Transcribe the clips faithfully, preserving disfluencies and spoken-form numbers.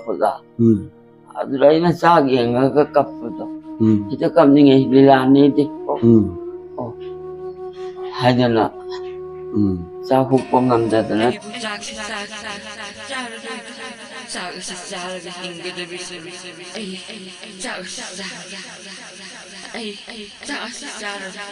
ꯀꯞꯄꯒ꯫ ꯎꯝ꯫ ꯑꯗꯨꯗ ꯑꯩꯅ ꯆꯥꯛ ꯌꯦꯡꯉꯒ ꯀꯞꯄꯗꯣ꯫ ꯎꯝ꯫ ꯈꯤꯇ ꯀꯞꯅꯤꯡꯉꯦ, ꯂꯤꯂꯥꯅꯤꯗꯤ꯫ ꯎꯝ꯫ ꯑꯣ꯫ ꯍꯥꯏꯗꯅ꯫ ꯎꯝ꯫ ꯆꯥꯛ ꯍꯨꯛꯄ ꯉꯝꯗꯗꯅ꯫ ꯑꯩꯕꯨ ꯆꯥꯛꯁꯤ ꯆꯥ-, ꯆꯥꯔꯒ, ꯆꯥꯛ ꯑꯁꯤ ꯆꯥꯔꯒ ꯍꯤꯡꯒꯗꯕꯁꯨ ꯑꯩ ꯆꯥꯛ ꯑꯁꯤ ꯆꯥ-, ꯑꯩ ꯆꯥꯛ ꯑꯁꯤ ꯆꯥꯔꯒ꯫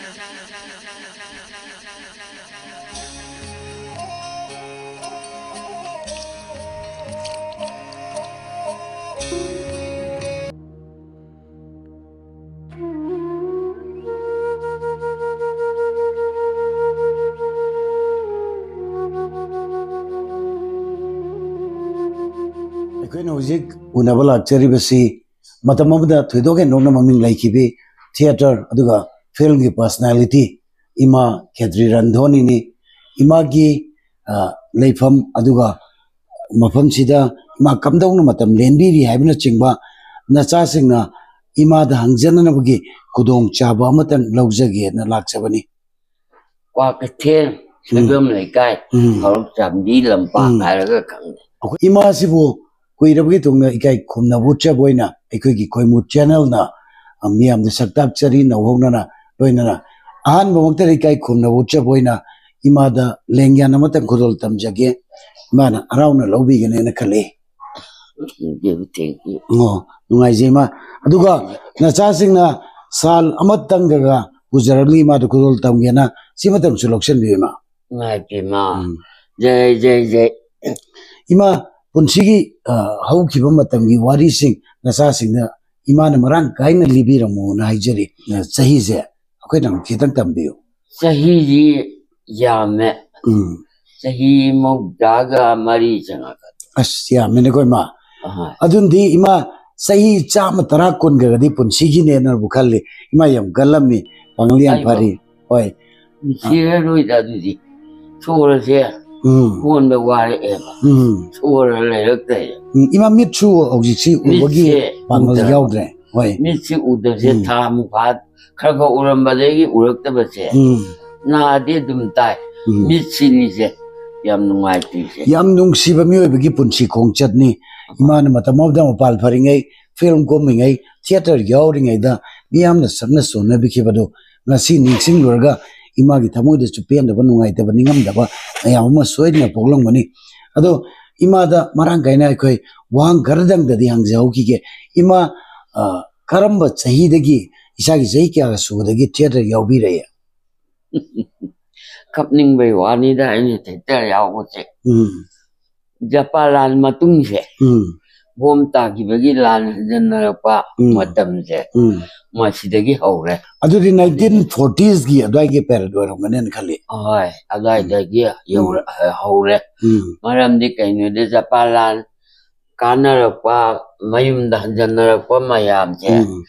ꯑꯩꯈꯣꯏꯅ ꯍꯧꯖꯤꯛ ꯎꯅꯕ ꯂꯥꯛꯆꯔꯤꯕꯁꯤ ꯃꯇꯝ ꯑꯃꯗ ꯊꯣꯏꯗꯣꯛ ꯍꯦꯟꯗꯣꯛꯅ ꯃꯃꯤꯡ ꯂꯩꯈꯤꯕꯤ theatre ꯑꯗꯨꯒ film ꯒꯤ personality ꯏꯃꯥ ꯈꯦꯇ꯭ꯔꯤ ꯔꯟꯙꯣꯅꯤꯅꯤ꯫ ꯏꯃꯥꯒꯤ, ꯑ, ꯂꯩꯐꯝ ꯑꯗꯨꯒ ꯃꯐꯝꯁꯤꯗ ꯏꯃꯥ ꯀꯝꯗꯧꯅ ꯃꯇꯝ ꯂꯦꯟꯕꯤꯔꯤ ꯍꯥꯏꯕꯅꯆꯤꯡꯕ ꯅꯆꯥꯁꯤꯡꯅ ꯏꯃꯥꯗ ꯍꯪꯖꯅꯅꯕꯒꯤ ꯈꯨꯗꯣꯡꯆꯥꯕ ꯑꯃꯇꯪ ꯂꯧꯖꯒꯦꯅ ꯂꯥꯛꯆꯕꯅꯤ꯫ ꯀ꯭ꯋꯥꯀꯩꯊꯦꯜ ꯎꯝ꯫ ꯁꯣꯏꯕꯝ ꯂꯩꯀꯥꯏ, ꯎꯝ꯫ ꯍꯧꯔꯛ ꯆꯥꯝꯕꯤ ꯂꯝꯄꯥꯛ ꯎꯝ꯫ ꯍꯥꯏꯔꯒ ꯈꯪꯅꯩ꯫ ꯑꯩꯈꯣꯏ ꯏꯃꯥꯁꯤꯕꯨ ꯀꯨꯏꯔꯕꯒꯤ ꯇꯨꯡꯗ ꯏꯀꯥꯏ ꯈꯨꯝꯅꯕ ꯎꯠꯆꯕ ꯑꯣꯏꯅ ꯑꯩꯈꯣꯏꯒꯤ ꯈꯣꯏꯃꯨ channel ꯅ, ꯑ, ꯃꯤꯌꯥꯝꯗ ꯁꯛ ꯇꯥꯛꯆꯔꯤ, ꯅꯧꯍꯧꯅꯅ ꯂꯣꯏꯅꯅ꯫ ꯑꯍꯥꯟꯕꯃꯛꯇꯗ ꯏꯀꯥꯏ ꯈꯨꯝꯅꯕ ꯎꯠꯆꯕ ꯑꯣꯏꯅ ꯏꯃꯥꯗ ꯂꯦꯡꯌꯥꯟ ꯑꯃꯇꯪ ꯈꯨꯗꯣꯜ ꯇꯝꯖꯒꯦ꯫ ꯏꯃꯥꯅ ꯍꯔꯥꯎꯅ ꯂꯧꯕꯤꯒꯅꯦꯅ ꯈꯜꯂꯤ꯫ Thank you, thank you꯫ ꯑꯣ, ꯅꯨꯡꯉꯥꯏꯖꯩ ꯏꯃꯥ꯫ ꯑꯗꯨꯒ ꯅꯆꯥꯁꯤꯡꯅ ꯁꯥꯜ ꯑꯃꯇꯪꯒꯒ ꯄꯨꯖꯔꯛꯂꯤ ꯏꯃꯥꯗ ꯈꯨꯗꯣꯜ ꯇꯝꯒꯦꯅ, ꯁꯤꯃꯇꯪꯁꯨ ꯂꯧꯁꯤꯟꯕꯤꯌꯨ ꯏꯃꯥ꯫ ꯏꯃꯥ ꯏꯕꯦꯝꯃ꯫ ꯎꯝ꯫ ꯖꯩ, ꯖꯩ, ꯖꯩ꯫ ꯏꯃꯥ, ꯄꯨꯟꯁꯤꯒꯤ, ꯑ, ꯍꯧꯈꯤꯕ ꯃꯇꯝꯒꯤ ꯋꯥꯔꯤꯁꯤꯡ ꯅꯆꯥꯁꯤꯡꯗ ꯏꯃꯥꯅ ꯃꯔꯥꯡ ꯀꯥꯏꯅ ꯂꯤꯕꯤꯔꯝꯃꯣꯅ ꯍꯥꯏꯖꯔꯤ꯫ ꯑ, ꯆꯍꯤꯁꯦ ꯑꯩꯈꯣꯏꯅ ꯑꯃꯨꯛ ꯈꯤꯇꯪ ꯇꯝꯕꯤꯌꯨ꯫ ꯆꯍꯤꯁꯤ ꯌꯥꯝꯃꯦ꯫ ꯎꯝ꯫ ꯆꯍꯤ ꯃꯧꯗ꯭ꯔꯥꯒ ꯃꯔꯤ ꯆꯪꯉꯛꯀꯗꯧꯔꯦ꯫ ꯑꯁ, ꯌꯥꯝꯃꯤꯅꯦꯀꯣ ꯏꯃꯥ꯫ ꯑꯍꯣꯏ꯫ ꯑꯗꯨꯅꯗꯤ ꯏꯃꯥ, ꯆꯍꯤ ꯆꯥꯝꯃ ꯇꯔꯥ ꯀꯨꯟꯒꯗꯤ ꯄꯨꯟꯁꯤꯒꯤꯅꯦꯅꯕꯨ ꯈꯜꯂꯤ꯫ ꯏꯃꯥ ꯌꯥꯝ ꯀꯜꯂꯝꯃꯤ, ꯄꯥꯡꯒꯜ ꯌꯥꯝ ꯑꯩꯕꯣ? ꯐꯔꯤ꯫ ꯍꯣꯏ꯫ ꯁꯤꯔꯔꯣꯏꯗ ꯑꯗꯨꯗꯤ꯫ ꯁꯣꯔꯁꯦ ꯎꯝ꯫ ꯍꯣꯟꯕ ꯋꯥꯔꯛꯑꯦꯕ꯫ ꯎꯝ꯫ ꯁꯣꯔ ꯂꯩꯔꯛꯇ꯭ꯔꯦ꯫ ꯎꯝ, ꯏꯃꯥ ꯃꯤꯠꯁꯨ ꯍꯧꯖꯤꯛꯁꯤ ꯎꯕꯒꯤ ꯃꯤꯠꯁꯦ ꯄꯥꯡꯒꯜ ꯎꯗ꯭ꯔꯕ꯫ ꯌꯥꯎꯗ꯭ꯔꯦ꯫ ꯍꯣꯏ꯫ ꯃꯤꯠꯁꯦ ꯎꯗꯕꯁꯦ ꯎꯝ꯫ ꯊꯥ ꯑꯃꯨꯛ ꯐꯥ-, ꯈꯔ ꯈꯔ ꯎꯔꯝꯕꯗꯒꯤ ꯎꯔꯛꯇꯕꯁꯦ ꯎꯝ꯫ ꯅꯥꯗꯤ ꯑꯗꯨꯝ ꯇꯥꯏ꯫ ꯎꯝ꯫ ꯃꯤꯠꯁꯤꯅꯤꯁꯦ ꯌꯥꯝ ꯅꯨꯡꯉꯥꯏꯇ꯭ꯔꯤꯁꯦ꯫ ꯌꯥꯝ ꯅꯨꯡꯁꯤꯕ ꯃꯤꯑꯣꯏꯕꯒꯤ ꯄꯨꯟꯁꯤ ꯈꯣꯡꯆꯠꯅꯤ꯫ ꯏꯃꯥꯅ ꯃꯇꯝ ꯑꯃꯗ ꯃꯄꯥꯟ ꯐꯔꯤꯉꯩ, ꯐꯤꯂꯝ ꯀꯨꯝꯃꯤꯉꯩ, ꯊꯤꯌꯦꯇꯔ ꯌꯥꯎꯔꯤꯉꯩꯗ ꯃꯤꯌꯥꯝꯅ ꯁꯛꯅ ꯁꯣꯟꯅꯕꯤꯈꯤꯕꯗꯣ ꯉꯁꯤ ꯅꯤꯡꯁꯤꯡꯂꯨꯔꯒ ꯏꯃꯥꯒꯤ ꯊꯃꯣꯏꯗꯁꯨ ꯄꯦꯟꯗꯕ, ꯅꯨꯡꯉꯥꯏꯇꯕ, ꯅꯤꯡꯉꯝꯗꯕ ꯃꯌꯥꯝ ꯑꯃ ꯁꯣꯏꯗꯅ ꯄꯣꯛꯂꯝꯒꯅꯤ꯫ ꯑꯗꯣ ꯏꯃꯥꯗ ꯃꯔꯥꯡ ꯀꯥꯏꯅ ꯑꯩꯈꯣꯏ ꯋꯥꯍꯪ ꯈꯔꯗꯪꯗꯗꯤ ꯍꯪꯖꯍꯧꯈꯤꯒꯦ꯫ ꯏꯃꯥ, ꯑ, ꯀꯔꯝꯕ ꯆꯍꯤꯗꯒꯤ ꯏꯁꯥꯒꯤ ꯆꯍꯤ ꯀꯌꯥꯒ ꯁꯨꯕꯗꯒꯤ ꯊꯤꯌꯦꯇꯔ ꯌꯥꯎꯕꯤꯔꯛꯑꯦ? ꯀꯞꯅꯤꯡꯕꯩ ꯋꯥꯅꯤꯗ, ꯑꯩꯅ ꯊꯤꯌꯦꯇꯔ ꯌꯥꯎꯕꯁꯦ ꯎꯝ, ꯖꯄꯥꯟ ꯂꯥꯟ ꯃꯇꯨꯡꯁꯦ, ꯎꯝ, ꯕꯣꯝ ꯇꯥꯈꯤꯕꯒꯤ ꯂꯥꯟ ꯍꯟꯖꯟꯅꯔꯛꯄ ꯎꯝ꯫ ꯃꯇꯝꯁꯦ, ꯎꯝ꯫ ꯃꯁꯤꯗꯒꯤ ꯍꯧꯔꯦ꯫ ꯑꯗꯨꯗꯤ ꯅꯥꯏꯟꯇꯤꯟ ꯐꯣꯔꯇꯤꯁꯀꯤ ꯑꯗꯨꯋꯥꯏꯒꯤ ꯄꯦꯔꯦꯠ ꯑꯣꯏꯔꯝꯒꯅꯦꯅ ꯈꯜꯂꯤ꯫ ꯍꯣꯏ, ꯑꯗꯨꯋꯥꯏꯗꯒꯤ ꯌꯧꯔ-, ꯍꯧꯔꯦ꯫ ꯎꯝ, ꯃꯔꯝꯗꯤ ꯀꯩꯅꯣꯗꯤ ꯖꯄꯥꯟ ꯂꯥꯟ ꯀꯥꯟꯅꯔꯛꯄ, ꯃꯌꯨꯝꯗ ꯍꯟꯖꯟꯅꯔꯛꯄ ꯃꯌꯥꯝꯁꯦ ꯎꯝ,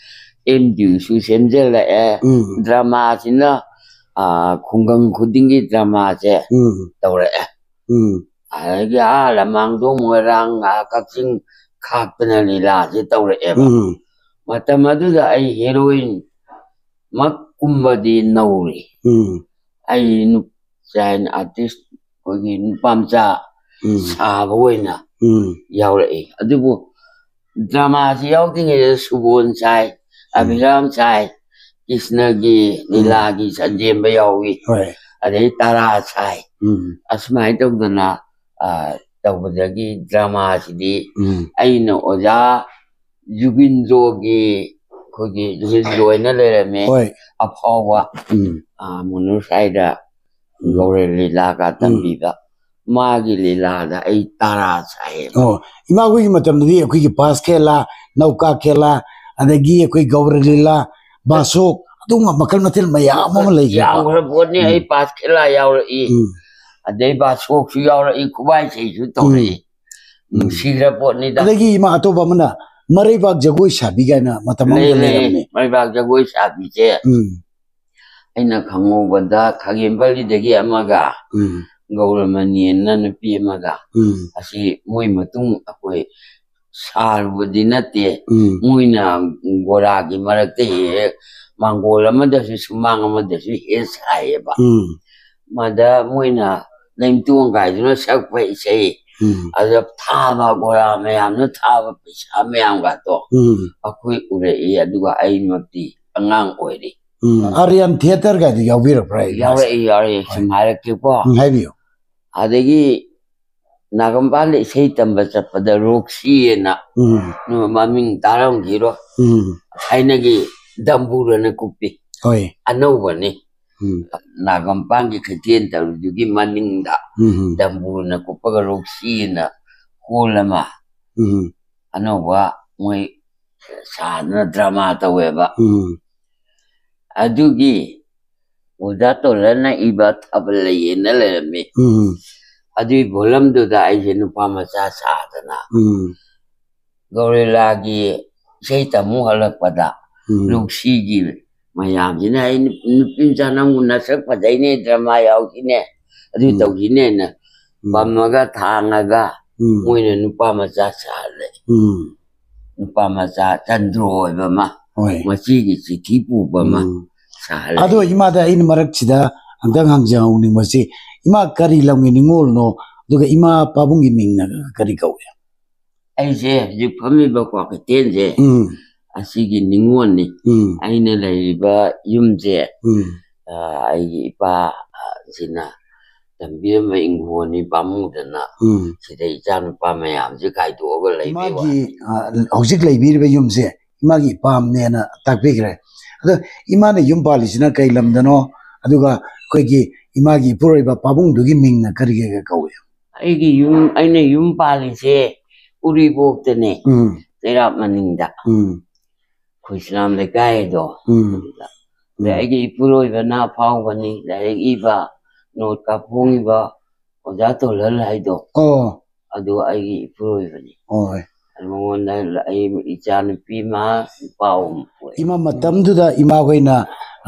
ꯑꯦꯝ ꯗꯤ ꯌꯨꯁꯨ ꯁꯦꯝꯖꯤꯜꯂꯛꯑꯦ꯫ ꯎꯝ, ꯗ꯭ꯔꯃꯥꯁꯤꯅ, ꯑꯥ, ꯈꯨꯡꯒꯪ ꯈꯨꯗꯤꯡꯒꯤ ꯗ꯭ꯔꯃꯥꯁꯦ ꯎꯝ, ꯇꯧꯔꯛꯑꯦ꯫ ꯎꯝ, ꯑꯗꯒꯤ ꯑꯥ ꯂꯃꯥꯡꯗꯣꯡ, ꯃꯣꯏꯔꯥꯡ, ꯑꯥ ꯀꯛꯆꯤꯡ ꯈꯥꯛꯇꯅ ꯂꯤꯂꯥꯁꯦ ꯇꯧꯔꯛꯑꯦꯕ꯫ ꯎꯝ, ꯃꯇꯝ ꯑꯗꯨꯗ ꯑꯩ ꯍꯦꯔꯣꯏꯟ ꯃꯛ ꯀꯨꯝꯕꯗꯤ ꯅꯧꯔꯤ꯫ ꯎꯝ, ꯑꯩ ꯅꯨ-, ꯆꯥꯏꯜ ꯑꯥꯔꯇꯤꯁ, ꯑꯩꯈꯣꯏꯒꯤ ꯅꯨꯄꯥ ꯃꯆꯥ ꯎꯝ, ꯁꯥꯕ ꯑꯣꯏꯅ ꯎꯝ, ꯌꯥꯎꯔꯛꯏ꯫ ꯑꯗꯨꯕꯨ ꯗ꯭ꯔꯃꯥꯁꯤ ꯌꯥꯎꯗ꯭ꯔꯤꯉꯩꯗ ꯁꯨꯕꯣꯟ ꯁꯥꯏ, ꯎꯝ, ꯑꯚꯤꯔꯥꯝ ꯁꯥꯏ, ꯀ꯭ꯔꯤꯁꯅꯒꯤ, ꯂꯤꯂꯥꯒꯤ ꯁꯟꯖꯦꯝꯕ ꯌꯥꯎꯏ, ꯍꯣꯏ, ꯑꯗꯩ ꯇꯔꯥ ꯁꯥꯏ꯫ ꯎꯝ, ꯑꯁꯨꯃꯥꯏꯅ ꯇꯧꯗꯅ, ꯑ, ꯇꯧꯕꯗꯒꯤ ꯗ꯭ꯔꯃꯥꯁꯤꯗꯤ ꯎꯝ, ꯑꯩꯅ ꯑꯣꯖꯥ ꯖꯨꯒꯤꯟꯗ꯭ꯔꯣꯒꯤ, ꯑꯩꯈꯣꯏꯒꯤ ꯖꯨꯒꯤꯟꯗ꯭ꯔꯣ ꯍꯥꯏꯅ ꯂꯩꯔꯝꯃꯦ, ꯍꯣꯏ, ꯑꯐꯥꯎꯕ, ꯎꯝ, ꯑ, ꯃꯨꯅꯨ ꯁ꯭ꯋꯥꯏꯗ ꯎꯝ, ꯒꯧꯔ ꯂꯤꯂꯥꯒ ꯇꯝꯕꯤꯕ, ꯃꯥꯒꯤ ꯂꯤꯂꯥꯗ ꯑꯩ ꯇꯔꯥ ꯁꯥꯏꯌꯦꯕ꯫ ꯑꯣ, ꯏꯃꯥ ꯍꯣꯏꯒꯤ ꯃꯇꯝꯗꯗꯤ ꯑꯩꯈꯣꯏꯒꯤ ꯄꯥꯁ ꯈꯦꯂꯥ, ꯅꯧꯀꯥ ꯈꯦꯂꯥ, ꯑꯗꯒꯤ ꯑꯩꯈꯣꯏ ꯒꯧꯔ ꯂꯤꯂꯥ, ꯕꯥꯁꯣꯛ, ꯑꯗꯨꯒꯨꯝꯕ ꯃꯈꯜ ꯃꯊꯦꯜ ꯃꯌꯥꯝ ꯑꯃ ꯂꯩꯈ꯭ꯔꯦꯀꯣ꯫ ꯌꯥꯝꯈ꯭ꯔ ꯄꯣꯠꯅꯤ꯫ ꯎꯝ, ꯑꯩ ꯄꯥꯁ ꯈꯦꯂꯥ ꯌꯥꯎꯔꯛꯏ, ꯎꯝ, ꯑꯗꯩ ꯕꯥꯁꯣꯛꯁꯨ ꯌꯥꯎꯔꯛꯏ, ꯈꯨꯕꯥꯏ ꯏꯁꯩꯁꯨ ꯇꯧꯔꯛꯏ꯫ ꯎꯝ, ꯅꯨꯡꯁꯤꯈ꯭ꯔ ꯄꯣꯠꯅꯤꯗ꯫ ꯑꯗꯒꯤ ꯏꯃꯥ, ꯑꯇꯣꯞꯄ ꯑꯃꯅ ꯃꯔꯩꯕꯥꯛ ꯖꯒꯣꯏ ꯁꯥꯕꯤ ꯀꯥꯏꯅ ꯃꯇꯝ ꯂꯩ, ꯑꯃꯗ ꯂꯩ꯫ ꯂꯩꯔꯝꯃꯤ꯫ ꯃꯔꯩꯕꯥꯛ ꯖꯒꯣꯏ ꯁꯥꯕꯤꯁꯦ ꯎꯝ, ꯑꯩꯅ ꯈꯪꯍꯧꯕꯗ ꯈꯥꯒꯦꯝꯄꯜꯂꯤꯗꯒꯤ ꯑꯃꯒ, ꯎꯝ, ꯒꯧꯔꯃꯅꯤ ꯑꯅ ꯅꯨꯄꯤ ꯑꯃꯒ, ꯎꯝ, ꯑꯁꯤ ꯃꯣꯏ ꯃꯇꯨꯡ ꯑꯩꯈꯣꯏ ꯁꯥꯔꯨꯕꯗꯤ ꯅꯠꯇꯦ꯫ ꯎꯝ, ꯃꯣꯏꯅ ꯒꯣꯔꯥꯒꯤ ꯃꯔꯛꯇ ꯍꯦꯛ ꯍꯦꯛ ꯃꯥꯡꯒꯣꯜ ꯑꯃꯗꯁꯨ ꯁꯨꯃꯥꯡ ꯑꯃꯗꯁꯨ ꯍꯦꯛ ꯁꯥꯏꯌꯦꯕ꯫ ꯎꯝ, ꯃꯗ ꯃꯣꯏꯅ ꯂꯩꯃꯇꯣꯡ ꯀꯥꯏꯗꯨꯅ ꯁꯛꯄ ꯏꯁꯩ, ꯎꯝ꯫ ꯑꯗ ꯊꯥꯕ ꯒꯣꯔꯥ ꯃꯌꯥꯝꯅ ꯊꯥꯕ ꯄꯩꯁꯥ ꯃꯌꯥꯝꯒꯗꯣ ꯎꯝ꯫ ꯑꯩꯈꯣꯏ ꯎꯔꯛꯏ꯫ ꯑꯗꯨꯒ ꯑꯩꯃꯛꯇꯤ ꯑꯉꯥꯡ ꯑꯣꯏꯔꯤ꯫ ꯎꯝ꯫ ꯑꯥꯔꯌꯟ ꯊꯤꯌꯦꯇꯔꯒꯗꯤ ꯌꯥꯎꯕꯤꯔꯛꯄ꯭ꯔꯥ? ꯑꯩ ꯌꯥꯎꯔꯛꯏ, ꯌꯥꯎꯔꯛꯏ꯫ ꯍꯣꯏ꯫ ꯁꯨꯝ ꯍꯥꯏꯔꯛꯀꯦꯀꯣ꯫ ꯎꯝ, ꯍꯥꯏꯕꯤꯌꯨ꯫ ꯑꯗꯒꯤ ꯅꯥꯒꯝꯄꯥꯟꯗ ꯏꯁꯩ ꯇꯝꯕ ꯆꯠꯄꯗ ꯔꯣꯛꯁꯤꯑꯅ ꯎꯝ꯫ ꯃꯃꯤꯡ ꯇꯥꯔꯝꯈꯤꯔꯣꯏ꯫ ꯎꯝ꯫ ꯊꯥꯏꯅꯒꯤ ꯗꯝꯕꯨꯔꯅ ꯀꯨꯞꯄꯤ꯫ ꯍꯣꯏ꯫ ꯑꯅꯧꯕꯅꯤ꯫ ꯎꯝ꯫ ꯅꯥꯒꯝꯄꯥꯟꯒꯤ ꯈꯩꯊꯦꯟ ꯇꯧꯔꯤꯗꯨꯒꯤ ꯃꯅꯤꯡꯗ ꯎꯝ꯫ ꯗꯝꯕꯨꯔꯅ ꯀꯨꯞꯄꯒ ꯔꯣꯛꯁꯤꯑꯅ ꯍꯣꯜ ꯑꯃ ꯎꯝ꯫ ꯑꯅꯧꯕ ꯃꯣꯏ ꯁꯥꯗꯅ ꯗ꯭ꯔꯃꯥ ꯇꯧꯋꯦꯕ꯫ ꯎꯝ꯫ ꯑꯗꯨꯒꯤ ꯑꯣꯖꯥ ꯇꯣꯂꯔꯅ ꯏꯕ ꯊꯥꯕꯜ ꯂꯩꯌꯦꯅ ꯂꯩꯔꯝꯃꯤ꯫ ꯎꯝ꯫ ꯑꯗꯨꯒꯤ ꯚꯣꯂꯝꯗꯨꯗ ꯑꯩꯁꯦ ꯅꯨꯄꯥ ꯃꯆꯥ ꯁꯥꯗꯅ ꯎꯝ꯫ ꯒꯧꯔꯦꯂꯥꯒꯤ ꯏꯁꯩ ꯇꯝꯃꯨ ꯍꯜꯂꯛꯄꯗ ꯎꯝ꯫ ꯂꯣꯛꯁꯤꯒꯤ ꯃꯌꯥꯝꯁꯤꯅ ꯑꯩ ꯅꯨ-, ꯅꯨꯄꯤ ꯃꯆꯥ ꯅꯪꯕꯨ ꯅꯁꯛ ꯐꯖꯩꯅꯦ, ꯗ꯭ꯔꯃꯥ ꯌꯥꯎꯈꯤꯅꯦ, ꯑꯗꯨ ꯎꯝ꯫ ꯇꯧꯈꯤꯅꯦꯅ ꯎꯝ꯫ ꯄꯝꯃꯒ ꯊꯥꯡꯉꯒ ꯎꯝ꯫ ꯃꯣꯏꯅ ꯅꯨꯄꯥ ꯃꯆꯥ ꯁꯥꯍꯜꯂꯦ꯫ ꯎꯝ꯫ ꯅꯨꯄꯥ ꯃꯆꯥ ꯆꯟꯗ꯭ꯔꯣ ꯑꯣꯏꯕ ꯑꯃ, ꯍꯣꯏ꯫ ꯃꯆꯤꯒꯤ ꯆꯤꯊꯤ ꯄꯨꯕ ꯑꯃ ꯎꯝ꯫ ꯁꯥꯍꯜꯂꯦ꯫ ꯑꯗꯣ ꯏꯃꯥꯗ ꯑꯩꯅ ꯃꯔꯛꯁꯤꯗ ꯑꯝꯇꯪ ꯍꯪꯖꯍꯧꯅꯤꯡꯕꯁꯤ, ꯏꯃꯥ ꯀꯔꯤ ꯂꯝꯒꯤ ꯅꯤꯉꯣꯜꯅꯣ? ꯑꯗꯨꯒ ꯏꯃꯥ ꯄꯥꯕꯨꯡꯒꯤ ꯃꯤꯡꯅ ꯀꯔꯤ ꯀꯧꯏ? ꯑꯩꯁꯦ ꯍꯧꯖꯤꯛ ꯐꯝꯃꯤꯕ ꯀ꯭ꯋꯥꯀꯩꯊꯦꯜꯁꯦ, ꯎꯝ꯫ ꯑꯁꯤꯒꯤ ꯅꯤꯉꯣꯜꯅꯤ꯫ ꯎꯝ꯫ ꯑꯩꯅ ꯂꯩꯔꯤꯕ ꯌꯨꯝꯁꯦ, ꯎꯝ꯫ ꯑ, ꯑꯩꯒꯤ ꯏꯄꯥ, ꯑ, ꯁꯤꯅ ꯇꯝꯕꯤꯔꯝꯕ ꯏꯪꯈꯣꯜꯅꯤ ꯄꯥꯝꯃꯨꯗꯅ ꯎꯝ꯫ ꯁꯤꯗ ꯏꯆꯥ ꯅꯨꯄꯥ ꯃꯌꯥꯝꯁꯦ ꯈꯥꯏꯗꯣꯛꯑꯒ ꯂꯩꯕꯩ ꯏꯃꯥꯒꯤ, ꯋꯥꯅꯤ꯫ ꯑ, ꯍꯧꯖꯤꯛ ꯂꯩꯕꯤꯔꯤꯕ ꯌꯨꯝꯁꯦ ꯏꯃꯥꯒꯤ ꯏꯄꯥꯝꯅꯦꯅ ꯇꯥꯛꯄꯤꯈ꯭ꯔꯦ꯫ ꯑꯗꯣ ꯏꯃꯥꯅ ꯌꯨꯝ ꯄꯥꯜꯂꯤꯁꯤꯅ ꯀꯩ ꯂꯝꯗꯅꯣ? ꯑꯗꯨꯒ ꯑꯩꯈꯣꯏꯒꯤ ꯏꯃꯥꯒꯤ ꯏꯄꯨꯔꯣꯏꯕ ꯄꯥꯕꯨꯡꯗꯨꯒꯤ ꯃꯤꯡꯅ ꯀꯔꯤ ꯀꯩ ꯀꯧꯏ? ꯑꯩꯒꯤ ꯌꯨꯝ, ꯑꯩꯅ ꯌꯨꯝ ꯄꯥꯜꯂꯤꯁꯦ ꯎꯔꯤꯄꯣꯛꯇꯅꯦ, ꯎꯝ꯫ ꯆꯩꯔꯥꯛ ꯃꯅꯤꯡꯗ꯫ ꯎꯝ꯫ ꯈꯨꯁꯂꯥꯝ ꯂꯩꯀꯥꯏꯗꯣ꯫ ꯎꯝ꯫ ꯑꯗꯨꯗ꯫ ꯑꯗ ꯎꯝ꯫ ꯑꯩꯒꯤ ꯏꯄꯨꯔꯣꯏꯕꯅ ꯑꯐꯥꯎꯕꯅꯤ, ꯂꯥꯏꯔꯤꯛ ꯏꯕ, ꯅꯣꯠꯀ ꯐꯣꯡꯉꯤꯕ ꯑꯣꯖꯥ ꯇꯣꯜꯍꯜ ꯍꯥꯏꯗꯣ꯫ ꯑꯣ꯫ ꯑꯗꯨ ꯑꯩꯒꯤ ꯏꯄꯨꯔꯣꯏꯕꯅꯤ꯫ ꯍꯣꯏ꯫ ꯑꯗꯨ ꯃꯉꯣꯟꯗ ꯑꯩ ꯏꯆꯥ ꯅꯨꯄꯤ ꯑꯃ, ꯅꯨꯄꯥ ꯑꯍꯨꯝ ꯄꯣꯛꯑꯦ꯫ ꯏꯃꯥ, ꯃꯇꯝꯗꯨꯗ ꯏꯃꯥ ꯍꯣꯏꯅ,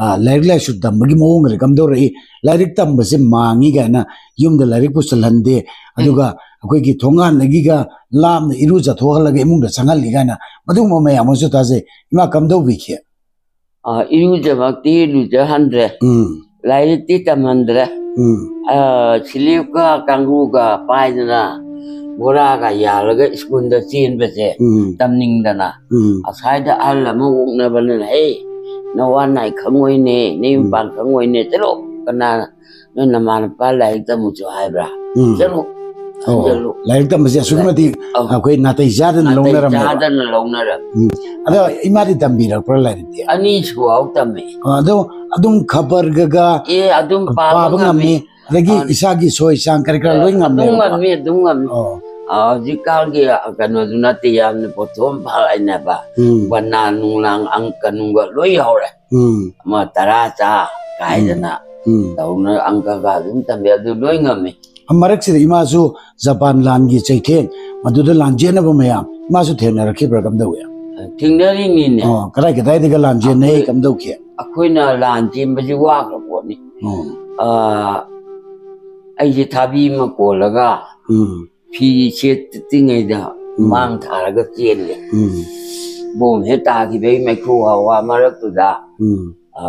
ꯑ, ꯂꯥꯏꯔꯤꯛ ꯂꯥꯏꯁꯨ ꯇꯝꯕꯒꯤ ꯃꯑꯣꯡꯒꯗꯤ ꯀꯝꯗꯧꯔꯛꯏ? ꯂꯥꯏꯔꯤꯛ ꯇꯝꯕꯁꯦ ꯃꯥꯡꯉꯤ ꯀꯥꯏꯅ ꯌꯨꯝꯗ ꯂꯥꯏꯔꯤꯛ ꯄꯨꯁꯜꯍꯟꯗꯦ, ꯑꯗꯨꯒ ꯑꯩꯈꯣꯏꯒꯤ ꯊꯣꯡꯒꯥꯟꯗꯒꯤꯒ ꯂꯥꯞꯅ ꯏꯔꯨꯖꯊꯣꯛꯍꯜꯂꯒ ꯏꯃꯨꯡꯗ ꯆꯪꯍꯜꯂꯤ ꯀꯥꯏꯅ ꯃꯗꯨꯒꯨꯝꯕ ꯃꯌꯥꯝ ꯑꯃꯁꯨ ꯇꯥꯖꯩ꯫ ꯏꯃꯥ ꯀꯝꯗꯧꯕꯤꯈꯤ? ꯑ, ꯏꯔꯨꯖꯃꯛꯇꯤ ꯂꯨꯖꯍꯟꯗ꯭ꯔꯦ꯫ ꯎꯝ꯫ ꯂꯥꯏꯔꯤꯛꯇꯤ ꯇꯝꯍꯟꯗ꯭ꯔꯦ꯫ ꯎꯝ꯫ ꯑ, ꯁꯤꯂꯤꯞꯀ ꯀꯥꯡꯒꯨꯒ ꯄꯥꯏꯗꯅ ꯕꯣꯔꯥꯒ ꯌꯥꯜꯂꯒ ꯁ꯭ꯀꯨꯜꯗ ꯆꯦꯟꯕꯁꯦ ꯎꯝ꯫ ꯇꯝꯅꯤꯡꯗꯅ꯫ ꯎꯝ꯫ ꯑꯁ꯭ꯋꯥꯏꯗ ꯑꯍꯜ ꯑꯃ ꯑꯣꯛꯅꯕꯅ, "ꯍꯦ, ꯅꯋꯥ ꯅꯥꯏ ꯈꯪꯉꯣꯏꯅꯦ, ꯅꯌꯨꯝ ꯎꯝ꯫ ꯄꯥꯟ ꯈꯪꯉꯣꯏꯅꯦ, ꯆꯠꯂꯣ, ꯀꯅꯥ ꯅꯣꯏ ꯅꯃꯥ ꯅꯄꯥ ꯂꯥꯏꯔꯤꯛ ꯇꯝꯃꯨꯆꯣ ꯍꯥꯏꯕ꯭ꯔꯥ? ꯎꯝ꯫ ꯆꯠꯂꯣ, ꯑꯣ, ꯍꯟꯖꯜꯂꯨ꯫" ꯂꯥꯏꯔꯤꯛ ꯇꯝꯕꯁꯦ ꯑꯁꯨꯛꯀꯤ ꯃꯇꯤꯛ ꯑꯧ꯫ ꯑꯩꯈꯣꯏ ꯅꯥꯇꯩ ꯆꯥꯗꯅ ꯅꯥꯇꯩ ꯂꯧꯅꯔꯝꯃꯦꯕ꯫ ꯆꯥꯗꯅ ꯂꯧꯅꯔꯝꯃꯤ꯫ ꯎꯝ꯫ ꯑꯗꯣ ꯏꯃꯥꯗꯤ ꯇꯝꯕꯤꯔꯛꯄ꯭ꯔꯥ ꯂꯥꯏꯔꯤꯛꯇꯤ? ꯑꯅꯤꯁꯨ ꯐꯥꯎ ꯇꯝꯃꯤ꯫ ꯑ, ꯑꯗꯣ ꯑꯗꯨꯝ ꯈꯕꯔꯒꯒ ꯑꯦ, ꯑꯗꯨꯝ ꯄꯥꯕ ꯄꯥꯕ ꯉꯝꯃꯤ꯫ ꯉꯝꯃꯤ꯫ ꯑꯗꯒꯤ ꯑ, ꯏꯁꯥꯒꯤ ꯁꯣꯏ ꯆꯥꯡ ꯀꯔꯤ ꯀꯔꯥ ꯂꯣꯏ ꯑꯗꯨꯝ ꯉꯝꯃꯦꯕ꯫ ꯉꯝꯃꯤ, ꯑꯗꯨꯝ ꯉꯝꯃꯤ꯫ ꯑꯣ꯫ ꯑ, ꯍꯧꯖꯤꯛꯀꯥꯟꯒꯤ, ꯑ, ꯀꯩꯅꯣꯗꯨ ꯅꯠꯇꯦ, ꯌꯥꯝꯅ ꯄꯣꯠꯊꯣꯛ ꯑꯃ ꯐꯔꯛꯏꯅꯦꯕ꯫ ꯎꯝ꯫ ꯕꯅꯥꯟ ꯅꯨꯡꯂꯥꯡ ꯑꯪꯀ ꯅꯨꯡꯒ ꯂꯣꯏ ꯌꯥꯎꯔꯦ꯫ ꯎꯝ꯫ ꯑꯃ ꯇꯔꯥ ꯆꯥ ꯀꯥꯏꯗꯅ ꯎꯝ꯫ ꯇꯧꯅ ꯑꯪꯀꯒ ꯑꯗꯨꯝ ꯇꯝꯕꯤ, ꯑꯗꯨ ꯂꯣꯏ ꯉꯝꯃꯤ꯫ ꯃꯔꯛꯁꯤꯗ ꯏꯃꯥꯁꯨ ꯖꯄꯥꯟ ꯂꯥꯟꯒꯤ ꯆꯩꯊꯦꯡ, ꯃꯗꯨꯗ ꯂꯥꯟꯖꯦꯟꯅꯕ ꯃꯌꯥꯝ, ꯏꯃꯥꯁꯨ ꯊꯦꯡꯅꯔꯛꯈꯤꯕ꯭ꯔꯥ, ꯀꯝꯗꯧꯏ? ꯊꯦꯡꯅꯔꯤꯅꯤꯅꯦ꯫ ꯑꯣ, ꯀꯗꯥꯏ ꯀꯗꯥꯏꯗꯒ ꯂꯥꯟꯖꯦꯟꯅꯩ, ꯑꯩꯈꯣꯏ, ꯀꯝꯗꯧꯈꯤ? ꯑꯩꯈꯣꯏꯅ ꯂꯥꯟ ꯆꯦꯟꯕꯁꯤ ꯋꯥꯈ꯭ꯔ ꯄꯣꯠꯅꯤ꯫ ꯑꯣ꯫ ꯑ, ꯑꯩꯁꯦ ꯊꯥꯕꯤ ꯑꯃ ꯀꯣꯜꯂꯒ ꯎꯝ꯫ ꯐꯤ ꯁꯦꯠꯇ꯭ꯔꯤꯉꯩꯗ ꯎꯝ꯫ ꯃꯥꯡ ꯊꯥꯔꯒ ꯆꯦꯜꯂꯦ꯫ ꯎꯝ꯫ ꯕꯣꯝ ꯍꯦꯛ ꯇꯥꯈꯤꯕꯒꯤ ꯃꯩꯈꯨ ꯍꯋꯥ ꯃꯔꯛꯇꯨꯗ, ꯎꯝ꯫ ꯑ,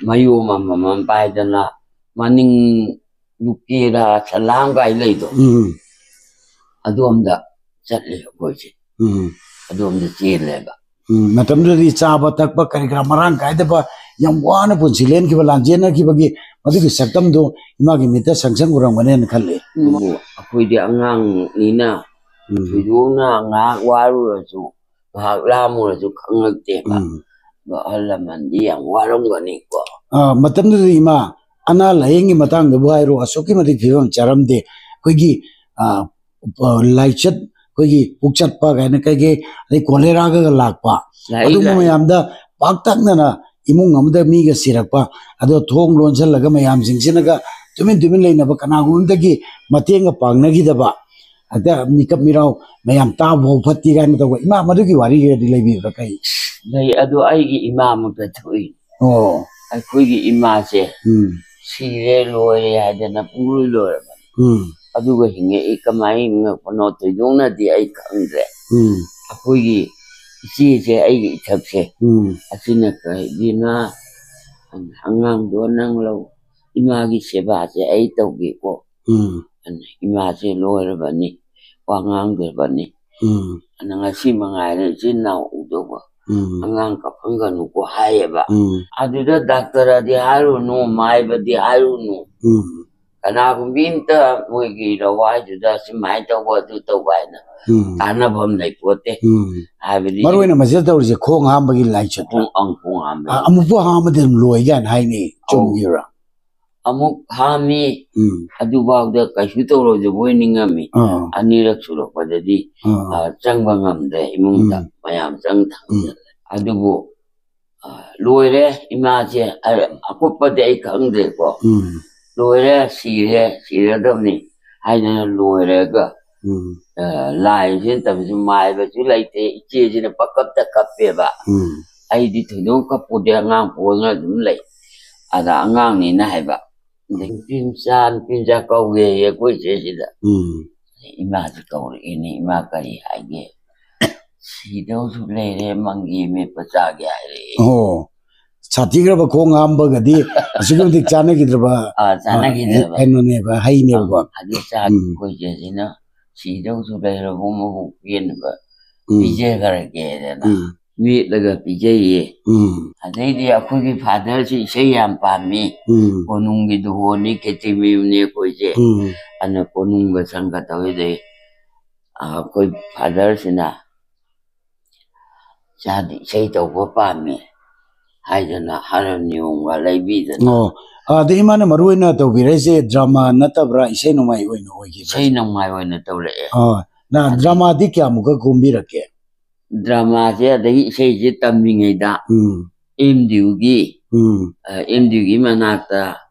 ꯃꯌꯣꯝ ꯑꯃꯃꯝ ꯄꯥꯏꯗꯅ ꯃꯅꯤꯡ ꯂꯨꯀꯦꯔꯥ ꯁꯂꯥꯝ ꯀꯥꯏ ꯂꯩꯗꯣ, ꯎꯝ꯫ ꯑꯗꯣꯝꯗ ꯆꯠꯂꯦ ꯑꯩꯈꯣꯏꯁꯦ꯫ ꯎꯝ꯫ ꯑꯗꯣꯝꯗ ꯆꯦꯜꯂꯦꯕ꯫ ꯎꯝ, ꯃꯇꯝꯗꯨꯗꯗꯤ ꯆꯥꯕ ꯊꯛꯄ ꯀꯔꯤ ꯀꯔꯥ ꯃꯔꯥꯡ ꯀꯥꯏꯗꯕ, ꯌꯥꯝ ꯋꯥꯅ ꯄꯨꯟꯁꯤ ꯂꯦꯟꯈꯤꯕ, ꯂꯥꯟꯖꯦꯟꯅꯈꯤꯕꯒꯤ ꯃꯗꯨꯒꯤ ꯁꯛꯇꯝꯗꯨ ꯏꯃꯥꯒꯤ ꯃꯤꯠꯇ ꯁꯪ ꯁꯪ ꯎꯔꯝꯒꯅꯦꯅ ꯈꯜꯂꯤ꯫ ꯑꯗꯨꯕꯨ ꯑꯩꯈꯣꯏꯗꯤ ꯑꯉꯥꯡꯅꯤꯅ ꯎꯝ꯫ ꯊꯣꯏꯗꯣꯛꯅ ꯉꯥꯏꯍꯥꯛ ꯋꯥꯔꯨꯔꯁꯨ, ꯉꯥꯏꯍꯥꯛ ꯂꯥꯝꯃꯨꯔꯁꯨ ꯈꯪꯉꯛꯇꯦꯕ꯫ ꯎꯝ꯫ ꯑꯗꯣ ꯑꯍꯜ ꯂꯃꯟꯗꯤ ꯌꯥꯝ ꯋꯥꯔꯝꯒꯅꯤꯀꯣ꯫ ꯑ, ꯃꯇꯝꯗꯨꯗ ꯏꯃꯥ, ꯑꯅꯥ ꯂꯥꯏꯌꯦꯡꯒꯤ ꯃꯇꯥꯡꯗꯕꯨ ꯍꯥꯏꯔꯣ, ꯑꯁꯨꯛꯀꯤ ꯃꯇꯤꯛ ꯐꯤꯕꯝ ꯆꯥꯔꯝꯗꯦ꯫ ꯑꯩꯈꯣꯏꯒꯤ, ꯑ, ꯑ, ꯂꯥꯏꯆꯠ, ꯑꯩꯈꯣꯏꯒꯤ ꯄꯨꯛ ꯆꯠꯄ ꯀꯥꯏꯅ ꯀꯩꯀꯩ, ꯑꯗꯩ ꯀꯣꯂꯦꯔꯥꯒ ꯂꯥꯛꯄ, ꯂꯥꯛꯏ, ꯑꯗꯨꯝꯕ ꯂꯥꯛꯏ꯫ ꯃꯌꯥꯝꯗ ꯄꯥꯛꯇꯛꯅꯅ ꯏꯃꯨꯡ ꯑꯃꯗ ꯃꯤꯒ ꯁꯤꯔꯛꯄ, ꯑꯗꯣ ꯊꯣꯡ ꯂꯣꯟꯁꯤꯜꯂꯒ ꯃꯌꯥꯝꯁꯤꯡꯁꯤꯅꯒ ꯇꯨꯃꯤꯟ ꯇꯨꯃꯤꯟ ꯂꯩꯅꯕ, ꯀꯅꯥꯒꯨꯝꯕꯗꯒꯤ ꯃꯇꯦꯡꯒ ꯄꯥꯡꯅꯈꯤꯗꯕ, ꯍꯦꯛꯇ ꯃꯤꯀꯞ ꯃꯤꯔꯥꯎ ꯃꯌꯥꯝ ꯇꯥꯕ ꯐꯥꯎ ꯐꯠꯇꯦ ꯀꯥꯏꯅ ꯇꯧꯕ, ꯏꯃꯥ, ꯃꯗꯨꯒꯤ ꯋꯥꯔꯤꯒꯗꯤ ꯂꯩꯕꯤꯕ꯭ꯔꯥ? ꯀꯩ? ꯂꯩ, ꯑꯗꯣ ꯑꯩꯒꯤ ꯏꯃꯥꯃꯛꯇ ꯊꯣꯛꯏ꯫ ꯑꯣ꯫ ꯑꯩꯈꯣꯏꯒꯤ ꯏꯃꯥꯁꯦ ꯎꯝ꯫ ꯁꯤꯔꯦ, ꯂꯣꯏꯔꯦ ꯍꯥꯏꯗꯅ ꯄꯨꯡꯂꯣꯏ ꯂꯣꯏꯔꯕꯅꯤ꯫ ꯎꯝ꯫ ꯑꯗꯨꯒ ꯍꯤꯡꯉꯛꯏ, ꯀꯃꯥꯏꯅ ꯍꯤꯡꯉꯛꯄꯅꯣ ꯊꯣꯏꯗꯣꯛꯅꯗꯤ ꯑꯩ ꯈꯪꯗ꯭ꯔꯦ꯫ ꯎꯝ꯫ ꯑꯩꯈꯣꯏꯒꯤ ꯏꯆꯦꯁꯦ, ꯑꯩꯒꯤ ꯏꯊꯛꯁꯦ, ꯎꯝ꯫ ꯑꯁꯤꯅ ꯀꯩꯒꯤꯅ, "ꯑꯉꯥꯡꯗꯣ ꯅꯪ ꯂꯧ, ꯏꯃꯥꯒꯤ ꯁꯦꯕꯥꯁꯦ ꯑꯩ ꯇꯧꯒꯦꯀꯣ"꯫ ꯎꯝ꯫ ꯑꯗꯨꯅ ꯏꯃꯥꯁꯦ ꯂꯣꯏꯔꯕꯅꯤ꯫ ꯋꯥ ꯉꯥꯡꯗ꯭ꯔꯕꯅꯤ꯫ ꯎꯝ ꯑꯗ ꯉꯁꯤ ꯃꯉꯥꯏꯔꯦ ꯏꯆꯤꯟ ꯏꯅꯥꯎ ꯎꯗꯧꯕ꯫ ꯎꯝ ꯑꯉꯥꯡ ꯀꯞꯍꯟꯒꯅꯨꯀꯣ ꯍꯥꯏꯌꯦꯕ꯫ ꯎꯝ ꯑꯗꯨꯗ ꯗꯥꯛꯇꯔꯗꯤ ꯍꯥꯏꯔꯨꯅꯨ, ꯃꯥꯏꯕꯗꯤ ꯍꯥꯏꯔꯨꯅꯨ꯫ ꯎꯝ ꯀꯅꯥꯒꯨꯝꯕꯤ ꯑꯝꯇ ꯃꯣꯏꯒꯤ ꯂꯋꯥꯏꯗꯨꯗ ꯁꯨꯃꯥꯏꯅ ꯇꯧꯕ, ꯑꯗꯨ ꯇꯧꯕ ꯍꯥꯏꯅ ꯎꯝ ꯇꯥꯟꯅꯐꯝ ꯂꯩꯄꯣꯠꯇꯦ꯫ ꯎꯝ ꯍꯥꯏꯕꯗꯤ ꯃꯔꯨ ꯑꯣꯏꯅ ꯃꯁꯤꯗ ꯇꯧꯔꯤꯁꯦ ꯈꯣꯡ ꯍꯥꯝꯕꯒꯤ ꯂꯥꯏꯆꯠ꯫ ꯈꯣꯡ ꯑꯪ ꯈꯣꯡ ꯍꯥꯝꯕ꯫ ꯑ, ꯑꯃꯨꯛꯄꯨ ꯍꯥꯝꯃꯗꯤ ꯑꯗꯨꯝ ꯂꯣꯏ ꯀꯥꯏꯅ ꯍꯥꯏꯅꯩ, ꯆꯨꯝꯈꯤꯕ꯭ꯔꯥ? ꯑꯃꯨꯛ ꯍꯥꯝꯃꯤ, ꯎꯝ ꯑꯗꯨꯐꯥꯎꯗ ꯀꯩꯁꯨ ꯇꯧꯔꯣꯏꯗꯕꯣꯏ ꯅꯤꯡꯉꯝꯃꯤ꯫ ꯑꯥ ꯑꯅꯤꯔꯛ ꯁꯨꯔꯛꯄꯗꯗꯤ ꯑꯥ ꯑ, ꯆꯪꯕ ꯉꯝꯗ꯭ꯔꯦ ꯏꯃꯨꯡꯗ꯫ ꯎꯝ ꯃꯌꯥꯝ ꯆꯪ ꯊꯝꯖꯜꯂꯦ꯫ ꯎꯝ ꯑꯗꯨꯕꯨ ꯑ, ꯂꯣꯏꯔꯦ ꯏꯃꯥꯁꯦ꯫ ꯑ, ꯑꯀꯨꯞꯄꯗꯤ ꯑꯩ ꯈꯪꯗ꯭ꯔꯦꯀꯣ꯫ ꯎꯝ ꯂꯣꯏꯔꯦ, ꯁꯤꯔꯦ, ꯁꯤꯔꯗꯕꯅꯤ ꯍꯥꯏꯗꯅ ꯂꯣꯏꯔꯒ ꯎꯝ ꯑ, ꯂꯥꯏꯁꯤ ꯅꯠꯇꯕꯁꯨ ꯃꯥꯏꯕꯁꯨ ꯂꯩꯇꯦ꯫ ꯏꯆꯦꯁꯤꯅ ꯄꯪꯀꯞꯇ ꯀꯞꯄꯦꯕ꯫ ꯎꯝ ꯑꯩꯗꯤ ꯊꯣꯏꯗꯣꯛ ꯀꯞꯄꯨꯗꯦ, ꯑꯉꯥꯡ ꯄꯣꯛꯑꯒ ꯑꯗꯨꯝ ꯂꯩ꯫ ꯑꯗ ꯑꯉꯥꯡꯅꯤꯅ ꯍꯥꯏꯕ, ꯑꯗꯩ ꯅꯨꯄꯤ ꯃꯆꯥ, ꯅꯨꯄꯤ ꯃꯆꯥ ꯀꯧꯒꯦꯌꯦ ꯑꯩꯈꯣꯏ ꯏꯆꯦꯁꯤꯗ꯫ ꯎꯝ ꯏꯃꯥꯁꯤ ꯀꯧꯔꯛꯏꯅꯦ, ꯏꯃꯥ ꯀꯔꯤ ꯍꯥꯏꯒꯦ? "ꯁꯤꯗꯧꯁꯨ ꯂꯩꯔꯦ, ꯃꯪꯒꯦ ꯃꯦꯠꯄ ꯆꯥꯒꯦ" ꯍꯥꯏꯔꯛꯑꯦ꯫ ꯑꯣ, ꯁꯥꯊꯤꯈ꯭ꯔꯕ ꯈꯣꯡ ꯍꯥꯝꯕꯒꯗꯤ ꯑꯁꯨꯛꯀꯤ ꯃꯇꯤꯛ ꯆꯥꯟꯅꯈꯤꯗ꯭ꯔꯕ ꯑꯥ, ꯆꯥꯟꯅꯈꯤꯗ꯭ꯔꯕ꯫ ꯀꯩꯅꯣꯅꯦꯕ, ꯍꯩꯅꯦꯕꯀꯣ꯫ ꯑꯗꯨ ꯆꯥ ꯎꯝ ꯑꯩꯈꯣꯏ ꯏꯆꯦꯁꯤꯅ "ꯁꯤꯗꯧꯁꯨ ꯂꯩꯔꯕ ꯃꯕꯨꯛ ꯄꯦꯟꯅꯕ ꯎꯝ ꯄꯤꯖꯈ꯭ꯔꯒꯦꯗꯅ" ꯎꯝ ꯃꯦꯠꯂꯒ ꯄꯤꯖꯩꯌꯦ꯫ ꯎꯝ ꯑꯗꯩꯗꯤ ꯑꯩꯈꯣꯏꯒꯤ ꯐꯥꯗꯔꯁꯤ ꯏꯁꯩ ꯌꯥꯝ ꯄꯥꯝꯃꯤ꯫ ꯎꯝ ꯀꯣꯅꯨꯡꯒꯤ ꯗꯨꯍꯣꯟꯅꯤ, ꯈꯦꯇ꯭ꯔꯤ ꯃꯌꯨꯝꯅꯤ ꯑꯩꯈꯣꯏꯁꯦ꯫ ꯎꯝ ꯑꯗꯨꯅ ꯀꯣꯅꯨꯡꯒ ꯆꯪꯒ ꯇꯧꯋꯤꯗꯩ ꯑꯩꯈꯣꯏ ꯐꯥꯗꯔꯁꯤꯅ "ꯏꯆꯥꯗꯤ ꯏꯁꯩ ꯇꯧꯕ ꯄꯥꯝꯃꯤ" ꯍꯥꯏꯗꯅ ꯍꯥꯔꯃꯣꯅꯤꯌꯝꯒ ꯂꯩꯕꯤꯗꯅ꯫ ꯑꯣ, ꯑꯗ ꯏꯃꯥꯅ ꯃꯔꯨ ꯑꯣꯏꯅ ꯇꯧꯕꯤꯔꯛꯏꯁꯦ ꯗ꯭ꯔꯃꯥ ꯅꯠꯇꯕ꯭ꯔꯥ, ꯏꯁꯩ ꯅꯣꯡꯃꯥꯏ ꯑꯣꯏꯅ ꯑꯣꯏꯈꯤꯕ꯭ꯔꯥ? ꯏꯁꯩ ꯅꯣꯡꯃꯥꯏ ꯑꯣꯏꯅ ꯇꯧꯔꯛꯑꯦ꯫ ꯑꯣ, ꯅ ꯗ꯭ꯔꯃꯥꯗꯤ ꯀꯌꯥꯃꯨꯛꯀ ꯀꯨꯝꯕꯤꯔꯛꯀꯦ? ꯗ꯭ꯔꯃꯥꯁꯦ ꯑꯗꯒꯤ ꯏꯁꯩꯁꯦ ꯇꯝꯃꯤꯉꯩꯗ ꯎꯝ ꯑꯦꯝ ꯗꯤ ꯌꯨꯒꯤ ꯎꯝ ꯑꯦꯝ ꯗꯤ ꯌꯨꯒꯤ ꯃꯅꯥꯛꯇ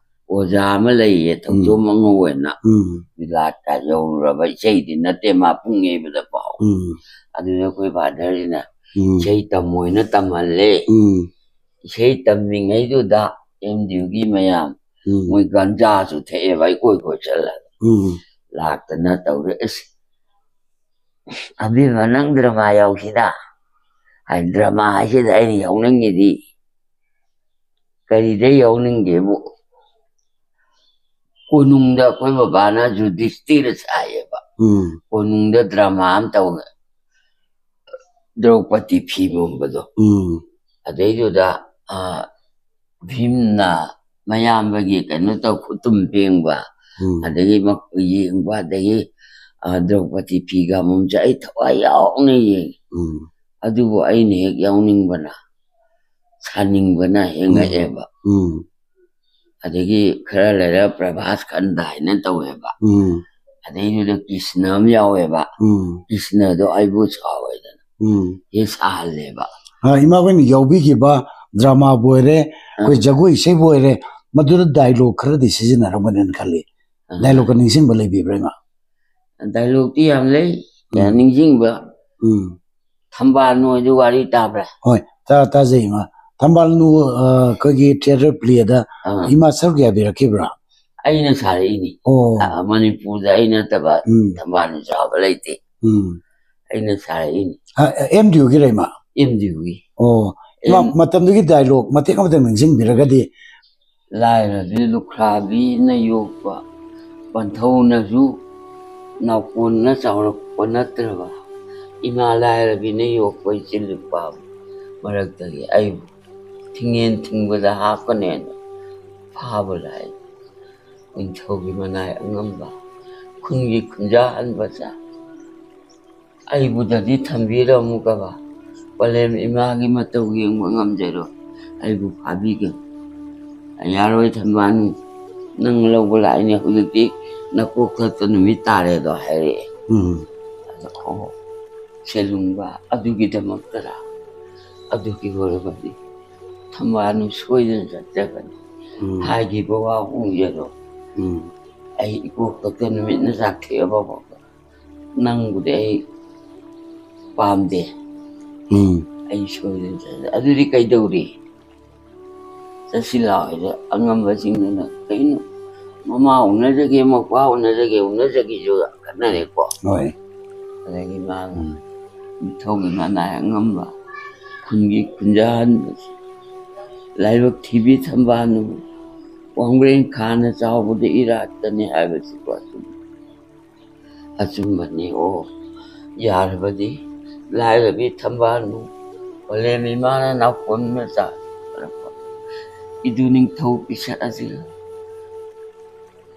ꯑꯣꯖꯥ ꯑꯃ ꯂꯩꯌꯦ, ꯊꯧꯆꯣꯝ ꯑꯉꯧ ꯍꯥꯏꯅ꯫ ꯎꯝ ꯕꯤꯂꯥꯠꯀ ꯌꯧꯔꯨꯔꯕ ꯏꯁꯩꯗꯤ ꯅꯠꯇꯦ, ꯃꯥ ꯄꯨꯡ ꯌꯩꯕꯗ ꯄꯥꯎ꯫ ꯎꯝ ꯑꯗꯨꯗ ꯑꯩꯈꯣꯏ ꯐꯥꯗꯔꯁꯤꯅ ꯎꯝ ꯏꯁꯩ ꯇꯝꯃꯣꯏꯅ ꯇꯝꯍꯜꯂꯦ꯫ ꯎꯝ ꯏꯁꯩ ꯇꯝꯃꯤꯉꯩꯗꯨꯗ ꯑꯦꯝ ꯗꯤ ꯌꯨꯒꯤ ꯃꯌꯥꯝ ꯎꯝ ꯃꯣꯏ ꯒꯟꯖꯥꯁꯨ ꯊꯛꯑꯦꯕ, ꯑꯩ ꯀꯣꯏ ꯀꯣꯏ ꯆꯠꯂꯒ ꯎꯝ ꯂꯥꯛꯇꯅ ꯇꯧꯔꯦ꯫ "ꯑꯁ, ꯑꯕꯦꯝꯃ, ꯅꯪ ꯗ꯭ꯔꯃꯥ ꯌꯥꯎꯁꯤꯗ" ꯍꯥꯏ꯫ ꯗ꯭ꯔꯃꯥ ꯍꯥꯏꯁꯤꯗ ꯑꯩꯅ ꯌꯥꯎꯅꯤꯡꯉꯤꯗꯤ ꯀꯔꯤꯗ ꯌꯥꯎꯅꯤꯡꯒꯦꯕꯨ, ꯀꯣꯅꯨꯡꯗ ꯑꯩꯈꯣꯏ ꯕꯕꯥꯅ ꯖꯨꯗꯤꯁꯇꯤꯔ ꯁꯥꯏꯌꯦꯕ꯫ ꯎꯝ꯫ ꯀꯣꯅꯨꯡꯗ drama ꯑꯃ ꯇꯧꯋꯦ, ꯗ꯭ꯔꯧꯄꯗꯤ ꯐꯤ ꯃꯨꯝꯕꯗꯣ꯫ ꯎꯝ꯫ ꯑꯗꯩꯗꯨꯗ, ꯑ, ꯚꯤꯝꯅ ꯃꯌꯥꯝꯕꯒꯤ ꯀꯩꯅꯣ ꯇꯧ, ꯈꯨꯇꯨꯝ ꯐꯦꯡꯕ, ꯎꯝ꯫ ꯑꯗꯒꯤ ꯃ-, ꯌꯦꯡꯕ, ꯑꯗꯒꯤ, ꯑ, ꯗ꯭ꯔꯧꯄꯗꯤ ꯐꯤꯒ ꯃꯨꯝꯁꯦ ꯑꯩ ꯊꯋꯥꯏ ꯌꯥꯎꯅ ꯌꯦꯡꯉꯤ꯫ ꯎꯝ꯫ ꯑꯗꯨꯕꯨ ꯑꯩꯅ ꯍꯦꯛ ꯌꯥꯎꯅꯤꯡꯕꯅ, ꯁꯥꯅꯤꯡꯕꯅ ꯍꯦꯟꯒꯠꯑꯦꯕ꯫ ꯎꯝ꯫ ꯑꯗꯒꯤ ꯈꯔ ꯂꯩꯔ ꯄ꯭ꯔꯚꯥꯁ ꯈꯟꯗ ꯍꯥꯏꯅ ꯇꯧꯋꯦꯕ꯫ ꯎꯝ꯫ ꯑꯗꯩꯗꯨꯗ ꯀ꯭ꯔꯤꯁꯅ ꯑꯃ ꯌꯥꯎꯋꯦꯕ꯫ ꯎꯝ꯫ ꯀ꯭ꯔꯤꯁꯅꯗꯣ ꯑꯩꯕꯨ ꯁꯥꯎꯋꯦꯗꯅ ꯎꯝ꯫ ꯍꯦꯛ ꯁꯥꯍꯜꯂꯦꯕ꯫ ꯑ, ꯏꯃꯥꯈꯣꯏꯅ ꯌꯥꯎꯕꯤꯈꯤꯕ dramaꯕꯨ ꯑꯣꯏꯔꯦ, ꯑꯩꯈꯣꯏ ꯑꯥ꯫ ꯖꯒꯣꯏ ꯏꯁꯩꯕꯨ ꯑꯣꯏꯔꯦ, ꯃꯗꯨꯗ dialogue ꯈꯔꯗꯤ ꯁꯤꯖꯤꯟꯅꯔꯝꯒꯅꯤꯅ ꯈꯜꯂꯤ꯫ ꯑꯥ꯫ Dialogueꯀ ꯅꯤꯡꯁꯤꯡꯕ ꯂꯩꯕꯤꯕ꯭ꯔꯥ, ꯏꯃꯥ? Dialogueꯇꯤ ꯌꯥꯝ ꯂꯩ, ꯎꯝ꯫ ꯅꯤꯡꯁꯤꯡꯕ꯫ ꯎꯝ꯫ ꯊꯝꯕꯥꯜ ꯅꯣꯏꯗꯨ ꯋꯥꯔꯤ ꯇꯥꯕ꯭ꯔꯥ? ꯍꯣꯏ, ꯇꯥ-, ꯇꯥꯖꯩ, ꯏꯃꯥ꯫ ꯊꯝꯕꯥꯜꯅꯨ, ꯑ, ꯑꯩꯈꯣꯏꯒꯤ theatre playꯗ ꯑꯥ꯫ ꯏꯃꯥ ꯁꯔꯨꯛ ꯌꯥꯕꯤꯔꯛꯈꯤꯕ꯭ꯔꯥ? ꯑꯩꯅ ꯁꯥꯔꯛꯏꯅꯤ꯫ ꯑꯣ꯫ ꯑ, ꯃꯅꯤꯄꯨꯔꯗ ꯑꯩ ꯅꯠꯇꯕ ꯎꯝ꯫ ꯊꯝꯕꯥꯜꯅꯨ ꯁꯥꯕ ꯂꯩꯇꯦ꯫ ꯎꯝ꯫ ꯑꯩꯅ ꯁꯥꯔꯛꯏꯅꯤ꯫ ꯑ, MDUꯒꯤꯔ, ꯏꯃꯥ? MDUꯒꯤ꯫ ꯑꯣ꯫ ꯏꯃꯥ, ꯑꯦꯝ- ꯃꯇꯝꯗꯨꯒꯤ dialogue ꯃꯇꯦꯛ ꯑꯃꯇꯪ ꯅꯤꯡꯁꯤꯡꯕꯤꯔꯒꯗꯤ꯫ ꯂꯥꯏꯔꯕꯤ ꯂꯨꯈ꯭ꯔꯥꯕꯤꯅ ꯌꯣꯛꯄ ꯄꯟꯊꯧꯅꯁꯨ ꯅꯥꯎꯀꯣꯟꯅ ꯆꯥꯎꯔꯛꯄ ꯅꯠꯇ꯭ꯔꯕ ꯏꯃꯥ ꯂꯥꯏꯔꯕꯤꯅ ꯌꯣꯛꯄ ꯏꯆꯤꯜ ꯏꯄꯥꯕꯨ ꯃꯔꯛꯇꯒꯤ ꯑꯩꯕꯨ ꯊꯤꯡꯉꯦꯟ ꯊꯤꯡꯕꯗ ꯍꯥꯞꯀꯅꯦꯅ ꯐꯥꯕ ꯂꯥꯛꯏ꯫ ꯅꯤꯡꯊꯧꯒꯤ ꯃꯅꯥꯏ ꯑꯉꯝꯕ, ꯈꯨꯟꯒꯤ ꯈꯨꯟꯖꯥ ꯍꯟꯕꯆꯥ, ꯑꯩꯕꯨꯗꯗꯤ ꯊꯝꯕꯤꯔꯝꯃꯨꯒꯕ, ꯄꯂꯦꯝ ꯏꯃꯥꯒꯤ ꯃꯇꯧ ꯌꯦꯡꯕ ꯉꯝꯖꯔꯣꯏ, ꯑꯩꯕꯨ ꯐꯥꯕꯤꯒꯅꯨ꯫ ꯌꯥꯔꯣꯏ ꯊꯝꯕꯥꯜꯅꯨ, ꯅꯪ ꯂꯧꯕ ꯂꯥꯛꯏꯅꯦ, ꯍꯧꯖꯤꯛꯇꯤ ꯅꯀꯣꯛ ꯊꯛꯇ ꯅꯨꯃꯤꯠ ꯇꯥꯔꯦꯗꯣ ꯍꯥꯏꯔꯛꯑꯦ꯫ ꯎꯝ꯫ ꯑꯗ, ꯑꯣ, ꯁꯦꯂꯨꯡꯕ ꯑꯗꯨꯒꯤꯗꯃꯛꯇꯔ? ꯑꯗꯨꯒꯤ ꯑꯣꯏꯔꯕꯗꯤ ꯊꯝꯕꯥꯜꯅꯨ ꯁꯣꯏꯗꯅ ꯆꯠꯆꯒꯅꯤ꯫ ꯎꯝ꯫ ꯍꯥꯏꯈꯤꯕ ꯋꯥ ꯑꯣꯡꯖꯔꯣ꯫ ꯎꯝ꯫ ꯑꯩ ꯏꯀꯣꯛ ꯊꯛꯇ ꯅꯨꯃꯤꯠꯅ ꯆꯥꯛꯊꯦꯛꯑꯕ ꯐꯥꯎꯕ ꯅꯪꯕꯨꯗꯤ ꯑꯩ ꯄꯥꯝꯗꯦ꯫ ꯎꯝ꯫ ꯑꯩ ꯁꯣꯏꯗꯅ ꯆꯠꯂꯦ꯫ ꯑꯗꯨꯗꯤ ꯀꯩꯗꯧꯔꯤ? ꯆꯠꯁꯤ ꯂꯥꯛꯑꯣ ꯍꯥꯏꯗ ꯑꯉꯝꯕꯁꯤꯡꯗꯨꯅ ꯀꯩꯅꯣ ꯃꯃꯥ ꯎꯅꯖꯒꯦ, ꯃꯄꯥ ꯎꯅꯖꯒꯦ, ꯎꯅꯖꯒꯦꯁꯨ ꯌꯥꯝ ꯈꯠꯅꯔꯦꯀꯣ꯫ ꯍꯣꯏ꯫ ꯑꯗꯒꯤ ꯃꯥꯅ ꯎꯝ꯫ ꯅꯤꯡꯊꯧꯒꯤ ꯃꯅꯥꯏ ꯑꯉꯝꯕ, ꯈꯨꯟꯒꯤ ꯈꯨꯟꯖꯥ ꯍꯟꯕꯁꯤ, ꯂꯥꯏꯕꯛ ꯊꯤꯕꯤ ꯊꯝꯕꯥꯜꯅꯨ, ꯋꯥꯡꯕ꯭ꯔꯦꯟ ꯈꯥꯅ ꯆꯥꯎꯕꯗ ꯏꯔꯥꯠꯇꯅꯤ ꯍꯥꯏꯕꯁꯤꯀꯣ꯫ ꯑꯗꯨꯝ ꯑꯆꯨꯝꯕꯅꯤ꯫ ꯑꯣ, ꯌꯥꯔꯕꯗꯤ ꯂꯥꯏꯔꯕꯤ ꯊꯝꯕꯥꯜꯕꯨ ꯄꯂꯦꯝ ꯏꯃꯥꯅ ꯅꯥꯎꯈꯣꯟ ꯃꯆꯥ ꯏꯗꯨ ꯅꯤꯡꯊꯧ ꯄꯤꯁꯛ ꯑꯁꯤꯒ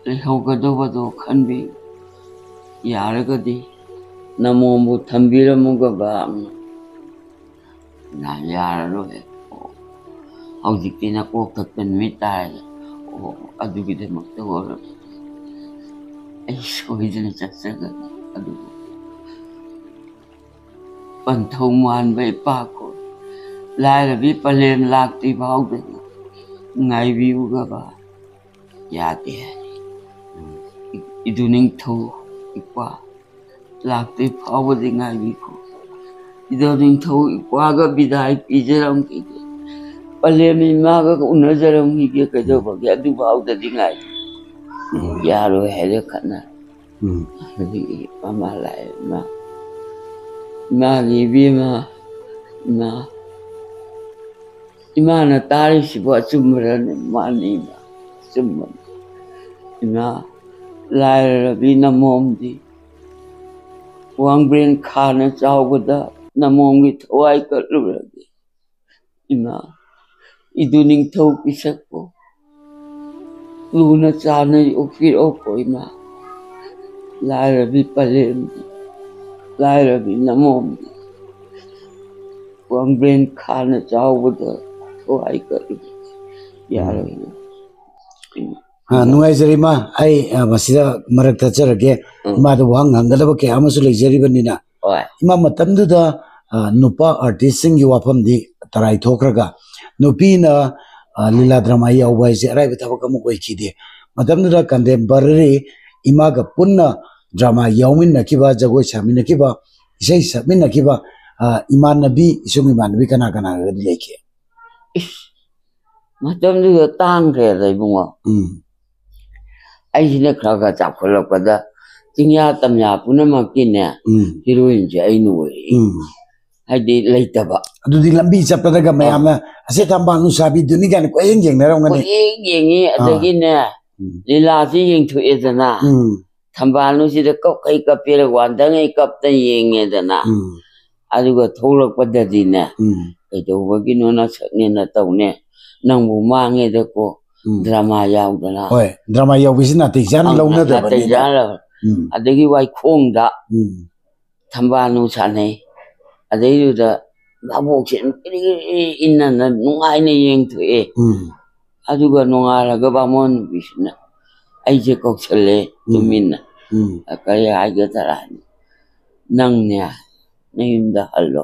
ꯂꯩꯍꯧꯒꯗꯧꯕꯗꯣ ꯈꯟꯕꯤ꯫ ꯌꯥꯔꯒꯗꯤ ꯅꯃꯣꯝꯕꯨ ꯊꯝꯕꯤꯔꯝꯃꯨꯒꯕ꯫ ꯅꯥ, ꯌꯥꯔꯔꯣꯏ꯫ ꯑꯣ, ꯍꯧꯖꯤꯛꯇꯤ ꯅꯀꯣꯛ ꯊꯛꯇ ꯅꯨꯃꯤꯠ ꯇꯥꯔꯦ꯫ ꯑꯣ, ꯑꯗꯨꯒꯤꯗꯃꯛꯇ ꯑꯣꯏꯔꯕ ꯑꯩ ꯁꯣꯏꯗꯅ ꯆꯠꯆꯒꯅꯤ꯫ ꯑꯗꯨꯕꯨ ꯄꯟꯊꯧ ꯃꯥꯟꯕ ꯏꯄꯥꯈꯣ, ꯂꯥꯏꯔꯕꯤ ꯄꯂꯦꯝ ꯂꯥꯛꯇ꯭ꯔꯤ ꯐꯥꯎꯗꯅ ꯉꯥꯏꯕꯤꯌꯨꯒꯕ꯫ ꯌꯥꯗꯦ꯫ ꯏ-, ꯏꯗꯨ ꯅꯤꯡꯊꯧ ꯏꯄꯥ ꯂꯥꯛꯇ꯭ꯔꯤ ꯐꯥꯎꯕꯗꯤ ꯉꯥꯏꯕꯤꯈꯣ꯫ ꯏꯗꯨ ꯅꯤꯡꯊꯧ ꯏꯄꯥꯒ ꯕꯤꯗꯥꯏ ꯄꯤꯖꯔꯝꯈꯤꯒꯦ꯫ ꯄꯂꯦꯝ ꯏꯃꯥꯒ ꯎꯅꯖꯔꯝꯈꯤꯒꯦ꯫ ꯀꯩꯗꯧꯕꯒꯦ? ꯑꯗꯨꯐꯥꯎꯗꯗꯤ ꯉꯥꯏꯕꯤꯌꯨ꯫ ꯎꯝ꯫ ꯌꯥꯔꯣꯏ ꯍꯥꯏꯔꯦ ꯈꯠꯅ꯫ ꯎꯝ꯫ ꯑꯗꯒꯤ ꯃꯃꯥ ꯂꯥꯛꯑꯦ, "ꯏꯃꯥ, ꯏꯃꯥꯒꯤ ꯏꯕꯦꯝꯃ, ꯏꯃꯥ, ꯏꯃꯥꯅ ꯇꯥꯔꯤꯁꯤꯕꯨ ꯑꯆꯨꯝꯕꯔꯅꯦ?" "ꯃꯥꯅꯤ ꯏꯃꯥ, ꯑꯆꯨꯝꯕꯅꯤ꯫ ꯏꯃꯥ, ꯂꯥꯏꯔꯔꯕꯤ ꯅꯃꯣꯝꯗꯤ ꯋꯥꯡꯕ꯭ꯔꯦꯟ ꯈꯥꯅ ꯆꯥꯎꯕꯗ ꯅꯃꯣꯝꯒꯤ ꯊꯋꯥꯏ ꯀꯠꯂꯨꯔꯒꯦ꯫ ꯏꯃꯥ, ꯏꯗꯨ ꯅꯤꯡꯊꯧ ꯄꯤꯁꯛꯄꯨ ꯂꯨꯅ ꯆꯥꯟꯅ ꯌꯣꯛꯄꯤꯔꯛꯎꯀꯣ ꯏꯃꯥ꯫ ꯂꯥꯏꯔꯕꯤ ꯄꯂꯦꯝꯗꯤ, ꯂꯥꯏꯔꯕꯤ ꯅꯃꯣꯝꯗꯤ ꯋꯥꯡꯕ꯭ꯔꯦꯟ ꯈꯥꯅ ꯆꯥꯎꯕꯗ ꯊꯋꯥꯏ ꯀꯠꯂꯨ꯫ ꯌꯥꯔꯣꯏ꯫ ꯎꯝ꯫ ꯑ, ꯅꯨꯡꯉꯥꯏꯖꯔꯦ ꯏꯃꯥ꯫ ꯑꯩ, ꯑ, ꯃꯁꯤꯗ ꯃꯔꯛ ꯊꯠꯆꯔꯒꯦ꯫ ꯎꯝ꯫ ꯏꯃꯥꯗ ꯋꯥꯍꯪ ꯍꯪꯒꯗꯕ ꯀꯌꯥ ꯑꯃꯁꯨ ꯂꯩꯖꯔꯤꯕꯅꯤꯅ꯫ ꯍꯣꯏ꯫ ꯏꯃꯥ, ꯃꯇꯝꯗꯨꯗ, ꯑ, ꯅꯨꯄꯥ artistꯁꯤꯡꯒꯤ ꯋꯥꯐꯝꯗꯤ ꯇꯔꯥꯏ ꯊꯣꯛꯈ꯭ꯔꯒ, ꯅꯨꯄꯤꯅ, ꯑ, ꯂꯤꯂꯥ drama ꯌꯥꯎꯕ ꯍꯥꯏꯁꯦ ꯑꯔꯥꯏꯕ ꯊꯕꯛ ꯑꯃ ꯑꯣꯏꯈꯤꯗꯦ꯫ ꯃꯇꯝꯗꯨꯗ contemporary ꯏꯃꯥꯒ ꯄꯨꯟꯅ drama ꯌꯥꯎꯃꯤꯟꯅꯈꯤꯕ, ꯖꯒꯣꯏ ꯁꯥꯃꯤꯟꯅꯈꯤꯕ, ꯏꯁꯩ ꯁꯛꯃꯤꯟꯅꯈꯤꯕ, ꯑ, ꯏꯃꯥꯟꯅꯕꯤ, ꯏꯁꯨꯡ ꯏꯃꯥꯟꯅꯕꯤ ꯀꯅꯥ ꯀꯅꯥꯒꯗꯤ ꯂꯩꯈꯤ? ꯏꯁ, ꯃꯇꯝꯗꯨꯗ ꯇꯥꯡꯈ꯭ꯔꯦꯗ, ꯏꯕꯨꯡꯉꯣ꯫ ꯎꯝ꯫ ꯑꯩꯁꯤꯅ ꯈꯔ ꯈꯔ ꯆꯥꯎꯈꯠꯂꯛꯄꯗ ꯆꯤꯡꯌꯥ ꯇꯝꯌꯥ ꯄꯨꯝꯅꯃꯛꯀꯤꯅꯦ, ꯎꯝ꯫ Heroineꯁꯦ ꯑꯩꯅ ꯑꯣꯏꯔꯛꯏ꯫ ꯎꯝ꯫ ꯍꯥꯏꯗꯤ ꯂꯩꯇꯕ꯫ ꯑꯗꯨꯗꯤ ꯂꯝꯕꯤ ꯆꯠꯄꯗꯒ ꯑꯥ꯫ ꯃꯌꯥꯝꯅ, "ꯑꯁꯦ ꯊꯝꯕꯥꯜ ꯅꯨꯡꯁꯥꯕꯤꯗꯨꯅꯤ" ꯀꯥꯏꯅ ꯀꯣꯏꯌꯦꯡ ꯌꯦꯡꯅꯔꯝꯒꯅꯤ꯫ ꯀꯣꯏꯌꯦꯡ ꯌꯦꯡꯉꯤ, ꯑꯥ꯫ ꯑꯗꯒꯤꯅꯦ, ꯎꯝ꯫ ꯂꯤꯂꯥꯁꯤ ꯌꯦꯡꯊꯣꯛꯑꯦꯗꯅ꯫ ꯎꯝ꯫ ꯊꯝꯕꯥꯜꯅꯨꯁꯤꯗ ꯀꯞꯈꯩ ꯀꯞꯄꯦꯔ ꯋꯥꯟꯗꯉꯩ ꯀꯞꯇꯅ ꯌꯦꯡꯉꯦꯗꯅ꯫ ꯎꯝ꯫ ꯑꯗꯨꯒ ꯊꯣꯛꯂꯛꯄꯗꯗꯤꯅꯦ, ꯎꯝ꯫ "ꯀꯩꯗꯧꯕꯒꯤꯅꯣ ꯅꯁꯛꯅꯦꯅ ꯇꯧꯅꯦ? ꯅꯪꯕꯨ ꯃꯥꯡꯉꯦꯗꯀꯣ, ꯎꯝ꯫ ꯗ꯭ꯔꯃꯥ ꯌꯥꯎꯗꯅ." ꯍꯣꯏ, ꯗ꯭ꯔꯃꯥ ꯌꯥꯎꯕꯁꯤ ꯅꯥꯇꯩ ꯆꯥꯅ ꯑꯪ, ꯂꯧꯅꯗꯕꯅꯤꯅ꯫ ꯅꯥꯇꯩ ꯆꯥꯅ꯫ ꯎꯝ꯫ ꯑꯗꯒꯤ ꯋꯥꯏꯈꯣꯡꯗ ꯎꯝ꯫ ꯊꯝꯕꯥꯜꯅꯨ ꯁꯥꯟꯅꯩ꯫ ꯑꯗꯩꯗꯨꯗ ꯚꯥꯕꯣꯛꯁꯦ ꯏꯔꯤ ꯏꯔꯤ ꯏꯟꯅꯅ ꯅꯨꯡꯉꯥꯏꯅ ꯌꯦꯡꯊꯣꯛꯑꯦ꯫ ꯎꯝ꯫ ꯑꯗꯨꯒ ꯅꯣꯡꯉꯥꯜꯂꯒ ꯕꯥꯃꯣꯟ ꯅꯨꯄꯤꯁꯤꯅ ꯑꯩꯁꯦ ꯀꯧꯁꯜꯂꯦ ꯎꯝ꯫ ꯇꯨꯃꯤꯟꯅ꯫ ꯎꯝ꯫ "ꯀꯔꯤ ꯍꯥꯏꯒꯦ ꯇꯔꯥꯅꯤ? ꯅꯪꯅꯦ ꯅꯌꯨꯝꯗ ꯍꯜꯂꯣ꯫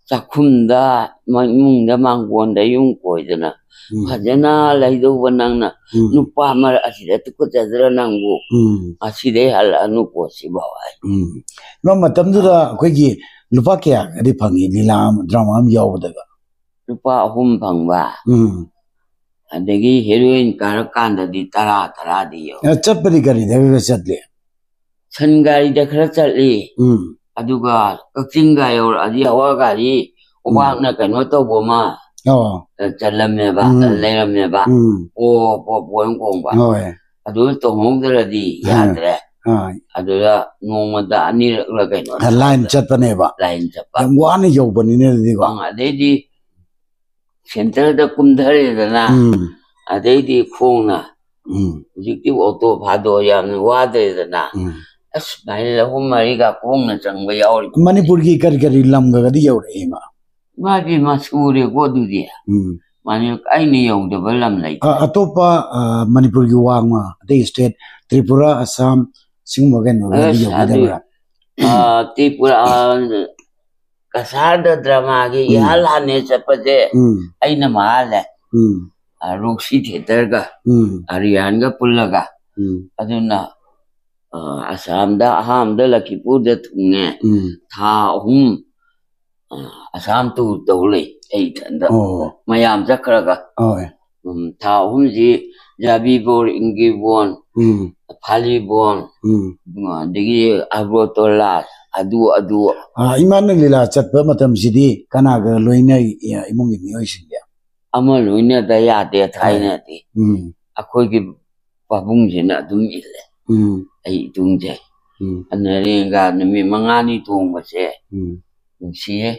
ꯆꯥꯛꯈꯨꯝꯗ, ꯏꯃꯨꯡꯗ, ꯃꯥꯡꯒꯣꯟꯗ ꯌꯨꯝ ꯀꯣꯏꯗꯅ ꯎꯝ꯫ ꯐꯖꯅ ꯂꯩꯗꯧꯕ ꯅꯪꯅ ꯎꯝ꯫ ꯅꯨꯄꯥ ꯃꯔꯛ ꯑꯁꯤꯗ ꯇꯨꯀꯠꯆꯗ꯭ꯔ ꯅꯪꯕꯨ? ꯎꯝ꯫ ꯑꯁꯤꯗꯩ ꯍꯜꯂꯛꯑꯅꯨꯀꯣ ꯁꯤꯐꯥꯎ" ꯍꯥꯏ꯫ ꯎꯝ꯫ ꯏꯃꯥ, ꯃꯇꯝꯗꯨꯗ ꯑꯥ꯫ ꯑꯩꯈꯣꯏꯒꯤ ꯂꯨꯄꯥ ꯀꯌꯥꯒꯗꯤ ꯐꯪꯉꯤ ꯂꯤꯂꯥ ꯑꯃ, ꯗ꯭ꯔꯃꯥ ꯑꯃ ꯌꯥꯎꯕꯗꯒ? ꯂꯨꯄꯥ ꯑꯍꯨꯝ ꯐꯪꯕ꯫ ꯎꯝ꯫ ꯑꯗꯒꯤ ꯍꯦꯔꯣꯏꯟ ꯀꯥꯔꯀꯥꯟꯗꯗꯤ ꯇꯔꯥ, ꯇꯔꯥꯗꯤ ꯌꯧ꯫ ꯑ, ꯆꯠꯄꯗꯤ ꯒꯥꯔꯤꯗꯒ ꯆꯠꯂꯤ? ꯁꯟ ꯒꯥꯔꯤꯗ ꯈꯔ ꯆꯠꯂꯤ꯫ ꯎꯝ꯫ ꯑꯗꯨꯒ ꯀꯛꯆꯤꯡꯒ ꯌꯧꯔꯛꯑꯗꯤ ꯍꯋꯥ ꯒꯥꯔꯤ ꯎꯝ꯫ ꯎꯕꯥꯛꯅ ꯀꯩꯅꯣ ꯇꯧꯕ ꯑꯃ, ꯑꯣ꯫ ꯑ, ꯆꯠꯂꯝꯃꯦꯕ, ꯎꯝ꯫ ꯂꯩꯔꯝꯃꯦꯕ꯫ ꯎꯝ꯫ ꯄꯣ, ꯄꯣ, ꯄꯣ ꯍꯥꯏꯅ ꯈꯣꯡꯕ꯫ ꯍꯣꯏ꯫ ꯑꯗꯨ ꯇꯣꯡꯍꯧꯗ꯭ꯔꯗꯤ ꯑꯥ꯫ ꯌꯥꯗ꯭ꯔꯦ꯫ ꯑꯥ꯫ ꯑꯗꯨꯗ ꯅꯣꯡꯃꯗ ꯑꯅꯤꯔꯛꯂ ꯀꯩꯅꯣ ꯑ, ꯂꯥꯏꯟ ꯊꯥꯕꯗ ꯆꯠꯄꯅꯦꯕ꯫ ꯂꯥꯏꯟ ꯆꯠꯄ꯫ ꯌꯥꯝ ꯋꯥꯅ ꯌꯧꯕꯅꯤꯅꯦ ꯑꯗꯨꯗꯤꯀꯣ꯫ ꯑꯪ, ꯑꯗꯩꯗꯤ ꯁꯦꯟꯇꯔꯗ ꯀꯨꯝꯊꯔꯦꯗꯅ, ꯎꯝ꯫ ꯑꯗꯩꯗꯤ ꯈꯣꯡꯅ, ꯎꯝ꯫ ꯍꯧꯖꯤꯛꯇꯤ ꯑꯣꯇꯣ ꯐꯥꯗꯣ ꯌꯥꯝꯅ ꯋꯥꯗ꯭ꯔꯦꯗꯅ, ꯎꯝ꯫ ꯑꯁ, ꯃꯥꯏꯜ ꯑꯍꯨꯝ ꯃꯔꯤꯒ ꯈꯣꯡꯅ ꯆꯪꯕ ꯌꯥꯎꯔꯤ꯫ ꯃꯅꯤꯄꯨꯔꯒꯤ ꯀꯔꯤ ꯀꯔꯤ ꯂꯝꯒꯗꯤ ꯌꯧꯔꯛꯏ, ꯏꯃꯥ? ꯃꯥꯗꯤ ꯃꯁꯨꯔꯦꯀꯣ ꯑꯗꯨꯗꯤ꯫ ꯎꯝ꯫ ꯃꯥꯅꯤ, ꯑꯩꯅ ꯌꯧꯗꯕ ꯂꯝ ꯂꯩꯇꯦ꯫ ꯑ, ꯑꯇꯣꯞꯄ, ꯑ, ꯃꯅꯤꯄꯨꯔꯒꯤ ꯋꯥꯡꯃ, ꯑꯇꯩ state, ꯇ꯭ꯔꯤꯄꯨꯔꯥ, ꯑꯁꯥꯝ, ꯁꯤꯒꯨꯝꯕꯒꯗꯤ ꯑꯁ, ꯌꯧꯕꯤꯗꯕ꯭ꯔꯥ? ꯑꯗꯨ, ꯑ, ꯇ꯭ꯔꯤꯄꯨꯔꯥ, ꯑ, ꯀꯁꯥꯔꯗ ꯗ꯭ꯔꯃꯥꯒꯤ ꯎꯝ꯫ ꯏꯍꯥꯟ ꯍꯥꯟꯅ ꯆꯠꯄꯁꯦ ꯎꯝ꯫ ꯑꯩꯅ ꯃꯍꯥꯜꯂꯦ꯫ ꯎꯝ꯫ ꯑ, ꯔꯣꯛꯁꯤ ꯊꯤꯌꯦꯇꯔꯒ, ꯎꯝ꯫ ꯑꯔꯤꯌꯥꯟꯒ ꯄꯨꯜꯂꯒ꯫ ꯎꯝ꯫ ꯑꯗꯨꯅ, ꯑ, ꯑꯁꯥꯝꯗ ꯑꯍꯥꯟꯕꯗ ꯂꯈꯤꯄꯨꯔꯗ ꯊꯨꯡꯉꯦ꯫ ꯎꯝ꯫ ꯊꯥ ꯑꯍꯨꯝ, ꯑ, ꯑꯁꯥꯝ tour ꯇꯧ ꯂꯩ ꯑꯩ ꯏꯊꯟꯗ꯫ ꯑꯣ꯫ ꯃꯌꯥꯝ ꯆꯠꯈ꯭ꯔꯒ꯫ ꯍꯣꯏ꯫ ꯎꯝ, ꯊꯥ ꯑꯍꯨꯝꯁꯤ ꯖꯥꯕꯤꯕꯣꯟ, ꯏꯪꯒꯤꯕꯣꯟ, ꯎꯝ꯫ ꯐꯥꯂꯤꯕꯣꯟ, ꯎꯝ꯫ ꯑꯗꯒꯤ ꯑꯒꯔꯣꯇꯣꯂꯥ, ꯑꯗꯨ, ꯑꯗꯨ꯫ ꯑ, ꯏꯃꯥꯅ ꯂꯤꯂꯥ ꯆꯠꯄ ꯃꯇꯝꯁꯤꯗꯤ ꯀꯅꯥꯒ ꯂꯣꯏꯅꯩ, ꯏ-, ꯏꯃꯨꯡꯒꯤ ꯃꯤꯑꯣꯏꯁꯤꯡꯗꯤ? ꯑꯃ ꯂꯣꯏꯅꯗ ꯌꯥꯗꯦ ꯊꯥꯏꯅꯗꯤ꯫ ꯎꯝ꯫ ꯑꯩꯈꯣꯏꯒꯤ ꯄꯥꯕꯨꯡꯁꯤꯅ ꯑꯗꯨꯝ ꯏꯜꯂꯦ꯫ ꯎꯝ꯫ ꯑꯩ ꯏꯇꯨꯡꯁꯦ꯫ ꯎꯝ꯫ ꯑꯗꯨꯅ ꯔꯦꯟꯒ ꯅꯨꯃꯤꯠ ꯃꯉꯥꯅꯤ ꯇꯣꯡꯕꯁꯦ ꯎꯝ꯫ ꯅꯨꯡꯁꯤꯌꯦ꯫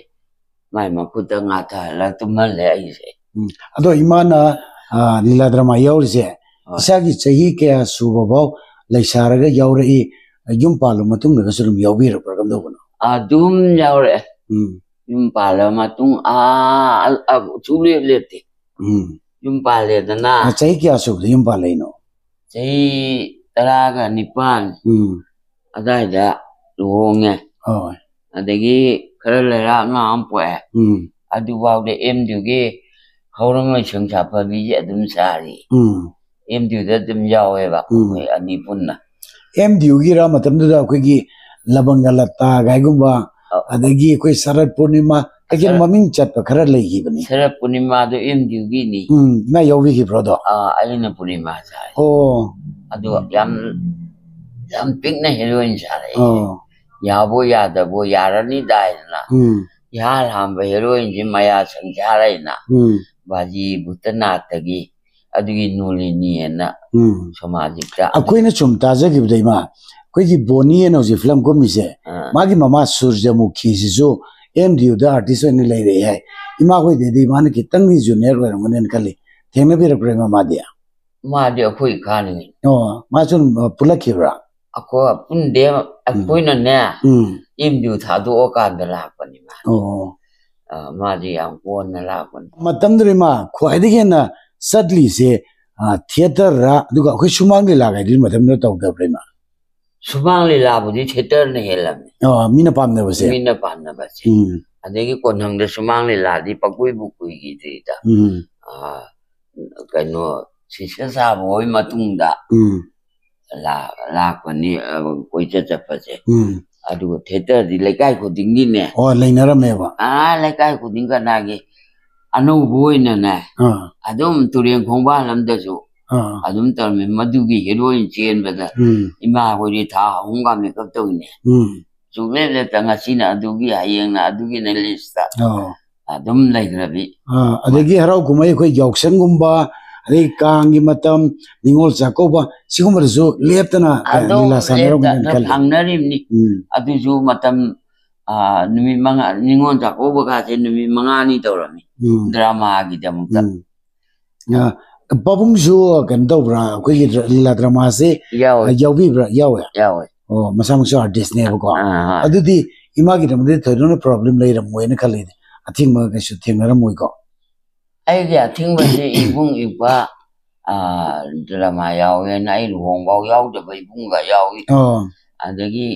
ꯃꯥꯏ ꯃꯈꯨꯠꯇ ꯉꯥ ꯊꯥꯍꯜꯂꯒ ꯇꯨꯝꯍꯜꯂꯦ ꯑꯩꯁꯦ꯫ ꯎꯝ꯫ ꯑꯗꯣ ꯏꯃꯥꯅ, ꯑ, ꯂꯤꯂꯥ ꯗ꯭ꯔꯃꯥ ꯌꯥꯎꯔꯤꯁꯦ ꯍꯣꯏ꯫ ꯏꯁꯥꯒꯤ ꯆꯍꯤ ꯀꯌꯥ ꯁꯨꯕ ꯐꯥꯎ ꯂꯩꯁꯥꯔꯒ ꯌꯥꯎꯔꯛꯏ, ꯌꯨꯝ ꯄꯥꯜꯂ ꯃꯇꯨꯡꯗꯒꯁꯨ ꯑꯗꯨꯝ ꯌꯥꯎꯕꯤꯔꯛꯄ꯭ꯔꯥ, ꯀꯝꯗꯧꯕꯅꯣ? ꯑꯗꯨꯝ ꯌꯥꯎꯔꯛꯑꯦ꯫ ꯎꯝ꯫ ꯌꯨꯝ ꯄꯥꯜꯂ ꯃꯇꯨꯡ, ꯑꯥ, ꯑ, ꯑ, ꯁꯨꯡꯂꯦꯞ ꯂꯦꯞꯇꯦ꯫ ꯎꯝ꯫ ꯌꯨꯝ ꯄꯥꯜꯂꯦꯗꯅ꯫ ꯑ, ꯆꯍꯤ ꯀꯌꯥ ꯁꯨꯕꯗ ꯌꯨꯝ ꯄꯥꯜꯂꯛꯏꯅꯣ? ꯆꯍꯤ ꯇꯔꯥꯒ ꯅꯤꯄꯥꯟ ꯎꯝ꯫ ꯑꯗꯥꯏꯗ ꯂꯨꯍꯣꯡꯉꯦ꯫ ꯍꯣꯏ꯫ ꯑꯗꯒꯤ ꯈꯔ ꯂꯩꯔ ꯑꯉꯥꯡ ꯑꯃ ꯄꯣꯛꯑꯦ꯫ ꯎꯝ꯫ ꯑꯗꯨꯐꯥꯎꯗ ꯑꯦꯝ ꯗꯤ ꯌꯨꯒꯤ ꯍꯧꯔꯝ ꯂꯣꯏꯁꯪ ꯁꯥꯐꯕꯤꯁꯦ ꯑꯗꯨꯝ ꯁꯥꯔꯤ꯫ ꯎꯝ꯫ ꯑꯦꯝ ꯗꯤ ꯌꯨꯗ ꯑꯗꯨꯝ ꯌꯥꯎꯋꯦꯕ ꯎꯝ꯫ ꯑꯩꯈꯣꯏ ꯑꯅꯤ ꯄꯨꯟꯅ꯫ ꯑꯦꯝ ꯗꯤ ꯌꯨꯒꯤꯔ ꯃꯇꯝꯗꯨꯗ ꯑꯩꯈꯣꯏꯒꯤ ꯂꯕꯪꯒ ꯂꯇꯥ ꯀꯥꯏꯒꯨꯝꯕ, ꯑ, ꯑꯗꯒꯤ ꯑꯩꯈꯣꯏ ꯁꯔꯠ ꯄꯨꯔꯅꯤꯃꯥ, ꯀꯩ ꯀꯩꯅꯣ ꯁꯔꯠ ꯃꯃꯤꯡ ꯆꯠꯄ ꯈꯔ ꯂꯩꯈꯤꯕꯅꯤ꯫ ꯁꯔꯠ ꯄꯨꯔꯅꯤꯃꯥꯗꯣ ꯑꯦꯝ ꯗꯤ ꯌꯨꯒꯤꯅꯤ꯫ ꯎꯝ, ꯏꯃꯥ ꯌꯥꯎꯕꯤꯈꯤꯕ꯭ꯔꯣ ꯑꯗꯣ? ꯑꯥ, ꯑꯩꯅ ꯄꯨꯔꯅꯤꯃꯥ ꯁꯥꯏ꯫ ꯑꯣ꯫ ꯑꯗꯣ ꯌꯥꯝ, ꯌꯥꯝ ꯄꯤꯛꯅ ꯍꯦꯔꯣꯏꯟ ꯁꯥꯔꯛꯑꯦ꯫ ꯑꯣ꯫ ꯌꯥꯕꯣ ꯌꯥꯗꯕꯣ ꯌꯥꯔꯅꯤꯗ ꯍꯥꯏꯗꯅ꯫ ꯎꯝ꯫ ꯏꯍꯥꯟ ꯍꯥꯟꯕ ꯍꯦꯔꯣꯏꯟꯁꯤ ꯃꯌꯥ ꯁꯪꯁꯥꯔꯩꯅ ꯎꯝ꯫ ꯕꯥꯖꯤ ꯚꯨꯇꯅꯥꯊꯇꯒꯤ ꯑꯗꯨꯒꯤ ꯅꯣꯂꯤꯅꯤ ꯍꯥꯏꯅ ꯎꯝ꯫ ꯁꯃꯥꯖꯤꯛꯇ꯫ ꯑꯩꯈꯣꯏꯅ ꯁꯨꯝ ꯇꯥꯖꯈꯤꯕꯗ, ꯏꯃꯥ, ꯑꯩꯈꯣꯏꯒꯤ ꯕꯣꯅꯤ ꯍꯥꯏꯅ ꯍꯧꯖꯤꯛ ꯐꯤꯂꯝ ꯀꯨꯝꯃꯤꯁꯦ, ꯑꯥ꯫ ꯃꯥꯒꯤ ꯃꯃꯥ ꯁꯨꯔꯖꯃꯨꯈꯤꯁꯤꯁꯨ ꯑꯦꯝ ꯗꯤ ꯌꯨꯗ ꯑꯥꯔꯇꯤꯁ ꯑꯣꯏꯅ ꯂꯩꯔꯛꯑꯦ ꯍꯥꯏ꯫ ꯏꯃꯥ ꯍꯣꯏꯗꯩꯗꯤ ꯃꯥꯅ ꯈꯤꯇꯪꯗꯤ ꯖꯨꯅꯤꯌꯔ ꯑꯣꯏꯔꯝꯒꯅꯦꯅ ꯈꯜꯂꯤ꯫ ꯊꯦꯡꯅꯕꯤꯔꯛꯄ꯭ꯔꯥ, ꯏꯃꯥ, ꯃꯥꯗꯤ? ꯃꯥꯗꯤ ꯑꯩꯈꯣꯏ ꯏꯈꯥꯅꯤ꯫ ꯑꯣ, ꯃꯥꯁꯨ ꯑꯗꯨꯝ, ꯑ, ꯄꯨꯜꯂꯛꯈꯤꯕ꯭ꯔꯥ? ꯑꯩꯈꯣꯏ ꯄꯨꯟꯗꯦ, ꯎꯝ꯫ ꯑꯩꯈꯣꯏꯅꯅꯦ, ꯎꯝ꯫ ꯑꯦꯝ ꯗꯤ ꯌꯨ ꯊꯥꯗꯣꯛꯑꯀꯥꯟꯗ ꯂꯥꯛꯄꯅꯤ ꯃꯥ꯫ ꯑꯣ꯫ ꯑ, ꯃꯥꯗꯤ ꯌꯥꯝ ꯀꯣꯟꯅ ꯂꯥꯛꯄꯅꯤ꯫ ꯃꯇꯝꯗꯨꯗ ꯏꯃꯥ ꯈ꯭ꯋꯥꯏꯗꯒꯤ ꯍꯦꯟꯅ ꯆꯠꯂꯤꯁꯦ, ꯑ, ꯊꯤꯌꯦꯇꯔꯔ, ꯑꯗꯨꯒ ꯑꯩꯈꯣꯏ ꯁꯨꯃꯥꯡ ꯂꯤꯂꯥ ꯀꯥꯏꯗꯨꯗꯤ ꯃꯇꯝꯗꯨꯗ ꯇꯧꯗꯕ꯭ꯔꯥ, ꯏꯃꯥ? ꯁꯨꯃꯥꯡ ꯂꯤꯂꯥꯕꯨꯗꯤ ꯊꯤꯌꯦꯇꯔꯅ ꯍꯦꯜꯂꯝꯃꯤ꯫ ꯑ, ꯃꯤꯅ ꯄꯥꯝꯅꯕꯁꯦ? ꯃꯤꯅ ꯄꯥꯝꯅꯕꯁꯦ꯫ ꯎꯝ꯫ ꯑꯗꯒꯤ ꯀꯣꯟꯊꯪꯗ ꯁꯨꯃꯥꯡ ꯂꯤꯂꯥꯗꯤ ꯄꯪꯀꯨꯏꯕꯨ ꯀꯨꯏꯈꯤꯗ꯭ꯔꯤꯗ꯫ ꯎꯝ꯫ ꯑ, ꯀꯩꯅꯣ, ꯁꯤꯁꯤꯌꯥ ꯁꯥꯕ ꯍꯣꯏ ꯃꯇꯨꯡꯗ ꯎꯝ꯫ ꯂꯥ-, ꯂꯥꯛꯄꯅꯤ, ꯑ, ꯀꯣꯏꯆꯠ ꯆꯠꯄꯁꯦ꯫ ꯎꯝ꯫ ꯑꯗꯨꯒ ꯊꯤꯌꯦꯇꯔꯗꯤ ꯂꯩꯀꯥꯏ ꯈꯨꯗꯤꯡꯒꯤꯅꯦ꯫ ꯑꯣ, ꯂꯩꯅꯔꯝꯃꯦꯕ꯫ ꯑꯥ, ꯂꯩꯀꯥꯏ ꯈꯨꯗꯤꯡ ꯀꯅꯥꯒꯤ ꯑꯅꯧꯕ ꯑꯣꯏꯅꯅꯦ, ꯑꯥ꯫ ꯑꯗꯨꯝ ꯇꯨꯔꯦꯟ ꯈꯣꯡꯕꯥꯜ ꯑꯃꯗꯁꯨ ꯑꯥ꯫ ꯑꯗꯨꯝ ꯇꯧꯔꯝꯃꯤ꯫ ꯃꯗꯨꯒꯤ ꯍꯦꯔꯣꯏꯟ ꯆꯦꯟꯕꯗ ꯎꯝ꯫ ꯏꯃꯥ ꯍꯣꯏꯗꯤ ꯊꯥ ꯑꯍꯨꯝꯒ ꯃꯦꯀꯞ ꯇꯧꯏꯅꯦ꯫ ꯎꯝ꯫ ꯁꯨꯡꯂꯦꯞ ꯂꯦꯞꯇ ꯉꯁꯤꯅ ꯑꯗꯨꯒꯤ, ꯍꯌꯦꯡꯅ ꯑꯗꯨꯒꯤꯅ ꯂꯤꯁꯇ ꯑꯣ꯫ ꯑꯗꯨꯝ ꯂꯩꯈ꯭ꯔꯕꯤ꯫ ꯑꯥ, ꯑꯗꯒꯤ ꯍꯔꯥꯎ ꯀꯨꯝꯍꯩ ꯑꯩꯈꯣꯏ ꯌꯥꯎꯁꯪꯒꯨꯝꯕ, ꯑꯗꯩ ꯀꯥꯡꯒꯤ ꯃꯇꯝ, ꯅꯤꯉꯣꯜ ꯆꯥꯛꯀꯧꯕ, ꯁꯤꯒꯨꯝꯕꯗꯁꯨ ꯂꯦꯞꯇꯅ ꯑꯗꯨꯝ ꯂꯤꯂꯥ ꯁꯥꯟꯅꯔꯝꯒꯅꯤ ꯂꯦꯞꯇꯅ ꯈꯜꯂꯤ꯫ ꯐꯪꯅꯔꯤꯕꯅꯤ꯫ ꯎꯝ꯫ ꯑꯗꯨꯁꯨ ꯃꯇꯝ, ꯑ, ꯅꯨꯃꯤꯠ ꯃꯉꯥ, ꯅꯤꯉꯣꯜ ꯆꯥꯛꯀꯧꯕ ꯀꯥꯁꯦ ꯅꯨꯃꯤꯠ ꯃꯉꯥꯅꯤ ꯇꯧꯔꯝꯃꯤ꯫ ꯎꯝ꯫ ꯗ꯭ꯔꯃꯥꯒꯤꯗꯃꯛꯇ꯫ ꯎꯝ꯫ ꯑ, ꯄꯥꯕꯨꯡꯁꯨ ꯀꯩꯅꯣ ꯇꯧꯕ꯭ꯔꯥ? ꯑꯩꯈꯣꯏꯒꯤ ꯗ꯭ꯔ-, ꯂꯤꯂꯥ ꯗ꯭ꯔꯃꯥꯁꯦ, ꯌꯥꯎꯋꯦ꯫ ꯑ, ꯌꯥꯎꯕꯤꯕ꯭ꯔꯥ? ꯌꯥꯎꯋꯦ꯫ ꯌꯥꯎꯋꯦ꯫ ꯑꯣ, ꯃꯁꯥꯃꯛꯁꯨ artistꯅꯦꯕꯀꯣ꯫ ꯑꯥ, ꯑꯥ꯫ ꯑꯗꯨꯗꯤ ꯏꯃꯥꯒꯤꯗꯃꯛꯇꯗꯤ ꯊꯣꯏꯗꯣꯛꯅ problem ꯂꯩꯔꯝꯃꯣꯏꯅ ꯈꯜꯂꯤ꯫ ꯑꯊꯤꯡꯕ ꯀꯩꯁꯨ ꯊꯦꯡꯅꯔꯝꯃꯣꯏꯀꯣ? ꯑꯩꯒꯤ ꯑꯊꯤꯡꯕꯁꯦ ꯏꯕꯨꯡ ꯏꯄ꯭ꯋꯥ, ꯑ, ꯗ꯭ꯔꯃꯥ ꯌꯥꯎꯋꯦꯅ ꯑꯩ ꯂꯨꯍꯣꯡꯐꯥꯎ ꯌꯥꯎꯗꯕ ꯏꯕꯨꯡꯒ ꯌꯥꯎꯏ꯫ ꯑꯣ꯫ ꯑꯗꯒꯤ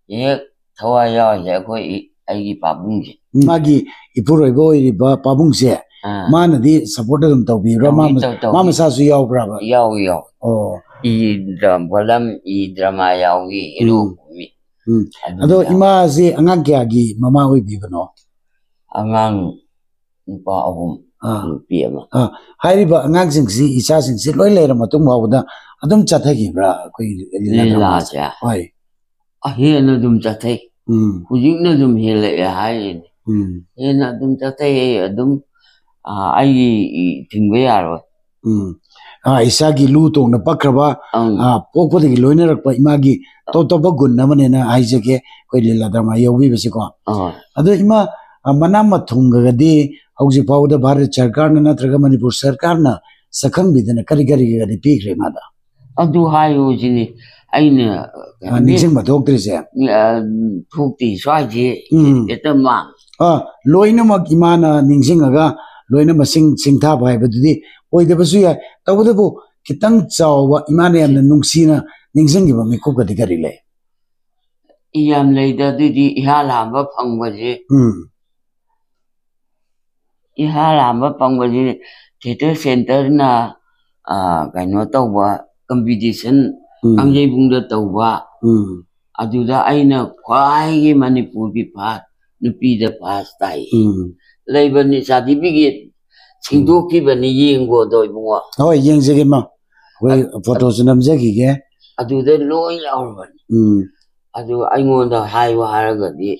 ꯍꯦꯛ ꯊꯋꯥꯏ ꯌꯥꯎꯔꯤꯁꯦ ꯑꯩꯈꯣꯏ ꯏ-, ꯑꯩꯒꯤ ꯄꯥꯕꯨꯡꯁꯦ꯫ ꯃꯥꯒꯤ ꯏꯄꯨꯔꯣꯏꯕ ꯑꯣꯏꯔꯤꯕ ꯄꯥꯕꯨꯡꯁꯦ, ꯑꯥ꯫ ꯃꯥꯅꯗꯤ support ꯑꯗꯨꯝ ꯇꯧꯕꯤꯕ꯭ꯔꯥ? ꯇꯧꯕꯤ-, ꯃꯥ ꯃꯁ-, ꯇꯧ-, ꯃꯥ ꯇꯧꯕꯤ-, ꯃꯁꯥꯁꯨ ꯌꯥꯎꯕ꯭ꯔꯥꯕ? ꯌꯥꯎꯏ, ꯌꯥꯎꯏ꯫ ꯑꯣ꯫ ꯏ ꯗ꯭ꯔ-, ꯐꯤꯂꯝ, ꯏ ꯗ꯭ꯔꯃꯥ ꯌꯥꯎꯏ, ꯍꯦꯔꯣ ꯎꯝ꯫ ꯀꯨꯝꯃꯤ꯫ ꯎꯝ꯫ ꯑꯗꯨ ꯑꯗꯣ ꯌꯥꯎꯏ꯫ ꯏꯃꯥꯁꯦ ꯑꯉꯥꯡ ꯀꯌꯥꯒꯤ ꯃꯃꯥ ꯑꯣꯏꯕꯤꯕꯅꯣ? ꯑꯉꯥꯡ ꯅꯨꯄꯥ ꯑꯍꯨꯝ, ꯑꯥ꯫ ꯅꯨꯄꯤ ꯑꯃ꯫ ꯑꯥ, ꯍꯥꯏꯔꯤꯕ ꯑꯉꯥꯡꯁꯤꯡꯁꯤ, ꯏꯆꯥꯁꯤꯡꯁꯤ ꯂꯣꯏ ꯂꯩꯔ ꯃꯇꯨꯡ ꯐꯥꯎꯕꯗ ꯑꯗꯨꯝ ꯆꯠꯊꯈꯤꯕ꯭ꯔꯥ ꯑꯩꯈꯣꯏ ꯂꯤꯂꯥ ꯗ꯭ꯔꯃꯥꯁꯦ? ꯂꯤꯂꯥꯁꯦ? ꯍꯣꯏ꯫ ꯑ, ꯍꯦꯟꯅ ꯑꯗꯨꯝ ꯆꯠꯊꯩ꯫ ꯎꯝ꯫ ꯍꯧꯖꯤꯛꯅ ꯑꯗꯨꯝ ꯍꯦꯜꯂꯛꯑꯦ ꯍꯥꯏꯔꯤꯅꯦ꯫ ꯎꯝ꯫ ꯍꯦꯟꯅ ꯑꯗꯨꯝ ꯆꯠꯊꯩ, ꯑꯩ ꯑꯗꯨꯝ, ꯑ, ꯑꯩꯒꯤ ꯏ-, ꯊꯤꯡꯕ ꯌꯥꯔꯣꯏ꯫ ꯎꯝ꯫ ꯑ, ꯏꯁꯥꯒꯤ ꯂꯨ ꯇꯣꯡꯅ ꯄꯛꯈ꯭ꯔꯕ, ꯑꯪ꯫ ꯑ, ꯄꯣꯛꯄꯗꯒꯤ ꯂꯣꯏꯅꯔꯛꯄ ꯏꯃꯥꯒꯤ ꯇꯣꯞ ꯇꯣꯞꯄ ꯒꯨꯟ ꯑꯃꯅꯦꯅ ꯍꯥꯏꯖꯒꯦ, ꯑꯩꯈꯣꯏ ꯂꯤꯂꯥ ꯗ꯭ꯔꯃꯥ ꯌꯥꯎꯕꯤꯕꯁꯤꯀꯣ꯫ ꯑꯍꯣꯏ꯫ ꯑꯗꯣ ꯏꯃꯥ, ꯑ, ꯃꯅꯥ ꯃꯊꯨꯝꯒꯗꯤ ꯍꯧꯖꯤꯛ ꯐꯥꯎꯕꯗ ꯚꯥꯔꯠ ꯁꯔꯀꯥꯔꯅ ꯅꯠꯇ꯭ꯔꯒ ꯃꯅꯤꯄꯨꯔ ꯁꯔꯀꯥꯔꯅ ꯁꯛꯈꯪꯕꯤꯗꯅ ꯀꯔꯤ ꯀꯔꯤꯒꯗꯤ ꯄꯤꯈ꯭ꯔꯦ ꯏꯃꯥꯗ? ꯑꯗꯨ ꯍꯥꯏꯌꯨ ꯁꯤꯅꯤ ꯑꯩꯅ, ꯑ, ꯅꯤꯡꯁꯤꯡꯕ ꯊꯣꯛꯇ꯭ꯔꯤꯁꯦ꯫ ꯑ, ꯊꯣꯛꯇꯦ ꯁ꯭ꯋꯥꯏꯁꯦ ꯎꯝ꯫ ꯍꯦꯛꯇ ꯃꯥꯡ-, ꯑ, ꯂꯣꯏꯅꯃꯛ ꯏꯃꯥꯅ ꯅꯤꯡꯁꯤꯡꯉꯒ ꯂꯣꯏꯅ ꯃꯁꯤꯡ ꯁꯤꯡꯊꯥꯕ ꯍꯥꯏꯕꯗꯨꯗꯤ ꯑꯣꯏꯗꯕꯁꯨ ꯌꯥꯏ꯫ ꯇꯧꯕꯇꯕꯨ ꯈꯤꯇꯪ ꯆꯥꯎꯕ, ꯏꯃꯥꯅ ꯌꯥꯝꯅ ꯅꯨꯡꯁꯤꯅ ꯅꯤꯡꯁꯤꯡꯈꯤꯕ ꯃꯤꯀꯨꯞꯀꯗꯤ ꯀꯔꯤ ꯂꯩ? ꯌꯥꯝ ꯂꯩꯗ, ꯑꯗꯨꯗꯤ ꯏꯍꯥꯟ ꯍꯥꯟꯕ ꯐꯪꯕꯁꯦ꯫ ꯎꯝ꯫ ꯏꯍꯥꯟ ꯍꯥꯟꯕ ꯐꯪꯕꯁꯦ theatre centreꯅ, ꯑ, ꯀꯩꯅꯣ ꯇꯧꯕ, competition ꯎꯝ꯫ ꯀꯥꯡꯖꯩꯕꯨꯡꯗ ꯇꯧꯕ꯫ ꯎꯝ꯫ ꯑꯗꯨꯗ ꯑꯩꯅ ꯈ꯭ꯋꯥꯏꯒꯤ ꯃꯅꯤꯄꯨꯔꯒꯤ first, ꯅꯨꯄꯤꯗ first ꯇꯥꯏ꯫ ꯎꯝ꯫ ꯂꯩꯕꯅꯤ, certificate ꯁꯤꯡꯗꯣꯛꯈꯤꯕꯅꯤ, ꯌꯦꯡꯒꯣꯗꯣ ꯏꯕꯨꯡꯉꯣ꯫ ꯍꯣꯏ, ꯌꯦꯡꯖꯒꯦ, ꯃꯥ꯫ ꯑꯩꯈꯣꯏ ꯑ-, photoꯁꯨ ꯅꯝꯖꯈꯤꯒꯦ꯫ ꯑꯗꯨꯗ ꯂꯣꯏ ꯌꯥꯎꯔꯕꯅꯤ꯫ ꯎꯝ꯫ ꯑꯗꯨ ꯑꯩꯉꯣꯟꯗ ꯍꯥꯏꯌꯨ ꯍꯥꯏꯔꯒꯗꯤ꯫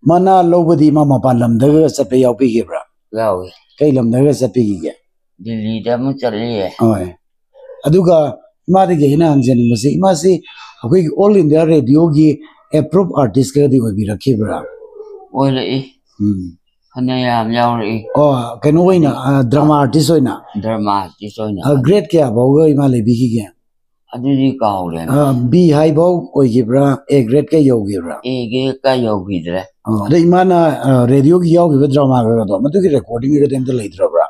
ꯃꯅꯥ ꯂꯧꯕꯗꯤ ꯃꯥ ꯃꯄꯥꯟ ꯂꯝꯗꯒ ꯆꯠꯄ ꯌꯥꯎꯕꯤꯈꯤꯕ꯭ꯔꯥ? ꯌꯥꯎꯏ꯫ ꯀꯩ ꯂꯝꯗꯒ ꯆꯠꯄꯤꯈꯤꯒꯦ? ꯗꯤꯜꯂꯤꯗ ꯑꯃꯨꯛ ꯆꯠꯂꯤꯌꯦ꯫ ꯍꯣꯏ꯫ ꯑꯗꯨꯒ ꯏꯃꯥꯗꯒꯤ ꯑꯩꯅ ꯍꯪꯖꯅꯤꯡꯕꯁꯦ, ꯏꯃꯥꯁꯤ ꯑꯩꯈꯣꯏꯒꯤ All India Radioꯒꯤ approved artistꯀꯗꯤ ꯑꯣꯏꯕꯤꯔꯛꯈꯤꯕ꯭ꯔꯥ? ꯑꯣꯏꯔꯛꯏ꯫ ꯎꯝ꯫ ꯐꯅꯌꯥꯝ ꯌꯥꯎꯔꯛꯏ꯫ ꯑꯣ, ꯀꯩꯅꯣ ꯑꯣꯏꯅ, ꯑ, drama artist ꯑꯣꯏꯅ? Drama artist ꯑꯣꯏꯅ꯫ ꯑ, grade ꯀꯌꯥ ꯐꯥꯎꯒ ꯏꯃꯥ ꯂꯩꯕꯤꯈꯤꯒꯦ? ꯑꯗꯨꯗꯤ ꯀꯥꯎꯔꯦ꯫ ꯑ, B ꯍꯥꯏꯐꯥꯎ ꯑꯣꯏꯈꯤꯕ꯭ꯔꯥ? A gradeꯀ ꯌꯧꯈꯤꯕ꯭ꯔꯥ? Aꯒ ꯌꯧꯈꯤꯗ꯭ꯔꯦ꯫ ꯑꯣ, ꯑꯗ ꯏꯃꯥꯅ, ꯑ, radioꯒꯤ ꯌꯥꯎꯈꯤꯕ dramaꯒꯗꯣ, ꯃꯗꯨꯒꯤ recordingꯒꯗꯤ ꯑꯝꯇ ꯂꯩꯇ꯭ꯔꯕ꯭ꯔꯥ?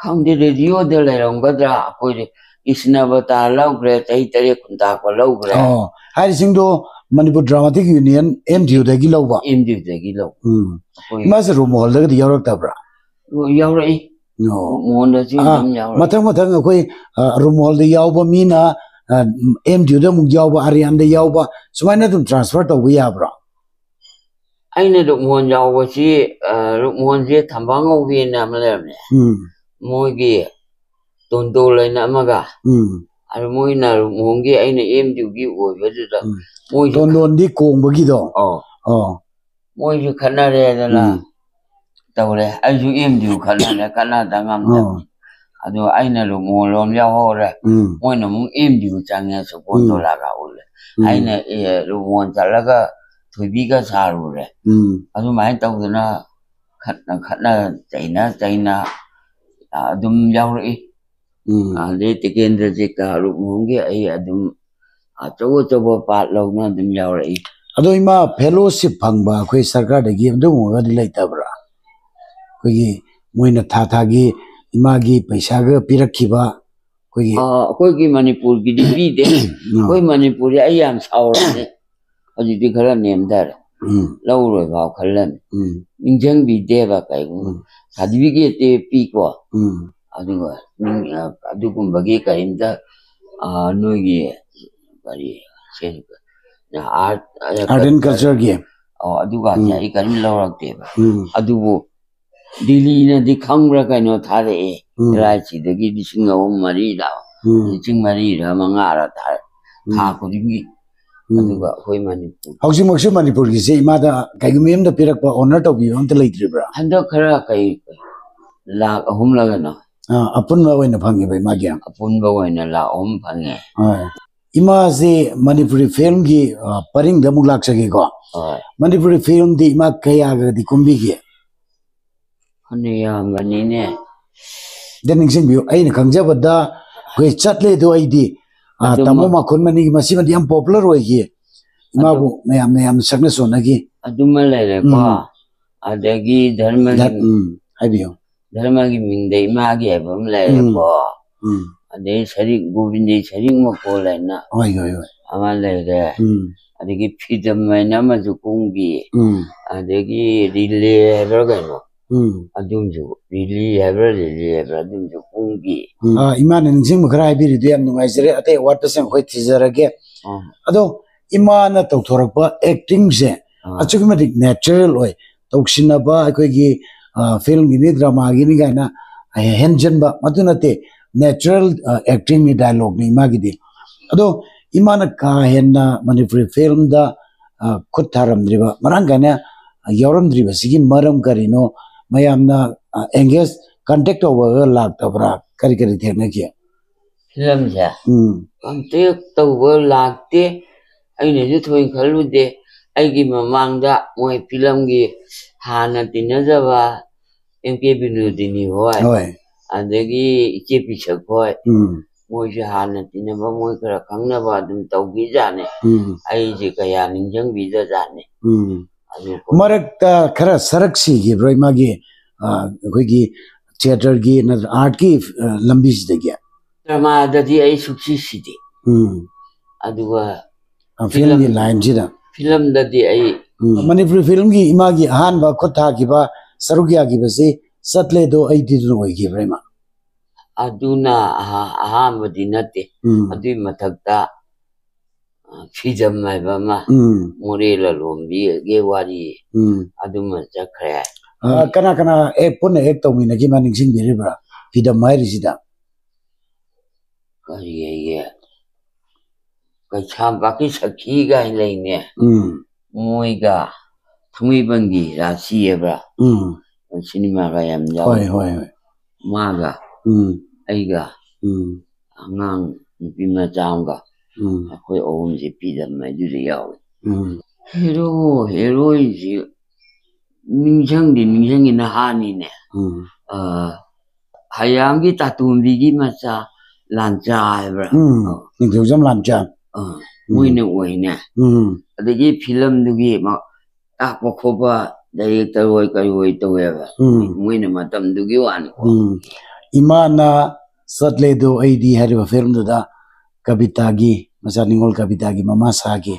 ꯈꯪꯗꯦ, radioꯗ ꯂꯩꯔꯝꯒꯗ꯭ꯔꯥ? ꯑꯩꯈꯣꯏꯗꯤ ꯀ꯭ꯔꯤꯁꯅꯕꯇꯥ ꯂꯧꯈ꯭ꯔꯦ, ꯆꯍꯤ ꯇꯔꯦꯠ ꯈꯨꯟꯇꯥꯛꯄ ꯂꯧꯈ꯭ꯔꯦ꯫ ꯑꯣ, ꯍꯥꯏꯔꯤꯁꯤꯡꯗꯣ ꯃꯅꯤꯄꯨꯔ Dramatic Union, MDUꯗꯒꯤ ꯂꯧꯕ? MDUꯗꯒꯤ ꯂꯧ꯫ ꯎꯝ꯫ ꯑꯩꯈꯣꯏ ꯏꯃꯥꯁꯦ ꯔꯨꯃꯣꯜꯗꯒꯗꯤ ꯌꯥꯎꯔꯛꯇꯕ꯭ꯔꯥ? ꯌꯥꯎꯔꯛꯏ꯫ ꯑꯣ꯫ ꯃꯣꯍꯣꯟꯗꯁꯨ ꯑꯥ, ꯑꯗꯨꯝ ꯌꯥꯎꯔꯛꯏ꯫ ꯃꯊꯪ ꯃꯊꯪ ꯑꯩꯈꯣꯏ, ꯑ, ꯔꯨꯃꯣꯜꯗ ꯌꯥꯎꯕ ꯃꯤꯅ, ꯑ, MDUꯗ ꯑꯃꯨꯛ ꯌꯥꯎꯕ, ꯑꯥꯔꯤꯌꯥꯟꯗ ꯌꯥꯎꯕ, ꯁꯨꯃꯥꯏꯅ ꯑꯗꯨꯝ transfer ꯇꯧꯕ ꯌꯥꯕ꯭ꯔꯣ? ꯑꯩꯅ ꯔꯨꯛꯃꯣꯍꯣꯟ ꯌꯥꯎꯕꯁꯤ, ꯑ, ꯔꯨꯛꯃꯣꯍꯣꯟꯁꯦ ꯊꯝꯕꯥꯉꯧꯕꯤꯅ ꯑꯃ ꯂꯩꯔꯝꯃꯦ꯫ ꯎꯝ꯫ ꯃꯣꯏꯒꯤ ꯇꯣꯟꯗꯣꯜ ꯍꯥꯏꯅ ꯑꯃꯒ꯫ ꯎꯝ꯫ ꯑꯗꯨ ꯃꯣꯏꯅ ꯔꯨꯛꯃꯣꯍꯣꯟꯒꯤ, ꯑꯩꯅ MDUꯒꯤ ꯑꯣꯏꯕꯗꯨꯗ ꯎꯝ꯫ ꯃꯣꯏꯁꯨ ꯇꯣꯟꯗꯣꯟꯗꯤ ꯀꯣꯡꯕꯒꯤꯗꯣ? ꯑꯧ꯫ ꯑꯣ꯫ ꯃꯣꯏꯁꯨ ꯈꯠꯅꯔꯦꯗꯅ ꯎꯝ꯫ ꯇꯧꯔꯦ꯫ ꯑꯩꯁꯨ MDU ꯈꯠꯅꯔꯦ, ꯈꯠꯅꯗ ꯉꯝꯗ꯫ ꯑꯣ꯫ ꯑꯗꯣ ꯑꯩꯅ ꯔꯨꯛꯃꯣꯍꯣꯟ ꯂꯣꯝ ꯌꯥꯎꯍꯧꯔꯦ꯫ ꯎꯝ꯫ ꯃꯣꯏꯅ ꯑꯃꯨꯛ MDU ꯆꯪꯉꯦ, ꯁꯨꯄꯣꯟ ꯎꯝ꯫ ꯗꯣꯂꯥꯒ ꯎꯔꯦ꯫ ꯎꯝ꯫ ꯑꯩꯅ, ꯑꯦ, ꯔꯨꯛꯃꯣꯍꯣꯟ ꯆꯠꯂꯒ ꯊꯣꯏꯕꯤꯒ ꯁꯥꯔꯨꯔꯦ꯫ ꯎꯝ꯫ ꯑꯗꯨꯃꯥꯏꯅ ꯇꯧꯗꯅ ꯈꯠꯅ, ꯈꯠꯅ ꯆꯩꯅ, ꯆꯩꯅ ꯑꯗꯨꯝ ꯌꯥꯎꯔꯛꯏ꯫ ꯎꯝ꯫ ꯑꯗꯩ ꯇꯤꯀꯦꯟꯗ꯭ꯔꯖꯤꯠꯀ ꯔꯨꯛꯃꯣꯍꯣꯟꯒꯤ ꯑꯩ ꯑꯗꯨꯝ ꯑꯆꯧ ꯑꯆꯧꯕ part ꯂꯧꯅ ꯑꯗꯨꯝ ꯌꯥꯎꯔꯛꯏ꯫ ꯑꯗꯣ ꯏꯃꯥ, fellowship ꯐꯪꯕ ꯑꯩꯈꯣꯏ ꯁꯔꯀꯥꯔꯗꯒꯤ ꯑꯗꯨꯒꯨꯝꯕꯒꯗꯤ ꯂꯩꯇꯕ꯭ꯔꯥ? ꯑꯩꯈꯣꯏꯒꯤ ꯃꯣꯏꯅ ꯊꯥ ꯊꯥꯒꯤ ꯏꯃꯥꯒꯤ ꯄꯩꯁꯥꯒ ꯄꯤꯔꯛꯈꯤꯕ ꯑꯩꯈꯣꯏꯒꯤ ꯑ, ꯑꯩꯈꯣꯏꯒꯤ ꯃꯅꯤꯄꯨꯔꯒꯤꯗꯤ ꯄꯤꯗꯦ꯫ ꯎꯝ꯫ ꯑꯩꯈꯣꯏ ꯃꯅꯤꯄꯨꯔꯗꯤ ꯑꯩ ꯌꯥꯝ ꯁꯥꯎꯔꯝꯃꯦ꯫ ꯍꯧꯖꯤꯛꯇꯤ ꯈꯔ ꯅꯦꯝꯊꯔꯦ꯫ ꯎꯝ꯫ ꯂꯧꯔꯣꯏ ꯐꯥꯎ ꯈꯜꯂꯝꯃꯤ꯫ ꯎꯝ꯫ ꯅꯤꯡꯁꯤꯡꯕꯤꯗꯦꯕ ꯀꯩꯒꯨꯝꯕ꯫ ꯎꯝ꯫ Certificateꯇꯤ ꯄꯤꯀꯣ꯫ ꯎꯝ꯫ ꯑꯗꯨꯒ ꯅꯤꯡ-, ꯑ, ꯑꯗꯨꯒꯨꯝꯕꯒꯤ ꯀꯔꯤꯝꯇ, ꯑ, ꯅꯣꯏꯒꯤ ꯀꯔꯤ, ꯁꯦ-, art, ꯑ, Art and cultureꯒꯤ? ꯑꯣ, ꯑꯗꯨꯒꯁꯦ ꯎꯝ꯫ ꯑꯩ ꯀꯔꯤꯝ ꯂꯧꯔꯛꯇꯦꯕ꯫ ꯎꯝ꯫ ꯑꯗꯨꯕꯨ ꯗꯤꯜꯂꯤꯅꯗꯤ ꯈꯪꯕ꯭ꯔꯥ ꯀꯩꯅꯣ ꯊꯥꯔꯛꯑꯦ꯫ ꯎꯝ꯫ ꯑꯦꯜ ꯑꯥꯏ ꯁꯤꯗꯒꯤ ꯂꯤꯁꯤꯡ ꯑꯍꯨꯝ ꯃꯔꯤꯗ, ꯎꯝ꯫ ꯂꯤꯁꯤꯡ ꯃꯔꯤꯔ ꯃꯉꯥꯔ ꯊꯥꯔꯛꯑꯦ꯫ ꯊꯥ ꯎꯝ꯫ ꯈꯨꯗꯤꯡꯒꯤ꯫ ꯎꯝ꯫ ꯑꯗꯨꯒ ꯑꯩꯈꯣꯏ ꯃꯅꯤꯄꯨꯔ ꯍꯧꯖꯤꯛꯃꯛꯁꯨ ꯃꯅꯤꯄꯨꯔꯒꯤꯁꯦ ꯏꯃꯥꯗ ꯀꯩꯒꯨꯝꯕ ꯑꯃꯗ ꯄꯤꯔꯛꯄ, honor ꯇꯧꯕꯤꯕ ꯑꯝꯇ ꯂꯩꯇ꯭ꯔꯤꯕ꯭ꯔꯥ? ꯍꯟꯗꯛ ꯈꯔ ꯀꯩ, ꯂꯥꯈ ꯑꯍꯨꯝꯂ ꯀꯩꯅꯣ꯫ ꯑꯥ, ꯑꯄꯨꯟꯕ ꯑꯣꯏꯅ ꯐꯪꯉꯦꯕ ꯏꯃꯥꯒꯤ? ꯑꯄꯨꯟꯕ ꯑꯣꯏꯅ ꯂꯥꯈ ꯑꯍꯨꯝ ꯐꯪꯉꯦ꯫ ꯍꯣꯏ꯫ ꯏꯃꯥꯁꯤ ꯃꯅꯤꯄꯨꯔꯤ ꯐꯤꯂꯝꯒꯤ, ꯑ, ꯄꯔꯤꯡꯗ ꯑꯃꯨꯛ ꯂꯥꯛꯆꯒꯦꯀꯣ꯫ ꯍꯣꯏ꯫ ꯃꯅꯤꯄꯨꯔꯤ ꯐꯤꯂꯝꯗꯤ ꯏꯃꯥ ꯀꯌꯥꯒꯗꯤ ꯀꯨꯝꯕꯤꯒꯦ? ꯐꯅ ꯌꯥꯝꯕꯅꯤꯅꯦ꯫ ꯗ ꯅꯤꯡꯁꯤꯡꯕꯤꯌꯨ, ꯑꯩꯅ ꯈꯪꯖꯕꯗ ꯑꯩꯈꯣꯏ ꯆꯠꯂꯦꯗꯣ ꯑꯩꯗꯤ, ꯑ, ꯑꯗꯨꯃ ꯇꯥꯃꯣ ꯃꯈꯨꯟ ꯃꯅꯤꯒꯤ, ꯃꯁꯤꯃꯗꯤ ꯌꯥꯝ popular ꯑꯣꯏꯈꯤ꯫ ꯏꯃꯥꯕꯨ ꯑꯗꯨ ꯃꯌꯥꯝꯅ ꯌꯥꯝ ꯁꯛꯅ ꯁꯣꯟꯅꯈꯤ꯫ ꯑꯗꯨꯃ ꯂꯩꯔꯦꯀꯣ꯫ ꯎꯝ꯫ ꯑꯗꯒꯤ ꯙꯔꯃꯒꯤ ꯙꯔ-, ꯎꯝ, ꯍꯥꯏꯕꯤꯌꯨ꯫ ꯙꯔꯃꯒꯤ ꯃꯤꯡꯗ ꯏꯃꯥꯒꯤ ꯍꯥꯏꯕ ꯑꯃ ꯎꯝ꯫ ꯂꯩꯔꯦꯀꯣ꯫ ꯎꯝ꯫ ꯑꯗꯩ ꯁꯔꯤꯛ, ꯒꯣꯕꯤꯟꯗꯦ ꯁꯔꯤꯛ ꯃꯀꯣꯜ ꯍꯥꯏꯅ ꯍꯣꯏ, ꯍꯣꯏ, ꯍꯣꯏ꯫ ꯑꯃ ꯂꯩꯔꯦ꯫ ꯎꯝ꯫ ꯑꯗꯒꯤ ꯐꯤꯗꯝ ꯍꯥꯏꯅ ꯑꯃꯁꯨ ꯀꯨꯝꯈꯤ꯫ ꯎꯝ꯫ ꯑꯗꯒꯤ ꯔꯤꯂꯦ ꯍꯥꯏꯕ꯭ꯔꯥ ꯀꯩꯅꯣ? ꯎꯝ꯫ ꯑꯗꯨꯝꯁꯨ, ꯔꯤꯂꯤ ꯍꯥꯏꯕ꯭ꯔꯥ, ꯔꯤꯂꯦ ꯍꯥꯏꯕ꯭ꯔꯥ, ꯑꯗꯨꯝꯁꯨ ꯀꯨꯝꯈꯤ꯫ ꯎꯝ꯫ ꯑꯥ, ꯏꯃꯥꯅ ꯅꯤꯡꯁꯤꯡꯕ ꯈꯔ ꯍꯥꯏꯕꯤꯔꯤꯗꯨ ꯌꯥꯝ ꯅꯨꯡꯉꯥꯏꯖꯔꯦ꯫ ꯑꯇꯩ ꯑꯋꯥꯠꯄꯁꯤꯡ ꯑꯩꯈꯣꯏ ꯊꯤꯖꯔꯒꯦ꯫ ꯑꯥ꯫ ꯑꯗꯣ ꯏꯃꯥꯅ ꯇꯧꯊꯣꯔꯛꯄ actingꯁꯦ ꯑꯥ꯫ ꯑꯁꯨꯛꯀꯤ ꯃꯇꯤꯛ natural ꯑꯣꯏ꯫ ꯇꯧꯁꯤꯟꯅꯕ ꯑꯩꯈꯣꯏꯒꯤ, ꯑ, filmꯒꯤꯅꯤ, dramaꯒꯤꯅꯤ ꯀꯥꯏꯅ ꯍꯦꯟꯖꯟꯕ ꯃꯗꯨ ꯅꯠꯇꯦ꯫ Natural, ꯑ, actingꯅꯤ, dialogueꯅꯤ ꯏꯃꯥꯒꯤꯗꯤ꯫ ꯑꯗꯣ ꯏꯃꯥꯅ ꯀꯥ ꯍꯦꯟꯅ ꯃꯅꯤꯄꯨꯔꯤ filmꯗ, ꯑ, ꯈꯨꯠ ꯊꯥꯔꯝꯗ꯭ꯔꯤꯕ, ꯃꯔꯥꯡ ꯀꯥꯏꯅ ꯌꯥꯎꯔꯝꯗ꯭ꯔꯤꯕꯁꯤꯒꯤ ꯃꯔꯝ ꯀꯔꯤꯅꯣ? ꯃꯌꯥꯝꯅ, ꯑ, engage, contact ꯇꯧꯕꯒ ꯂꯥꯛꯇꯕ꯭ꯔꯥ? ꯀꯔꯤ ꯀꯔꯤ ꯊꯦꯡꯅꯈꯤ? Filmꯁꯦ ꯎꯝ꯫ Contact ꯇꯧꯕ ꯂꯥꯛꯇꯦ꯫ ꯑꯩꯅꯁꯨ ꯊꯣꯏꯅ ꯈꯜꯂꯨꯗꯦ꯫ ꯑꯩꯒꯤ ꯃꯃꯥꯡꯗ ꯃꯣꯏ filmꯒꯤ ꯍꯥꯟꯅ ꯇꯤꯟꯅꯖꯕ ꯑꯦꯝ ꯀꯦ ꯕꯤꯅꯣꯗꯤꯅꯤ ꯍꯣꯏ, ꯍꯣꯏ꯫ ꯑꯗꯒꯤ ꯏꯆꯦ ꯄꯤꯁꯛ ꯍꯣꯏ, ꯎꯝ꯫ ꯃꯣꯏꯁꯦ ꯍꯥꯟꯅ ꯇꯤꯟꯅꯕ, ꯃꯣꯏ ꯈꯔ ꯈꯪꯅꯕ ꯑꯗꯨꯝ ꯇꯧꯈꯤꯖꯥꯠꯅꯤ꯫ ꯎꯝ꯫ ꯑꯩꯁꯦ ꯀꯌꯥ ꯅꯤꯡꯁꯤꯡꯕꯤꯗꯖꯥꯠꯅꯤ꯫ ꯎꯝ꯫ ꯑꯗꯨ ꯃꯔꯛꯇ ꯈꯔ ꯁꯔꯛ ꯁꯤꯈꯤꯕ꯭ꯔꯣ ꯏꯃꯥꯒꯤ, ꯑ, ꯑꯩꯈꯣꯏꯒꯤ theatreꯒꯤ ꯅꯠꯇ꯭ꯔ artꯀꯤ, ꯑ, ꯂꯝꯕꯤꯁꯤꯗꯒꯤ? Dramaꯗꯗꯤ ꯑꯩ ꯁꯨꯛꯁꯤ ꯁꯤꯗꯦ꯫ ꯎꯝ꯫ ꯑꯗꯨꯒ ꯑ, filmꯒꯤ film, lineꯁꯤꯗ? Filmꯗꯗꯤ ꯑꯩ ꯎꯝ꯫ ꯃꯅꯤꯄꯨꯔꯤ filmꯒꯤ ꯏꯃꯥꯒꯤ ꯑꯍꯥꯟꯕ ꯈꯨꯠ ꯊꯥꯈꯤꯕ, ꯁꯔꯨꯛ ꯌꯥꯈꯤꯕꯁꯤ ꯆꯠꯂꯦꯗꯣ ꯑꯩꯗꯤꯗꯨꯅ ꯑꯣꯏꯈꯤꯕ꯭ꯔꯥ ꯏꯃꯥ? ꯑꯗꯨꯅ ꯑꯍꯥ-, ꯑꯍꯥꯟꯕꯗꯤ ꯅꯠꯇꯦ꯫ ꯎꯝ꯫ ꯑꯗꯨꯒꯤ ꯃꯊꯛꯇ, ꯑ, ꯐꯤꯗꯝ ꯍꯥꯏꯕ ꯑꯃ, ꯎꯝ꯫ ꯃꯣꯔꯦ ꯂꯂꯣꯟꯕꯤꯒꯤ ꯋꯥꯔꯤ, ꯎꯝ꯫ ꯑꯗꯨꯃ ꯆꯠꯈ꯭ꯔꯦ꯫ ꯑ, ꯀꯅꯥ ꯀꯅꯥ act, ꯄꯨꯟꯅ act ꯇꯧꯃꯤꯟꯅꯈꯤ ꯃꯥ ꯅꯤꯡꯁꯤꯡꯕꯤꯔꯤꯕ꯭ꯔꯥ? ꯐꯤꯗꯝ ꯍꯥꯏꯔꯤꯁꯤꯗ꯫ ꯀꯔꯤ ꯍꯥꯏꯒꯦ? ꯀꯩꯁꯥꯝꯄꯥꯠꯀꯤ ꯁꯈꯤ ꯀꯥꯏꯅ ꯂꯩꯅꯦ꯫ ꯎꯝ꯫ ꯃꯣꯏꯒ ꯊꯥꯡꯃꯩꯕꯟꯒꯤ ꯔꯥꯁꯤ ꯍꯥꯏꯕ꯭ꯔꯥ? ꯎꯝ꯫ ꯁꯤꯅꯦꯃꯥꯒ ꯌꯥꯝ ꯌꯥꯎꯋꯦ꯫ ꯍꯣꯏ, ꯍꯣꯏ, ꯍꯣꯏ꯫ ꯃꯥꯒ, ꯎꯝ꯫ ꯑꯩꯒ, ꯎꯝ꯫ ꯑꯉꯥꯡ ꯅꯨꯄꯤ ꯃꯆꯥ ꯑꯃꯒ, ꯎꯝ꯫ ꯑꯩꯈꯣꯏ ꯑꯍꯨꯝꯁꯦ ꯐꯤꯂꯝ ꯍꯥꯏꯗꯨꯗ ꯌꯥꯎꯋꯦ꯫ ꯎꯝ꯫ ꯍꯦꯔꯣ, ꯍꯦꯔꯣꯏꯟꯁꯤ ꯅꯤꯡꯁꯤꯡꯗꯤ ꯅꯤꯡꯁꯤꯡꯉꯤ, ꯅꯍꯥꯅꯤꯅꯦ꯫ ꯎꯝ꯫ ꯑ, ꯍꯌꯥꯝꯒꯤ ꯇꯥꯇꯣꯝꯕꯤꯒꯤ ꯃꯆꯥ ꯂꯥꯟꯆꯥ ꯍꯥꯏꯕ꯭ꯔꯥ? ꯎꯝ, ꯑ꯫ ꯅꯤꯡꯊꯧꯖꯝ ꯂꯥꯟꯆꯥ꯫ ꯑ, ꯎꯝ꯫ ꯃꯣꯏꯅ ꯑꯣꯏꯅꯦ꯫ ꯎꯝ꯫ ꯑꯗꯒꯤ ꯐꯤꯂꯝꯗꯨꯒꯤ ꯃ-, ꯇꯥꯛꯄ ꯈꯣꯠꯄ ꯗꯥꯏꯔꯦꯛꯇꯔ ꯍꯣꯏ ꯀꯔꯤ ꯍꯣꯏ ꯇꯧꯋꯦꯕ꯫ ꯎꯝ꯫ ꯃꯣꯏꯅ ꯃꯇꯝꯗꯨꯒꯤ ꯋꯥꯅꯤꯀꯣ꯫ ꯎꯝ꯫ ꯏꯃꯥꯅ ꯆꯠꯂꯦꯗꯣ ꯑꯩꯗꯤ ꯍꯥꯏꯔꯤꯕ ꯐꯤꯂꯝꯗꯨꯗ ꯀꯕꯤꯇꯥꯒꯤ, ꯃꯆꯥ ꯅꯤꯉꯣꯜ ꯀꯕꯤꯇꯥꯒꯤ ꯃꯃꯥ ꯁꯥꯈꯤ꯫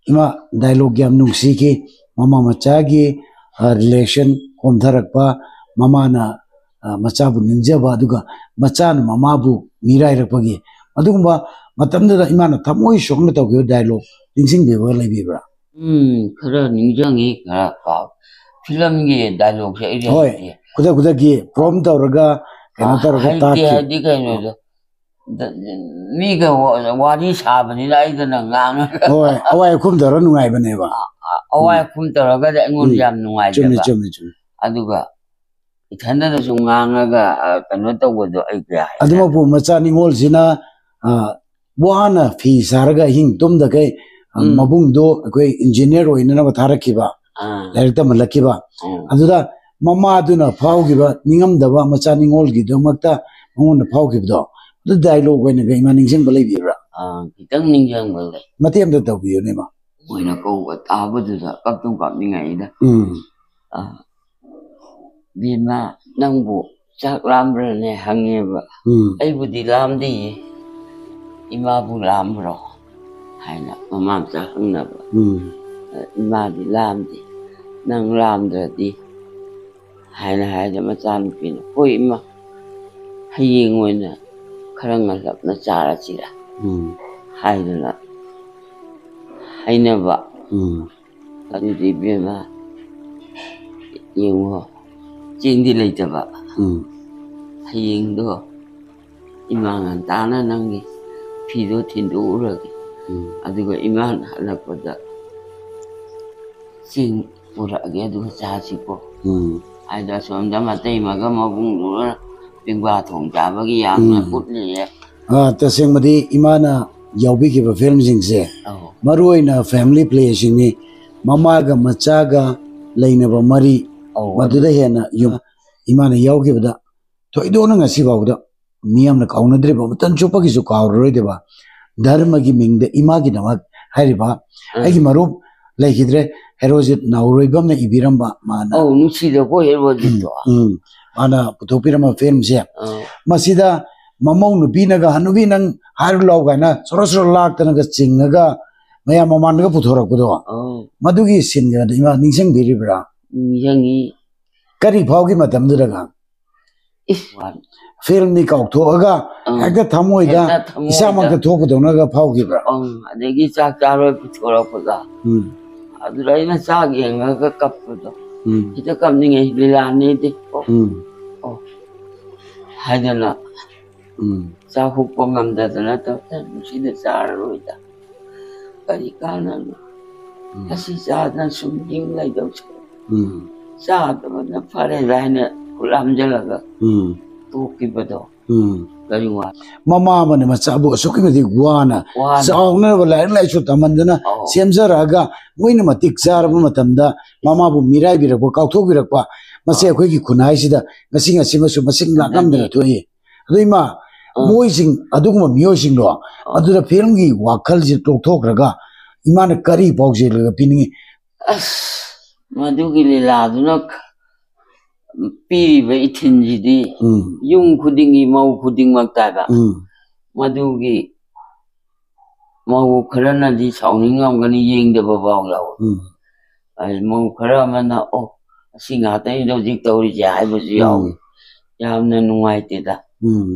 ꯏꯃꯥ, ꯗꯥꯏꯂꯣꯒ ꯌꯥꯝ ꯅꯨꯡꯁꯤꯈꯤ꯫ ꯃꯃꯥ ꯃꯆꯥꯒꯤ, ꯑ, ꯔꯤꯂꯦꯁꯟ ꯀꯣꯝꯊꯔꯛꯄ, ꯃꯃꯥꯅ, ꯑ, ꯃꯆꯥꯕꯨ ꯅꯤꯡꯖꯕ, ꯑꯗꯨꯒ ꯃꯆꯥꯅ ꯃꯃꯥꯕꯨ ꯃꯤꯔꯥꯏꯔꯛꯄꯒꯤ, ꯑꯗꯨꯒꯨꯝꯕ ꯃꯇꯝꯗꯨꯗ ꯏꯃꯥꯅ ꯊꯃꯣꯏ ꯁꯣꯛꯅ ꯇꯧꯈꯤꯕ ꯗꯥꯏꯂꯣꯒ ꯅꯤꯡꯁꯤꯡꯕꯤꯕ ꯂꯩꯕꯤꯕ꯭ꯔꯥ? ꯎꯝ, ꯈꯔ ꯅꯤꯡꯁꯤꯡꯉꯤ, ꯈꯔ ꯀꯥꯎ-, ꯐꯤꯂꯝꯒꯤ ꯗꯥꯏꯂꯣꯒꯁꯦ ꯑꯩꯗꯤ ꯍꯣꯏ, ꯍꯩꯇꯦ꯫ ꯈꯨꯗꯛ ꯈꯨꯗꯛꯀꯤ ꯄ꯭ꯔꯣꯝ ꯇꯧꯔꯒ ꯀꯩꯅꯣ ꯑ, ꯇꯧꯔꯒ ꯍꯩꯇꯦ ꯇꯥꯛꯈꯤ꯫ ꯍꯥꯏꯗꯤ ꯀꯩꯅꯣꯗꯣ, ꯗ-, ꯃꯤꯒ ꯋꯥ-, ꯋꯥꯔꯤ ꯁꯥꯕꯅꯤꯅ ꯑꯩꯗꯅ ꯉꯥꯡꯉꯒ꯫ ꯍꯣꯏ, ꯑꯋꯥꯏ ꯑꯈꯨꯝ ꯇꯧꯔ ꯅꯨꯡꯉꯥꯏꯕꯅꯦꯕ꯫ ꯑ-, ꯑ-, ꯑꯋꯥꯏ ꯎꯝ꯫ ꯑꯈꯨꯝ ꯇꯧꯔꯒꯗꯤ ꯑꯩꯉꯣꯟꯗ ꯎꯝ꯫ ꯌꯥꯝ ꯅꯨꯡꯉꯥꯏꯖꯕ꯫ ꯆꯨꯝꯃꯤ, ꯆꯨꯝꯃꯤ, ꯆꯨꯝꯃꯤ꯫ ꯑꯗꯨꯒ ꯏꯊꯟꯗꯅꯁꯨ ꯉꯥꯡꯉꯒ, ꯑ, ꯀꯩꯅꯣ ꯇꯧꯕꯗꯣ ꯑꯩ ꯀꯌꯥ ꯍꯩꯅꯗꯦ꯫ ꯑꯗꯨꯃꯛꯄꯨ ꯃꯆꯥ ꯅꯤꯉꯣꯜꯁꯤꯅ, ꯑ, ꯋꯥꯅ ꯐꯤ ꯁꯥꯔꯒ ꯑꯍꯤꯡ ꯇꯨꯝꯗꯈꯩ, ꯑ, ꯎꯝ꯫ ꯃꯕꯨꯡꯗꯣ ꯑꯩꯈꯣꯏ ꯏꯟꯖꯤꯅꯤꯌꯔ ꯑꯣꯏꯅꯅꯕ ꯊꯥꯔꯛꯈꯤꯕ, ꯑꯥ꯫ ꯂꯥꯏꯔꯤꯛ ꯇꯝꯍꯜꯂꯛꯈꯤꯕ꯫ ꯎꯝ꯫ ꯑꯗꯨꯗ ꯃꯃꯥꯗꯨꯅ ꯐꯥꯎꯈꯤꯕ ꯅꯤꯡꯉꯝꯗꯕ ꯃꯆꯥ ꯅꯤꯉꯣꯜꯒꯤꯗꯃꯛꯇ ꯃꯉꯣꯟꯗ ꯐꯥꯎꯈꯤꯕꯗꯣ, ꯑꯗꯨ ꯗꯥꯏꯂꯣꯒ ꯑꯣꯏꯅꯒ ꯏꯃꯥ ꯅꯤꯡꯁꯤꯡꯕ ꯂꯩꯕꯤꯕ꯭ꯔꯥ? ꯑꯥ, ꯈꯤꯇꯪ ꯅꯤꯡꯁꯤꯡꯕ ꯂꯩ꯫ ꯃꯇꯦꯛ ꯑꯃꯇ ꯇꯧꯕꯤꯌꯨꯅꯦ, ꯏꯃꯥ꯫ ꯃꯣꯏꯅ ꯀꯧꯕ ꯇꯥꯕꯗꯨꯗ ꯀꯞꯇꯨꯝ ꯀꯥꯞꯅꯤꯡꯉꯛꯏꯗ꯫ ꯎꯝ꯫ ꯑꯥ, "ꯕꯦꯝꯃ, ꯅꯪꯕꯨ ꯆꯥꯛ ꯂꯥꯝꯕ꯭ꯔꯅꯦ?" ꯍꯪꯉꯦꯕ꯫ ꯎꯝ꯫ "ꯑꯩꯕꯨꯗꯤ ꯂꯥꯝꯗꯤꯌꯦ, ꯏꯃꯥꯕꯨ ꯂꯥꯝꯕ꯭ꯔꯣ?" ꯍꯥꯏꯅ ꯃꯃꯥ ꯃꯆꯥ ꯍꯪꯅꯕ꯫ ꯎꯝ꯫ "ꯏꯃꯥꯗꯤ ꯂꯥꯝꯗꯦ, ꯅꯪ ꯂꯥꯝꯗ꯭ꯔꯗꯤ?" ꯍꯥꯏꯅ ꯍꯥꯏꯗ ꯃꯆꯥꯅꯨꯄꯤꯅ, "ꯍꯣꯏ ꯏꯃꯥ, ꯍꯌꯦꯡ ꯑꯣꯏꯅ ꯈꯔ ꯉꯜꯂꯞꯅ ꯆꯥꯔꯁꯤꯔ?" ꯎꯝ꯫ ꯍꯥꯏꯗꯅ ꯍꯥꯏꯅꯕ꯫ ꯎꯝ꯫ ꯑꯗꯨꯗꯤ ꯏꯕꯦꯝꯃ, ꯌꯦꯡꯉꯣ, ꯆꯦꯡꯗꯤ ꯂꯩꯇꯕ꯫ ꯎꯝ꯫ "ꯍꯌꯦꯡꯗꯣ ꯏꯃꯥ ꯉꯟꯇꯥꯅ ꯅꯪꯒꯤ ꯐꯤꯗꯣ ꯊꯤꯟꯗꯣꯛꯎꯔꯒꯦ꯫ ꯎꯝ꯫ ꯑꯗꯨꯒ ꯏꯃꯥꯅ ꯍꯜꯂꯛꯄꯗ ꯆꯦꯡ ꯄꯨꯔꯛꯑꯒꯦ, ꯑꯗꯨꯒ ꯆꯥꯁꯤꯀꯣ꯫ ꯎꯝ꯫ ꯍꯥꯏꯗꯣ ꯑꯁꯣꯝꯗ ꯃꯇꯩꯃꯒ ꯃꯕꯨꯡꯗꯨꯒ ꯄꯦꯡꯕꯥ ꯊꯣꯡ ꯆꯥꯕꯒꯤ ꯌꯥꯝꯅ ꯎꯝ꯫ ꯎꯠꯂꯤꯌꯦ꯫ ꯑꯥ, ꯇꯁꯦꯡꯕꯗꯤ ꯏꯃꯥꯅ ꯌꯥꯎꯕꯤꯈꯤꯕ ꯐꯤꯂꯝꯁꯤꯡꯁꯦ ꯑꯧ꯫ ꯃꯔꯨ ꯑꯣꯏꯅ family playꯁꯤꯡꯅꯤ꯫ ꯃꯃꯥꯒ ꯃꯆꯥꯒ ꯂꯩꯅꯕ ꯃꯔꯤ, ꯑꯧ, ꯃꯗꯨꯗ ꯍꯦꯟꯅ ꯌꯨꯝ, ꯏꯃꯥꯅ ꯌꯥꯎꯈꯤꯕꯗ ꯊꯣꯏꯗꯣꯛꯅ ꯉꯁꯤ ꯐꯥꯎꯕꯗ ꯃꯤꯌꯥꯝꯅ ꯀꯥꯎꯅꯗ꯭ꯔꯤꯕ, ꯃꯇꯝ ꯆꯨꯞꯄꯒꯤꯁꯨ ꯀꯥꯎꯔꯔꯣꯏꯗꯕ, ꯙꯔꯃꯒꯤ ꯃꯤꯡꯗ ꯏꯃꯥꯒꯤꯗꯃꯛ ꯍꯥꯏꯔꯤꯕ ꯎꯝ꯫ ꯑꯩꯒꯤ ꯃꯔꯨꯞ ꯂꯩꯈꯤꯗ꯭ꯔꯦ, ꯍꯦꯔꯣꯖꯤꯠ ꯅꯥꯎꯔꯣꯏꯕꯝꯅ ꯏꯕꯤꯔꯝꯕ, ꯃꯥꯅ ꯑꯧ, ꯅꯨꯡꯁꯤꯗꯀꯣ ꯍꯦꯔꯣꯖꯤꯠꯇꯣ꯫ ꯎꯝ, ꯃꯥꯅ ꯄꯨꯊꯣꯛꯄꯤꯔꯝꯕ ꯐꯤꯂꯝꯁꯦ꯫ ꯑꯥ꯫ ꯃꯁꯤꯗ ꯃꯃꯧ ꯅꯨꯄꯤꯅꯒ "ꯍꯅꯨꯕꯤ ꯅꯪ ꯍꯥꯏꯔꯨ ꯂꯥꯎ" ꯀꯥꯏꯅ ꯁꯣꯔꯣ ꯁꯣꯔꯣ ꯂꯥꯛꯇꯅꯒ ꯆꯤꯡꯉꯒ ꯃꯌꯥꯝ ꯃꯃꯥꯡꯗꯒ ꯄꯨꯊꯣꯔꯛꯄꯗꯣ, ꯑꯧ꯫ ꯃꯗꯨꯒꯤ ꯁꯤꯟꯒꯗꯣ ꯏꯃꯥ ꯅꯤꯡꯁꯤꯡꯕꯤꯔꯤꯕ꯭ꯔꯥ? ꯅꯤꯡꯁꯤꯡꯉꯤ꯫ ꯀꯔꯤ ꯐꯥꯎꯈꯤ ꯃꯇꯝꯗꯨꯗꯒ? ꯏꯁ꯫ ꯐꯤꯂꯝꯗꯤ ꯀꯥꯎꯊꯣꯛꯑꯒ ꯑꯪ꯫ ꯍꯦꯛꯇ ꯊꯃꯣꯏꯗ ꯍꯦꯛꯇ ꯊꯃꯣꯏꯗ꯫ ꯏꯁꯥꯃꯛꯇ ꯊꯣꯛꯄꯗꯧꯅꯒ ꯐꯥꯎꯈꯤꯕ꯭ꯔꯥ? ꯑꯪ, ꯑꯗꯒꯤ ꯆꯥꯛ ꯆꯥꯔꯣꯏ ꯄꯨꯊꯣꯔꯛꯄꯗ꯫ ꯎꯝ꯫ ꯑꯗꯨꯗ ꯑꯩꯅ ꯆꯥꯛ ꯌꯦꯡꯉꯒ ꯀꯞꯄꯗꯣ꯫ ꯎꯝ꯫ ꯍꯦꯛꯇ ꯀꯞꯅꯤꯡꯉꯦ, ꯂꯤꯂꯥꯅꯤꯗꯤ꯫ ꯑꯣ, ꯎꯝ꯫ ꯑꯣ꯫ ꯍꯥꯏꯗꯅ ꯎꯝ꯫ ꯆꯥꯛ ꯍꯨꯛꯄ ꯉꯝꯗꯗꯅ ꯇꯧ-, "ꯑꯦ, ꯉꯁꯤꯗꯤ ꯆꯥꯔꯔꯣꯏꯗ꯫ ꯀꯔꯤ ꯀꯥꯟꯅꯅꯣ? ꯎꯝ꯫ ꯑꯁꯤ ꯆꯥꯗꯅ ꯁꯨꯝ ꯍꯤꯡ ꯂꯩꯗꯧ ꯁꯔꯨꯛ ꯎꯝ꯫ ꯆꯥꯗꯕꯅ ꯐꯔꯦꯗ" ꯍꯥꯏꯅ ꯈꯨꯠ ꯍꯥꯝꯖꯜꯂꯒ ꯎꯝ꯫ ꯇꯣꯛꯈꯤꯕꯗꯣ꯫ ꯎꯝ꯫ ꯀꯔꯤ ꯋꯥ? ꯃꯃꯥ ꯑꯃꯅ ꯃꯆꯥꯕꯨ ꯑꯁꯨꯛꯀꯤ ꯃꯇꯤꯛ ꯋꯥꯅ ꯋꯥꯅ꯫ ꯆꯥꯎꯅꯅꯕ ꯂꯥꯏꯔꯤꯛ ꯂꯥꯏꯁꯨ ꯇꯝꯍꯟꯗꯅ ꯑꯧ꯫ ꯁꯦꯝꯖꯔꯛꯑꯒ ꯃꯣꯏꯅ ꯃꯇꯤꯛ ꯆꯥꯔꯕ ꯃꯇꯝꯗ ꯃꯃꯥꯕꯨ ꯃꯤꯔꯥꯏꯕꯤꯔꯛꯄ, ꯀꯥꯎꯊꯣꯛꯄꯤꯔꯛꯄ, ꯃꯁꯤ ꯑꯧ꯫ ꯑꯩꯈꯣꯏꯒꯤ ꯈꯨꯟꯅꯥꯏꯁꯤꯗ ꯉꯁꯤ ꯉꯁꯤꯃꯛꯁꯨ ꯃꯁꯤꯡ ꯂꯥꯛꯂꯝꯗꯅ ꯑꯗꯨꯅꯤ꯫ ꯊꯣꯛꯏ꯫ ꯑꯗꯨ ꯏꯃꯥ, ꯑꯥ꯫ ꯃꯣꯏꯁꯤꯡ, ꯑꯗꯨꯒꯨꯝꯕ ꯃꯤꯑꯣꯏꯁꯤꯡꯗꯣ, ꯑꯥ꯫ ꯑꯗꯨꯗ ꯐꯤꯂꯝꯒꯤ ꯋꯥꯈꯜꯁꯦ ꯇꯣꯛꯊꯣꯛꯈ꯭ꯔꯒ ꯏꯃꯥꯅ ꯀꯔꯤ ꯄꯥꯎꯖꯦꯜꯒ ꯄꯤꯅꯤꯡꯉꯤ? ꯑꯁ, ꯃꯗꯨꯒꯤ ꯂꯤꯂꯥꯗꯨꯅ ꯄꯤꯔꯤꯕ ꯏꯊꯤꯟꯁꯤꯗꯤ ꯎꯝ꯫ ꯌꯨꯝ ꯈꯨꯗꯤꯡꯒꯤ ꯃꯧ ꯈꯨꯗꯤꯡꯃꯛꯇ ꯍꯥꯏꯕ꯫ ꯎꯝ꯫ ꯃꯗꯨꯒꯤ ꯃꯧ ꯈꯔꯅꯗꯤ ꯁꯥꯎꯅꯤꯡꯉꯝꯒꯅꯤ, ꯌꯦꯡꯗꯕ ꯐꯥꯎ ꯌꯥꯎꯋꯤ꯫ ꯎꯝ꯫ ꯑꯩ ꯃꯧ ꯈꯔ ꯑꯃꯅ, "ꯑꯣ, ꯑꯁꯤ ꯉꯥꯛꯇꯅꯤꯗ ꯍꯧꯖꯤꯛ ꯇꯧꯔꯤꯁꯦ" ꯍꯥꯏꯕꯁꯨ ꯌꯥꯎꯏ꯫ ꯎꯝ꯫ ꯌꯥꯝꯅ ꯅꯨꯡꯉꯥꯏꯇꯦꯗ꯫ ꯎꯝ꯫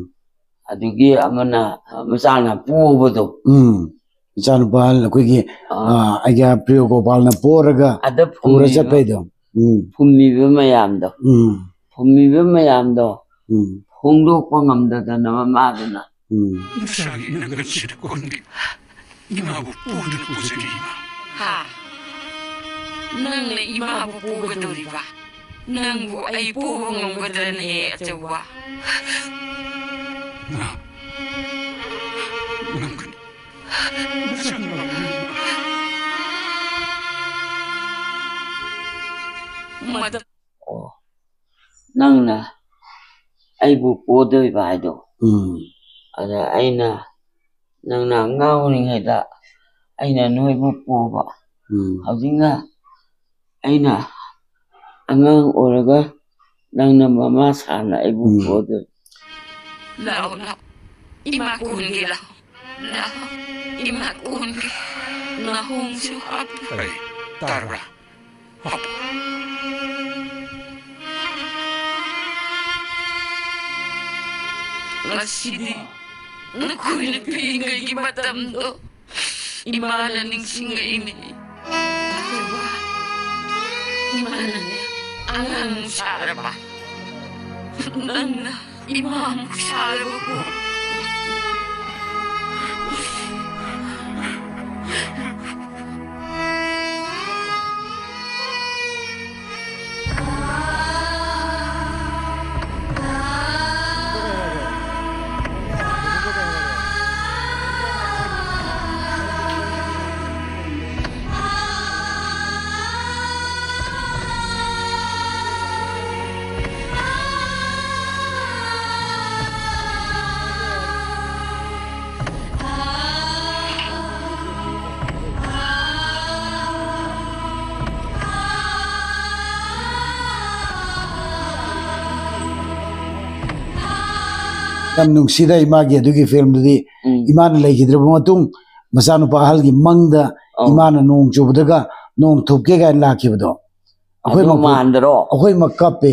ꯑꯗꯨꯒꯤ ꯑꯃꯅ, ꯑ, ꯃꯆꯥꯅ ꯄꯣꯕꯗꯣ꯫ ꯎꯝ꯫ ꯏꯆꯥꯅꯨꯄꯥ ꯑꯩꯈꯣꯏꯒꯤ, ꯑꯥ꯫ ꯑ, ꯑꯩꯒꯤ ꯄ꯭ꯔꯤꯌꯣ ꯒꯣꯄꯥꯜꯅ ꯄꯣꯔꯒ ꯑꯗ ꯄꯨꯔ ꯐꯨꯝꯃꯤꯕ, ꯆꯠꯄꯩꯗꯣ꯫ ꯎꯝ꯫ ꯐꯨꯝꯃꯤꯕ ꯃꯌꯥꯝꯗꯣ꯫ ꯎꯝ꯫ ꯐꯨꯝꯃꯤꯕ ꯃꯌꯥꯝꯗꯣ ꯎꯝ꯫ ꯐꯣꯡꯗꯣꯛꯄ ꯉꯝꯗꯗꯅ ꯃꯃꯥꯗꯨꯅ꯫ ꯎꯝ꯫ ꯅꯁꯥꯒꯤ ꯅꯪꯒꯟꯁꯤꯗ ꯀꯣꯟꯕꯤ ꯏꯃꯥꯕꯨ ꯄꯣꯟꯗꯨꯅ ꯄꯨꯖꯒꯦ, ꯏꯃꯥ꯫ ꯍꯥ? ꯅꯪꯅ ꯏꯃꯥꯕꯨ ꯄꯣꯒꯗꯧꯔꯤꯕ? ꯅꯪꯕꯨ ꯑꯩ ꯄꯣꯕ ꯉꯝꯒꯗ꯭ꯔꯅꯦ, ꯑꯆꯧꯕ? ꯉꯝ-, ꯉꯝꯒꯅꯤ꯫ ꯃꯗꯨ ꯑꯣ, ꯅꯪꯅ ꯑꯩꯕꯨ ꯄꯣꯗꯣꯏꯕ ꯍꯥꯏꯗꯣ꯫ ꯎꯝ꯫ ꯑꯗ ꯑꯩꯅ, ꯅꯪꯅ ꯑꯉꯥꯡ ꯑꯣꯏꯔꯤꯉꯩꯗ ꯑꯩꯅ ꯅꯣꯏꯕꯨ ꯄꯣꯕ꯫ ꯎꯝ꯫ ꯍꯧꯖꯤꯛꯅ ꯑꯩꯅ ꯑꯉꯥꯡ ꯑꯣꯏꯔꯒ ꯅꯪꯅ ꯃꯃꯥ ꯁꯥꯅ ꯑꯩꯕꯨ ꯎꯝ꯫ ꯄꯣꯗꯣꯏ꯫ ꯂꯥꯛꯑꯣ, ꯂꯥꯛꯑꯣ꯫ ꯏꯃꯥ ꯀꯣꯟꯒꯦ, ꯂꯥꯛꯑꯣ꯫ ꯂꯥꯛꯑꯣ꯫ ꯏꯃꯥ ꯀꯣꯟꯒꯦ꯫ ꯅꯥꯍꯣꯡꯁꯨ ꯍꯥꯞꯄꯨ꯫ ꯑꯩ, ꯇꯥꯕ꯭ꯔꯥ? ꯍꯥꯞꯄꯨ꯫ ꯉꯁꯤꯗꯤ ꯅꯈꯣꯏꯅ ꯄꯤꯛꯏꯉꯩꯒꯤ ꯃꯇꯝꯗꯣ ꯏꯃꯥꯅ ꯅꯤꯡꯁꯤꯡꯉꯛꯏꯅꯦ꯫ ꯑꯗꯨꯒ ꯏꯃꯥꯅꯅꯦ ꯑꯉꯥꯡ ꯁꯥꯔꯕ꯫ ꯅꯪꯅ ꯏꯃꯥꯃꯨꯛ ꯁꯥꯔꯕꯀꯣ꯫ ꯌꯥꯝ ꯅꯨꯡꯁꯤꯗ ꯏꯃꯥꯒꯤ ꯑꯗꯨꯒꯤ ꯐꯤꯂꯝꯗꯨꯗꯤ꯫ ꯎꯝ꯫ ꯏꯃꯥꯅ ꯂꯩꯈꯤꯗ꯭ꯔꯕ ꯃꯇꯨꯡ ꯃꯆꯥꯅꯨꯄꯥ ꯑꯍꯜꯒꯤ ꯃꯪꯗ ꯑꯧ꯫ ꯏꯃꯥꯅ ꯅꯣꯡ ꯆꯨꯕꯗꯒ ꯅꯣꯡ ꯊꯨꯞꯀꯦ ꯀꯥꯏꯅ ꯂꯥꯛꯈꯤꯕꯗꯣ꯫ ꯑꯩꯈꯣꯏ ꯑꯗꯨ ꯃꯛ-, ꯃꯥꯟꯗ꯭ꯔꯣ? ꯑꯩꯈꯣꯏ ꯃꯛ ꯀꯞꯄꯦ꯫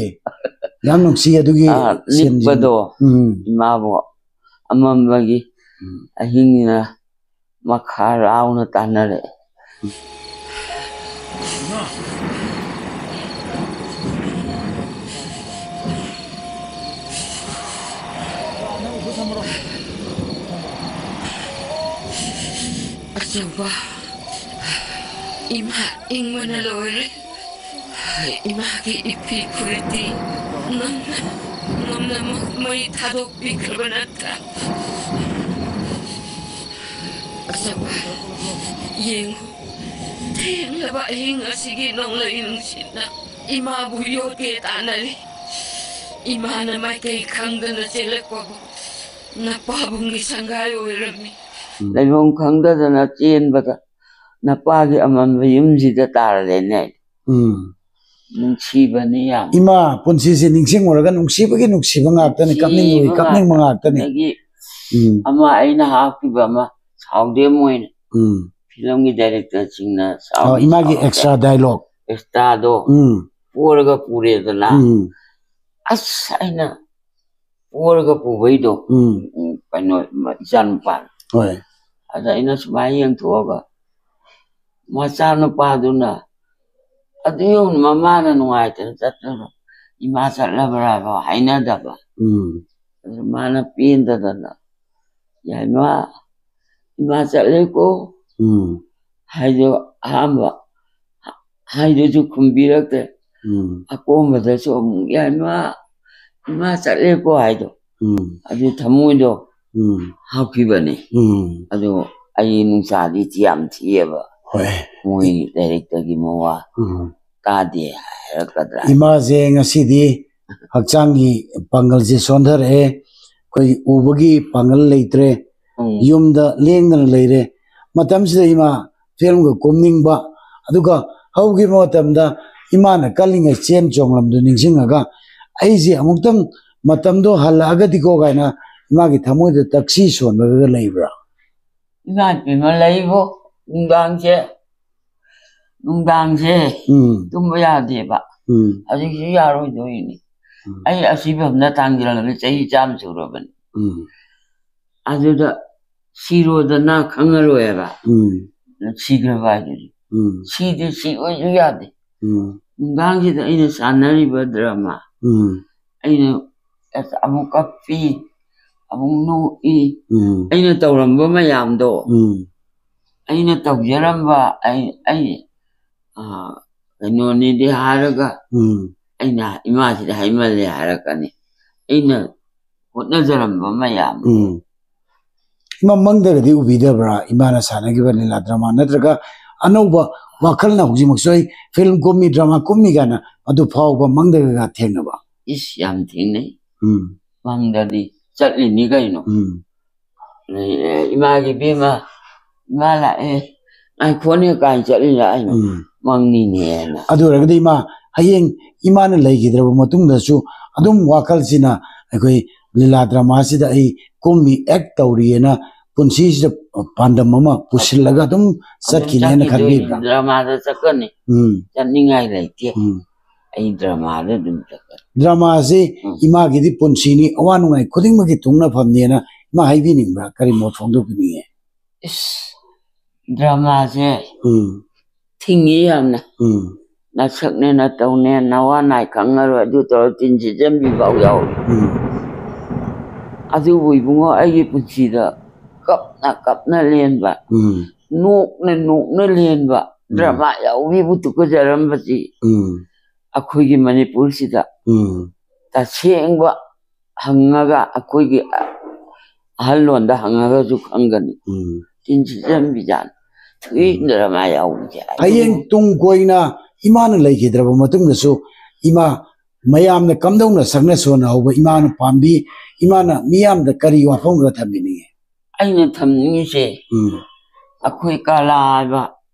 ꯌꯥꯝ ꯅꯨꯡꯁꯤ ꯑꯗꯨꯒꯤ ꯑꯥ, scene ꯁꯤꯃ꯫ ꯅꯤꯛꯄꯗꯣ꯫ ꯎꯝ꯫ ꯏꯃꯥꯕꯨ ꯑꯃꯝꯕꯒꯤ ꯎꯝ꯫ ꯑꯍꯤꯡꯅ ꯃꯈꯥ ꯂꯥꯎꯅ ꯇꯥꯅꯔꯛꯑꯦ꯫ ꯑꯆꯧꯕ, ꯏꯃꯥ ꯏꯪꯕꯅ ꯂꯣꯏꯔꯦ꯫ ꯏꯃꯥꯒꯤ ꯏꯐꯤ ꯐꯨꯔꯤꯠꯇꯤ ꯅꯪꯅ ꯉꯝꯅꯃꯛ ꯃꯩ ꯊꯥꯗꯣꯛꯄꯤꯈ꯭ꯔꯕ ꯅꯠꯇ꯭ꯔꯥ? ꯑꯆꯧꯕ, ꯌꯦꯡꯉꯨ, ꯊꯦꯡꯂꯕ ꯑꯍꯤꯡ ꯑꯁꯤꯒꯤ ꯅꯣꯡꯂꯩ ꯅꯨꯡꯁꯤꯠꯅ ꯏꯃꯥꯕꯨ ꯌꯣꯠꯀꯦ ꯇꯥꯟꯅꯔꯤ꯫ ꯏꯃꯥꯅ ꯃꯥꯏꯀꯩ ꯈꯪꯗꯅ ꯆꯦꯜꯂꯛꯄꯕꯨ ꯅꯄꯥꯕꯨꯡꯒꯤ ꯁꯪꯒꯥꯏ ꯑꯣꯏꯔꯝꯃꯤ꯫ ꯂꯩꯐꯝ ꯈꯪꯗꯗꯅ ꯆꯦꯟꯕꯗ ꯅꯄꯥꯒꯤ ꯑꯃꯝꯕ ꯌꯨꯝꯁꯤꯗ ꯇꯥꯔꯦꯅꯦ꯫ ꯎꯝ꯫ ꯅꯨꯡꯁꯤꯕꯅꯤ ꯌꯥꯝ꯫ ꯏꯃꯥ ꯄꯨꯟꯁꯤꯁꯦ ꯅꯤꯡꯁꯤꯡꯉꯨꯔꯒ ꯅꯨꯡꯁꯤꯕꯒꯤ ꯅꯨꯡꯁꯤꯕ ꯉꯥꯛꯇꯅꯤ, ꯀꯞꯅꯤꯡꯕꯒꯤ ꯅꯨꯡꯁꯤꯕ ꯀꯞꯅꯤꯡꯕ ꯉꯥꯛꯇꯅꯤ꯫ ꯑꯗꯒꯤ ꯎꯝ꯫ ꯑꯃ ꯑꯩꯅ ꯍꯥꯞꯈꯤꯕ ꯑꯃ ꯁꯥꯎꯗꯦꯝ ꯑꯣꯏꯅ ꯎꯝ꯫ ꯐꯤꯂꯝꯒꯤ ꯗꯥꯏꯔꯦꯛꯇꯔꯁꯤꯡꯅ ꯑꯣ, ꯁꯥꯎꯗꯤ ꯏꯃꯥꯒꯤ ꯁꯥꯎꯗꯦ꯫ ꯑꯦꯛꯁꯇ꯭ꯔꯥ ꯗꯥꯏꯂꯣꯛ꯫ ꯑꯦꯛꯁꯇ꯭ꯔꯥꯗꯣ ꯎꯝ꯫ ꯄꯣꯔꯒ ꯄꯨꯔꯦꯗꯅ꯫ ꯎꯝ꯫ ꯑꯁ ꯑꯩꯅ ꯄꯣꯔꯒ ꯄꯨꯕꯩꯗꯣ ꯎꯝ꯫ ꯎꯝ, ꯀꯩꯅꯣ ꯏꯆꯥꯅꯨꯄꯥ꯫ ꯍꯣꯏ꯫ ꯑꯗ ꯑꯩꯅ ꯁꯨꯃꯥꯏꯅ ꯌꯦꯡꯊꯣꯛꯑꯒ ꯃꯆꯥꯅꯨꯄꯥꯗꯨꯅ ꯑꯗꯨ ꯌꯧꯅ ꯃꯃꯥꯅ ꯅꯨꯡꯉꯥꯏꯇꯅ ꯆꯠꯇꯅ ꯏꯃꯥ ꯆꯠꯂꯕ꯭ꯔꯥꯕ ꯍꯥꯏꯅꯗꯕ꯫ ꯎꯝ꯫ ꯑꯗꯨ ꯃꯥꯅ ꯄꯦꯟꯗꯗꯅ ꯌꯥꯏꯃ ꯏꯃꯥ ꯆꯠꯂꯦꯀꯣ ꯎꯝ꯫ ꯍꯥꯏꯗꯣ ꯑꯍꯥꯟꯕ ꯍꯥꯏꯗꯨꯁꯨ ꯈꯨꯝꯕꯤꯔꯛꯇ꯭ꯔꯦ꯫ ꯎꯝ꯫ ꯑꯀꯣꯟꯕꯗꯁꯨ ꯑꯃꯨꯛ ꯌꯥꯏꯃ ꯏꯃꯥ ꯆꯠꯂꯦꯀꯣ ꯍꯥꯏꯗꯣ ꯎꯝ꯫ ꯑꯗꯨ ꯊꯃꯣꯏꯗꯣ ꯎꯝ꯫ ꯍꯥꯞꯈꯤꯕꯅꯤ꯫ ꯎꯝ꯫ ꯑꯗꯣ ꯑꯩ ꯅꯨꯡꯁꯥꯗꯤ ꯌꯥꯝ ꯊꯤꯑꯕ꯫ ꯍꯣꯏ꯫ ꯃꯣꯏ ꯂꯥꯏꯔꯤꯛꯇꯒꯤ ꯃꯋꯥ ꯎꯝ꯫ ꯇꯥꯗꯦ ꯍꯥꯏꯔꯛꯀꯗ꯭ꯔꯥ? ꯏꯃꯥꯁꯦ ꯉꯁꯤꯗꯤ ꯍꯛꯆꯥꯡꯒꯤ ꯄꯥꯡꯒꯜꯁꯦ ꯁꯣꯟꯊꯔꯛꯑꯦ, ꯑꯩꯈꯣꯏ ꯎꯕꯒꯤ ꯄꯥꯡꯒꯜ ꯂꯩꯇ꯭ꯔꯦ, ꯎꯝ꯫ ꯌꯨꯝꯗ ꯂꯦꯡꯗꯅ ꯂꯩꯔꯦ꯫ ꯃꯇꯝꯁꯤꯗ ꯏꯃꯥ ꯐꯤꯂꯝꯒ ꯀꯨꯝꯅꯤꯡꯕ, ꯑꯗꯨꯒ ꯍꯧꯈꯤꯕ ꯃꯇꯝꯗ ꯏꯃꯥꯅ ꯀꯜꯂꯤꯉꯩ ꯆꯦꯟ ꯆꯣꯡꯂꯝꯗꯨ ꯅꯤꯡꯁꯤꯡꯉꯒ ꯑꯩꯁꯦ ꯑꯃꯨꯛꯇꯪ ꯃꯇꯝꯗꯣ ꯍꯜꯂꯛꯑꯒꯗꯤꯀꯣ ꯀꯥꯏꯅ ꯏꯃꯥꯒꯤ ꯊꯃꯣꯏꯗ ꯇꯛꯁꯤ ꯁꯣꯟꯕꯒ ꯂꯩꯕ꯭ꯔꯥ? ꯏꯃꯥ ꯏꯄꯦꯝꯃ ꯂꯩꯕꯣ, ꯅꯨꯡꯗꯥꯡꯁꯦ ꯅꯨꯡꯗꯥꯡꯁꯦ ꯎꯝ꯫ ꯇꯨꯝꯕ ꯌꯥꯗꯦꯕ꯫ ꯎꯝ꯫ ꯍꯧꯖꯤꯛꯁꯨ ꯌꯥꯔꯣꯏꯗꯣꯏꯅꯤ꯫ ꯎꯝ꯫ ꯑꯩ ꯑꯁꯤꯐꯝꯅ ꯊꯥꯡꯖꯤꯜꯂꯒ ꯆꯍꯤ ꯆꯥꯝꯃ ꯁꯨꯔꯕꯅꯤ꯫ ꯎꯝ꯫ ꯑꯗꯨꯗ ꯁꯤꯔꯣꯗꯅ ꯈꯪꯉꯔꯣꯏꯕ꯫ ꯎꯝ꯫ ꯁꯤꯈ꯭ꯔꯕ ꯍꯥꯏꯗꯨꯗꯤ꯫ ꯎꯝ꯫ ꯁꯤꯗꯤ ꯁꯤꯑꯣꯏꯁꯨ ꯌꯥꯗꯦ꯫ ꯎꯝ꯫ ꯅꯨꯡꯗꯥꯡꯁꯤꯗ ꯑꯩꯅ ꯁꯥꯟꯅꯔꯤꯕ ꯗ꯭ꯔꯃꯥ ꯎꯝ꯫ ꯑꯩꯅ ꯑꯃꯨꯛ ꯀꯞꯄꯤ, ꯑꯃꯨꯛ ꯅꯣꯛꯏ꯫ ꯎꯝ꯫ ꯑꯩꯅ ꯇꯧꯔꯝꯕ ꯃꯌꯥꯝꯗꯣ ꯎꯝ꯫ ꯑꯩꯅ ꯇꯧꯖꯔꯝꯕ, ꯑꯩ, ꯑꯩ, ꯑ, ꯀꯩꯅꯣꯅꯤꯗꯤ ꯍꯥꯏꯔꯒ, ꯎꯝ꯫ ꯑꯩꯅ ꯏꯃꯥꯁꯤꯗ ꯍꯥꯏꯃꯜꯂꯦ ꯍꯥꯏꯔꯛꯀꯅꯤ꯫ ꯑꯩꯅ ꯍꯣꯠꯅꯖꯔꯝꯕ ꯃꯌꯥꯝ꯫ ꯎꯝ꯫ ꯏꯃꯥ, ꯃꯪꯗꯒꯗꯤ ꯎꯕꯤꯗꯕ꯭ꯔꯥ? ꯏꯃꯥꯅ ꯁꯥꯟꯅꯈꯤꯕ ꯂꯤꯂꯥ ꯗ꯭ꯔꯃꯥ ꯅꯠꯇ꯭ꯔꯒ ꯑꯅꯧꯕ ꯋꯥꯈꯜꯅ ꯍꯧꯖꯤꯛꯃꯛꯁꯨ ꯑꯩ ꯐꯤꯂꯝ ꯀꯨꯝꯃꯤ, ꯗ꯭ꯔꯃꯥ ꯀꯨꯝꯃꯤ ꯀꯥꯏꯅ ꯑꯗꯨ ꯐꯥꯎꯕ ꯃꯪꯗꯒ ꯊꯦꯡꯅꯕ? ꯏꯁ, ꯌꯥꯝ ꯊꯦꯡꯅꯩ꯫ ꯎꯝ꯫ ꯃꯪꯗꯗꯤ ꯆꯠꯂꯤꯅꯤ ꯀꯩꯅꯣ꯫ ꯎꯝ꯫ ꯑꯦ, ꯏꯃꯥꯒꯤ ꯏꯕꯦꯝꯃ, ꯏꯃꯥ ꯂꯥꯛꯑꯦ, ꯉꯥꯏꯈꯣꯅꯦ ꯀꯥꯏꯅ ꯆꯠꯂꯤꯔ ꯍꯥꯏꯅꯣ? ꯎꯝ꯫ ꯃꯪꯅꯤꯅꯦꯅ꯫ ꯑꯗꯨ ꯑꯣꯏꯔꯒꯗꯤ ꯏꯃꯥ, ꯍꯌꯦꯡ ꯏꯃꯥꯅ ꯂꯩꯈꯤꯗ꯭ꯔꯕ ꯃꯇꯨꯡꯗꯁꯨ ꯑꯗꯨꯝ ꯋꯥꯈꯜꯁꯤꯅ ꯑꯩꯈꯣꯏ ꯂꯤꯂꯥ ꯗ꯭ꯔꯃꯥꯁꯤꯗ ꯑꯩ ꯀꯨꯝꯃꯤ, ꯑꯦꯛ ꯇꯧꯔꯤꯑꯅ ꯄꯨꯟꯁꯤꯁꯤꯗ ꯄꯥꯟꯗꯝ ꯑꯃ ꯄꯨꯁꯤꯜꯂꯒ ꯑꯗꯨꯝ ꯑꯗꯨꯝ ꯆꯠꯈꯤꯅꯦꯅ ꯆꯠꯈꯤꯗꯣꯏꯅꯤ꯫ ꯈꯟꯕꯤꯕ꯭ꯔꯥ? ꯗ꯭ꯔꯃꯥꯗ ꯆꯠꯀꯅꯤ꯫ ꯎꯝ꯫ ꯆꯠꯅꯤꯡꯉꯥꯏ ꯂꯩꯇꯦ꯫ ꯎꯝ꯫ ꯑꯩ ꯗ꯭ꯔꯃꯥꯗ ꯑꯗꯨꯝ ꯆꯠꯀꯅꯤ꯫ ꯗ꯭ꯔꯃꯥꯁꯤ ꯎꯝ꯫ ꯏꯃꯥꯒꯤꯗꯤ ꯄꯨꯟꯁꯤꯅꯤ, ꯑꯋꯥ ꯅꯨꯡꯉꯥꯏ ꯈꯨꯗꯤꯡꯃꯛꯀꯤ ꯊꯨꯡꯅꯐꯝꯅꯦꯅ ꯏꯃꯥ ꯍꯥꯏꯕꯤꯅꯤꯡꯕ꯭ꯔꯥ? ꯀꯔꯤ ꯃꯣꯠ ꯐꯣꯡꯗꯣꯛꯄꯤꯅꯤꯡꯉꯦ? ꯏꯁ, ꯗ꯭ꯔꯃꯥꯁꯦ ꯎꯝ꯫ ꯊꯤꯡꯉꯤ ꯌꯥꯝꯅ꯫ ꯎꯝ꯫ ꯅꯁꯛꯅꯦ ꯅꯇꯧꯅꯦ ꯅꯋꯥ ꯅꯥꯏ ꯈꯪꯉꯔꯣꯏ, ꯑꯗꯨ ꯇꯧꯔ ꯇꯤꯟ ꯁꯤꯠꯆꯟꯕꯤ ꯐꯥꯎ ꯌꯥꯎꯔꯤ꯫ ꯎꯝ꯫ ꯑꯗꯨꯕꯨ ꯏꯕꯨꯡꯉꯣ, ꯑꯩꯒꯤ ꯄꯨꯟꯁꯤꯗ ꯀꯞꯅ ꯀꯞꯅ ꯂꯦꯟꯕ, ꯎꯝ꯫ ꯅꯣꯛꯅ ꯅꯣꯛꯅ ꯂꯦꯟꯕ, ꯎꯝ꯫ ꯗ꯭ꯔꯃꯥ ꯌꯥꯎꯕꯤꯕꯨ ꯇꯨꯀꯠꯆꯔꯝꯕꯁꯤ ꯎꯝ꯫ ꯑꯩꯈꯣꯏꯒꯤ ꯃꯅꯤꯄꯨꯔꯁꯤꯗ ꯎꯝ꯫ ꯇꯁꯦꯡꯕ ꯍꯪꯉꯒ, ꯑꯩꯈꯣꯏꯒꯤ ꯑꯍꯜ ꯂꯣꯟꯗ ꯍꯪꯉꯒꯁꯨ ꯈꯪꯒꯅꯤ꯫ ꯎꯝ꯫ ꯇꯤꯟ ꯁꯤꯠꯆꯟꯕꯤꯖꯥꯠꯅꯤ꯫ ꯊꯨꯏ ꯎꯝ꯫ ꯗ꯭ꯔꯃꯥ ꯌꯥꯎꯕꯁꯦ꯫ ꯍꯌꯦꯡ ꯇꯨꯡ ꯀꯣꯏꯅ ꯏꯃꯥꯅ ꯂꯩꯈꯤꯗ꯭ꯔꯕ ꯃꯇꯨꯡꯗꯁꯨ ꯏꯃꯥ ꯃꯌꯥꯝꯅ ꯀꯝꯗꯧꯅ ꯁꯛꯅ ꯁꯣꯟꯅꯍꯧꯕ, ꯏꯃꯥꯅ ꯄꯥꯝꯕꯤ, ꯏꯃꯥꯅ ꯃꯤꯌꯥꯝꯗ ꯀꯔꯤ ꯋꯥꯐꯝꯒ ꯊꯝꯕꯤꯅꯤꯡꯉꯤ? ꯑꯩꯅ ꯊꯝꯅꯤꯡꯉꯤꯁꯦ, ꯎꯝ꯫ ꯑꯩꯈꯣꯏ ꯀꯂꯥ ꯍꯥꯏꯕ,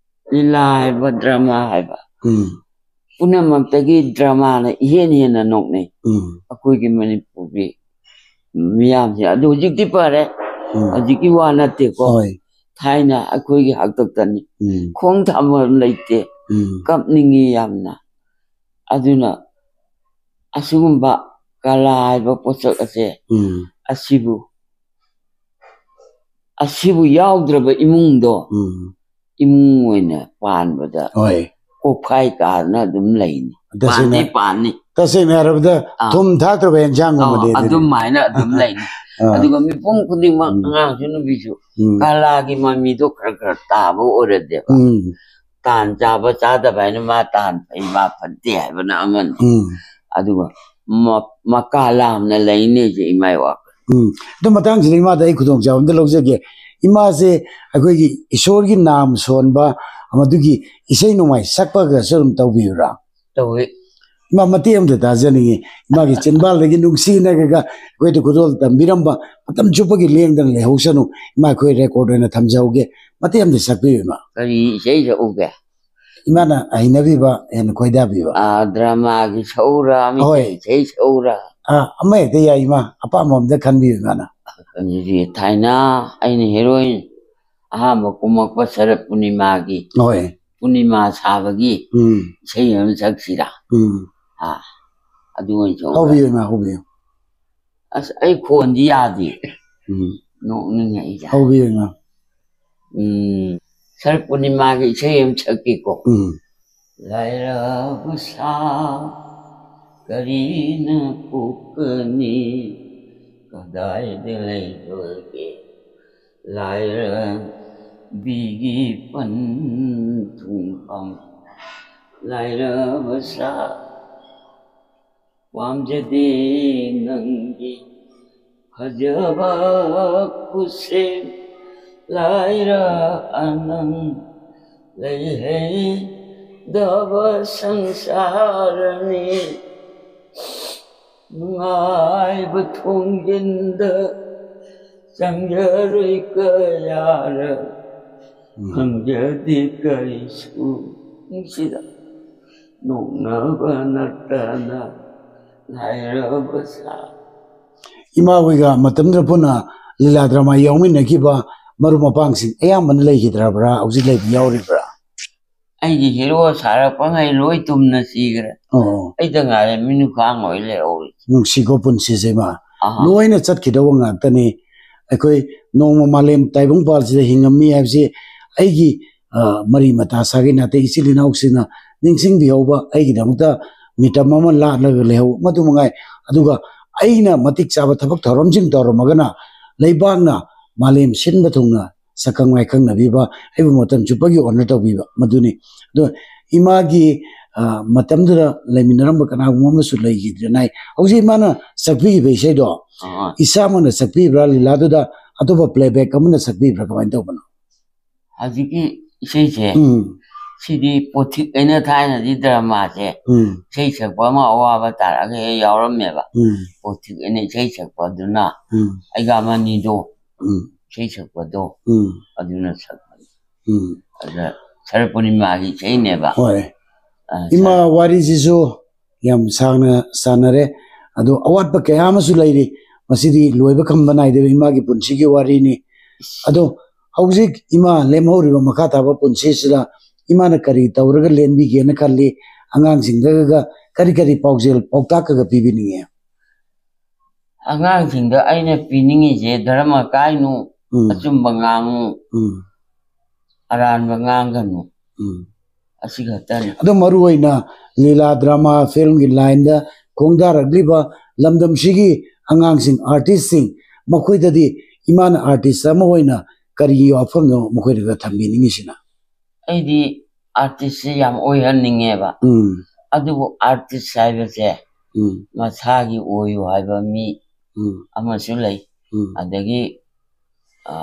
ꯂꯤꯂꯥ ꯍꯥꯏꯕ, ꯗ꯭ꯔꯃꯥ ꯍꯥꯏꯕ, ꯎꯝ꯫ ꯄꯨꯝꯅꯃꯛꯇꯒꯤ ꯗ꯭ꯔꯃꯥꯅ ꯏꯍꯦꯟ ꯍꯦꯟꯅ ꯅꯣꯛꯅꯩ꯫ ꯎꯝ꯫ ꯑꯩꯈꯣꯏꯒꯤ ꯃꯅꯤꯄꯨꯔꯒꯤ ꯃꯤꯌꯥꯝꯁꯦ꯫ ꯑꯗꯨ ꯍꯧꯖꯤꯛꯇꯤ ꯐꯔꯦ꯫ ꯎꯝ꯫ ꯍꯧꯖꯤꯛꯀꯤ ꯋꯥ ꯅꯠꯇꯦꯀꯣ꯫ ꯍꯣꯏ꯫ ꯊꯥꯏꯅ ꯑꯩꯈꯣꯏꯒꯤ ꯍꯥꯛꯇꯛꯇꯅꯤ꯫ ꯎꯝ꯫ ꯈꯣꯡ ꯊꯥꯡꯕ ꯂꯩꯇꯦ꯫ ꯎꯝ꯫ ꯀꯞꯅꯤꯡꯉꯤ ꯌꯥꯝꯅ꯫ ꯑꯗꯨꯅ ꯑꯁꯤꯒꯨꯝꯕ ꯀꯂꯥ ꯍꯥꯏꯕ ꯄꯣꯠꯁꯛ ꯑꯁꯦ, ꯎꯝ꯫ ꯑꯁꯤꯕꯨ, ꯑꯁꯤꯕꯨ ꯌꯥꯎꯗ꯭ꯔꯕ ꯏꯃꯨꯡꯗꯣ, ꯎꯝ꯫ ꯏꯃꯨꯡ ꯑꯣꯏꯅ ꯄꯥꯟꯕꯗ ꯍꯣꯏ꯫ ꯀꯣꯛꯐꯥꯏ ꯀꯥꯗꯅ ꯑꯗꯨꯝ ꯂꯩꯅꯤ꯫ ꯇꯁꯦꯡꯅ ꯄꯥꯟꯗꯤ ꯄꯥꯟꯅꯤ꯫ ꯇꯁꯦꯡꯅ ꯍꯥꯏꯔꯕꯗ, ꯑꯥ꯫ ꯊꯨꯝ ꯊꯥꯛꯇ꯭ꯔꯕ ꯑꯦꯟꯁꯥꯡꯒꯨꯝꯕꯅꯤ ꯑꯥ, ꯑꯗꯨꯗꯤ꯫ ꯑꯗꯨꯃꯥꯏꯅ ꯑꯗꯨꯝ ꯂꯩꯅꯤ꯫ ꯑꯥ꯫ ꯑꯗꯨꯒ ꯃꯤꯄꯨꯝ ꯈꯨꯗꯤꯡꯃꯛ, ꯎꯝ꯫ ꯑꯉꯥꯡꯁꯨ ꯅꯨꯄꯤꯁꯨ, ꯎꯝ꯫ ꯀꯂꯥꯒꯤ ꯃꯃꯤꯗꯣ ꯈꯔ ꯈꯔ ꯇꯥꯕ ꯑꯣꯏꯔꯗꯤꯕ꯫ ꯎꯝ꯫ ꯇꯥꯟ ꯆꯥꯕ ꯆꯥꯗꯕ ꯍꯥꯏꯅ ꯃꯥ ꯇꯥꯟ ꯐꯩ, ꯃꯥ ꯐꯠꯇꯦ ꯍꯥꯏꯕꯅ ꯑꯃꯅꯤ꯫ ꯎꯝ꯫ ꯑꯗꯨꯒ ꯃ-, ꯃꯀꯥ ꯂꯥꯝꯅ ꯂꯩꯅꯦꯁꯦ ꯏꯃꯥ ꯏ ꯋꯥꯈꯜ꯫ ꯎꯝ꯫ ꯑꯗꯨ ꯃꯇꯥꯡꯁꯤꯗ ꯏꯃꯥꯗ ꯑꯩ ꯈꯨꯗꯣꯡꯆꯥꯕ ꯑꯝꯇ ꯂꯧꯖꯒꯦ꯫ ꯏꯃꯥꯁꯦ ꯑꯩꯈꯣꯏꯒꯤ ꯏꯁꯣꯔꯒꯤ ꯅꯥꯝ ꯁꯣꯟꯕ, ꯃꯗꯨꯒꯤ ꯏꯁꯩ ꯅꯣꯡꯃꯥꯏ ꯁꯛꯄꯒꯁꯨ ꯑꯗꯨꯝ ꯇꯧꯕꯤꯕ꯭ꯔꯥ? ꯇꯧꯏ꯫ ꯏꯃꯥ, ꯃꯇꯦꯛ ꯑꯃꯇ ꯇꯥꯖꯅꯤꯡꯉꯤ꯫ ꯏꯃꯥꯒꯤ ꯆꯤꯟꯕꯥꯜꯗꯒꯤ ꯅꯨꯡꯁꯤꯅꯔꯒ ꯑꯩꯈꯣꯏꯗ ꯈꯨꯗꯣꯜ ꯇꯝꯕꯤꯔꯝꯕ, ꯃꯇꯝ ꯆꯨꯞꯄꯒꯤ ꯂꯦꯡꯗꯅ ꯂꯩꯍꯧꯁꯅꯨ꯫ ꯏꯃꯥ, ꯑꯩꯈꯣꯏ ꯔꯦꯀꯣꯔꯗ ꯑꯣꯏꯅ ꯊꯝꯖꯍꯧꯒꯦ꯫ ꯃꯇꯦꯛ ꯑꯃꯇ ꯁꯛꯄꯤꯌꯨ, ꯏꯃꯥ꯫ ꯀꯔꯤ ꯏꯁꯩ ꯁꯛꯎꯒꯦ? ꯏꯃꯥꯅ ꯍꯩꯅꯕꯤꯕ, ꯍꯦꯟꯅ ꯈꯣꯏꯗꯥꯕꯤꯕ꯫ ꯑꯥ, ꯗ꯭ꯔꯃꯥꯒꯤ ꯁꯛꯎꯔꯥ, ꯃꯤꯇꯩ ꯍꯣꯏ꯫ ꯏꯁꯩ ꯁꯛꯎꯔꯥ? ꯑꯥ, ꯑꯃ ꯍꯦꯛꯇ ꯌꯥꯏ, ꯏꯃꯥ꯫ ꯑꯄꯥꯝꯕ ꯑꯝꯇ ꯈꯟꯕꯤꯌꯨ, ꯏꯃꯥꯅ꯫ ꯑꯗꯨꯗꯤ ꯊꯥꯏꯅ ꯑꯩꯅ ꯍꯦꯔꯣꯏꯟ ꯑꯍꯥꯟꯕ ꯀꯨꯝꯃꯛꯄ ꯁꯔꯠ ꯄꯨꯔꯅꯤꯃꯥꯒꯤ, ꯍꯣꯏ꯫ ꯄꯨꯔꯅꯤꯃꯥ ꯁꯥꯕꯒꯤ ꯎꯝ꯫ ꯏꯁꯩ ꯑꯃ ꯁꯛꯁꯤꯔꯥ? ꯎꯝ꯫ ꯑꯥ, ꯑꯗꯨ ꯑꯣꯏꯅ ꯁꯛꯎꯔꯥ? ꯍꯧꯕꯤꯌꯨ, ꯏꯃꯥ, ꯍꯧꯕꯤꯌꯨ꯫ ꯑꯁ, ꯑꯩ ꯈꯣꯟꯗꯤ ꯌꯥꯗꯦ꯫ ꯎꯝ꯫ ꯅꯣꯛꯅꯤꯡꯉꯦ ꯑꯩꯁꯦ꯫ ꯍꯧꯕꯤꯌꯨ, ꯏꯃꯥ꯫ ꯎꯝ, ꯁꯔꯠ ꯄꯨꯔꯅꯤꯃꯥꯒꯤ ꯏꯁꯩ ꯑꯃ ꯁꯛꯀꯦꯀꯣ꯫ ꯎꯝ꯫ ꯂꯥꯏꯔꯕ ꯁꯥ ꯀꯔꯤꯅ ꯀꯣꯛꯀꯅꯤ? ꯀꯗꯥꯏꯗ ꯂꯩꯕꯒꯦ ꯂꯥꯏꯔꯕꯤꯒꯤ ꯄꯟꯊꯨꯡꯐꯝ? ꯂꯥꯏꯔꯕ ꯁꯥ ꯄꯥꯝꯖꯗꯦ ꯅꯪꯒꯤ ꯐꯖꯕ ꯈꯨꯠꯁꯦꯝ, ꯂꯥꯏꯔ ꯑꯅꯪ ꯂꯩꯍꯩꯗꯕ ꯁꯪꯁꯥꯔꯅꯤ꯫ ꯅꯨꯡꯉꯥꯏꯕ ꯊꯣꯡꯖꯤꯟꯗ ꯆꯪꯖꯔꯣꯏ ꯀꯌꯥꯔ ꯎꯝ꯫ ꯐꯪꯖꯗꯦ ꯀꯔꯤꯁꯨ ꯅꯨꯡꯁꯤꯗ ꯅꯣꯛꯅꯕ ꯅꯠꯇꯅ ꯂꯥꯏꯔꯕ ꯁꯥ꯫ ꯏꯃꯥ ꯍꯣꯏꯒ ꯃꯇꯝꯗꯨꯗ ꯄꯨꯟꯅ ꯂꯤꯂꯥ ꯗ꯭ꯔꯃꯥ ꯌꯥꯎꯃꯤꯟꯅꯈꯤꯕ ꯃꯔꯨꯞ ꯃꯄꯥꯡꯁꯤꯡ ꯑꯌꯥꯝꯕꯅ ꯂꯩꯈꯤꯗ꯭ꯔꯕ꯭ꯔꯥ? ꯍꯧꯖꯤꯛ ꯂꯩꯕ ꯌꯥꯎꯔꯤꯕ꯭ꯔꯥ? ꯑꯩꯒꯤ ꯍꯦꯔꯣ ꯁꯥꯔꯛꯄꯉꯩ ꯂꯣꯏ ꯇꯨꯝꯅ ꯁꯤꯈ꯭ꯔꯦ꯫ ꯑꯣ꯫ ꯑꯩꯗ ꯉꯥꯏꯔꯦ ꯃꯤꯅꯨꯈꯥꯡ ꯑꯣꯏ ꯂꯩꯍꯧꯔꯤ꯫ ꯅꯨꯡꯁꯤꯀꯣ ꯄꯨꯟꯁꯤꯁꯦ, ꯏꯃꯥ꯫ ꯑꯍꯥ꯫ ꯂꯣꯏꯅ ꯆꯠꯈꯤꯗꯧꯕ ꯉꯥꯛꯇꯅꯤ꯫ ꯑꯩꯈꯣꯏ ꯅꯣꯡꯃ ꯃꯥꯂꯦꯝ ꯇꯥꯏꯕꯪꯄꯥꯜꯁꯤꯗ ꯍꯤꯡꯉꯝꯃꯤ ꯍꯥꯏꯕꯁꯤ ꯑꯩꯒꯤ, ꯑ, ꯃꯔꯤ ꯃꯇꯥ ꯁꯥꯒꯩ ꯅꯥꯇꯩ ꯏꯆꯤꯜ ꯏꯅꯥꯎꯁꯤꯡꯅ ꯅꯤꯡꯁꯤꯡꯕꯤꯍꯧꯕ, ꯑꯩꯒꯤꯗꯃꯛꯇ ꯃꯤꯇꯝ ꯑꯃ ꯂꯥꯠꯂꯒ ꯂꯩꯍꯧ, ꯃꯗꯨ ꯃꯉꯥꯏ꯫ ꯑꯗꯨꯒ ꯑꯩꯅ ꯃꯇꯤꯛ ꯆꯥꯕ ꯊꯕꯛ ꯊꯧꯔꯝꯁꯤꯡ ꯇꯧꯔꯝꯃꯒꯅ ꯂꯩꯕꯥꯛꯅ ꯃꯥꯂꯦꯝ ꯁꯤꯟꯕ ꯊꯨꯡꯅ ꯁꯛꯈꯪ ꯃꯥꯏꯈꯪꯅꯕꯤꯕ, ꯑꯩꯕꯨ ꯃꯇꯝ ꯆꯨꯞꯄꯒꯤ ꯑꯣꯅꯔ ꯇꯧꯕꯤꯕ, ꯃꯗꯨꯅꯤ꯫ ꯑꯗꯣ ꯏꯃꯥꯒꯤ, ꯑ, ꯃꯇꯝꯗꯨꯗ ꯂꯩꯃꯤꯟꯅꯔꯝꯕ ꯀꯅꯥꯒꯨꯝꯕ ꯑꯃꯁꯨ ꯂꯩꯈꯤꯗ꯭ꯔꯦꯅ ꯍꯥꯏ꯫ ꯍꯧꯖꯤꯛ ꯏꯃꯥꯅ ꯁꯛꯄꯤꯈꯤꯕ ꯏꯁꯩꯗꯣ ꯑꯥ꯫ ꯏꯁꯥꯃꯛꯅ ꯁꯛꯄꯤꯕ꯭ꯔꯥ ꯂꯤꯂꯥꯗꯨꯗ, ꯑꯇꯣꯞꯄ ꯄ꯭ꯂꯦꯕꯦꯛ ꯑꯃꯅ ꯁꯛꯄꯤꯕ꯭ꯔꯥ, ꯀꯃꯥꯏꯅ ꯇꯧꯕꯅꯣ? ꯍꯧꯖꯤꯛꯀꯤ ꯏꯁꯩꯁꯦ, ꯎꯝ꯫ ꯁꯤꯗꯤ ꯄꯣꯊꯤꯛ ꯍꯥꯏꯅ ꯊꯥꯏꯅꯗꯤ ꯗ꯭ꯔꯃꯥꯁꯦ ꯎꯝ꯫ ꯏꯁꯩ ꯁꯛꯄ ꯑꯃ ꯑꯋꯥꯕ ꯇꯥꯔꯛꯑꯒ ꯍꯦꯛ ꯌꯥꯎꯔꯝꯃꯦꯕ꯫ ꯎꯝ꯫ ꯄꯣꯊꯤꯛ ꯍꯥꯏꯅ ꯏꯁꯩ ꯁꯛꯄ ꯑꯗꯨꯅ ꯎꯝ꯫ ꯑꯩꯒ ꯑꯃꯅꯤꯗꯣ ꯎꯝ꯫ ꯏꯁꯩ ꯁꯛꯄꯗꯣ ꯎꯝ꯫ ꯑꯗꯨꯅ ꯁꯛꯄꯅꯤ꯫ ꯎꯝ꯫ ꯑꯗ ꯁꯔ ꯄꯨꯔꯅꯤꯃꯥꯒꯤ ꯏꯁꯩꯅꯦꯕ꯫ ꯍꯣꯏ꯫ ꯑ, ꯏꯃꯥ ꯁꯔ- ꯋꯥꯔꯤꯁꯤꯁꯨ ꯌꯥꯝ ꯁꯥꯡꯅ ꯁꯥꯟꯅꯔꯦ꯫ ꯑꯗꯣ ꯑꯋꯥꯠꯄ ꯀꯌꯥ ꯑꯃꯁꯨ ꯂꯩꯔꯤ꯫ ꯃꯁꯤꯗꯤ ꯂꯣꯏꯕ ꯈꯝꯕ ꯅꯥꯏꯗꯕ ꯏꯃꯥꯒꯤ ꯄꯨꯟꯁꯤꯒꯤ ꯋꯥꯔꯤꯅꯤ꯫ ꯑꯗꯣ ꯍꯧꯖꯤꯛ ꯏꯃꯥ ꯂꯦꯝꯍꯧꯔꯤꯕ ꯃꯈꯥ ꯇꯥꯕ ꯄꯨꯟꯁꯤꯁꯤꯗ ꯏꯃꯥꯅ ꯀꯔꯤ ꯇꯧꯔꯒ ꯂꯦꯟꯕꯤꯒꯦꯅ ꯈꯜꯂꯤ? ꯑꯉꯥꯡꯁꯤꯡꯗꯒ ꯀꯔꯤ ꯀꯔꯤ ꯄꯥꯎꯖꯦꯜ ꯄꯥꯎꯇꯥꯛꯀꯒ ꯄꯤꯕꯤꯅꯤꯡꯉꯤ? ꯑꯉꯥꯡꯁꯤꯡꯗ ꯑꯩꯅ ꯄꯤꯅꯤꯡꯉꯤꯁꯦ, ꯙꯔꯃ ꯀꯥꯏꯅꯨ, ꯎꯝ꯫ ꯑꯆꯨꯝꯕ ꯉꯥꯡꯉꯨ, ꯎꯝ꯫ ꯑꯔꯥꯟꯕ ꯉꯥꯡꯒꯅꯨ꯫ ꯎꯝ꯫ ꯑꯁꯤ ꯈꯛꯇꯅꯤ꯫ ꯑꯗꯣ ꯃꯔꯨ ꯑꯣꯏꯅ ꯂꯤꯂꯥ, ꯗ꯭ꯔꯃꯥ, ꯐꯤꯜꯝꯒꯤ ꯂꯥꯏꯟꯗ ꯈꯣꯡꯗꯥꯔꯛꯂꯤꯕ ꯂꯝꯗꯝꯁꯤꯒꯤ ꯑꯉꯥꯡꯁꯤꯡ, ꯑꯥꯔꯇꯤꯁꯁꯤꯡ, ꯃꯈꯣꯏꯗꯗꯤ ꯏꯃꯥꯅ ꯑꯥꯔꯇꯤꯁ ꯑꯃ ꯑꯣꯏꯅ ꯀꯔꯤꯒꯤ ꯋꯥꯐꯝꯅꯣ ꯃꯈꯣꯏꯗ ꯊꯝꯕꯤꯅꯤꯡꯉꯤꯁꯤꯅ? ꯑꯩꯗꯤ ꯑꯥꯔꯇꯤꯁꯁꯦ ꯌꯥꯝ ꯑꯣꯏꯍꯟꯅꯤꯡꯉꯦꯕ꯫ ꯎꯝ꯫ ꯑꯗꯨꯕꯨ ꯑꯥꯔꯇꯤꯁ ꯍꯥꯏꯕꯁꯦ ꯎꯝ꯫ ꯃꯁꯥꯒꯤ ꯑꯣꯏꯌꯨ ꯍꯥꯏꯕ ꯃꯤ ꯎꯝ꯫ ꯑꯃꯁꯨ ꯂꯩ꯫ ꯎꯝ꯫ ꯑꯗꯒꯤ, ꯑ,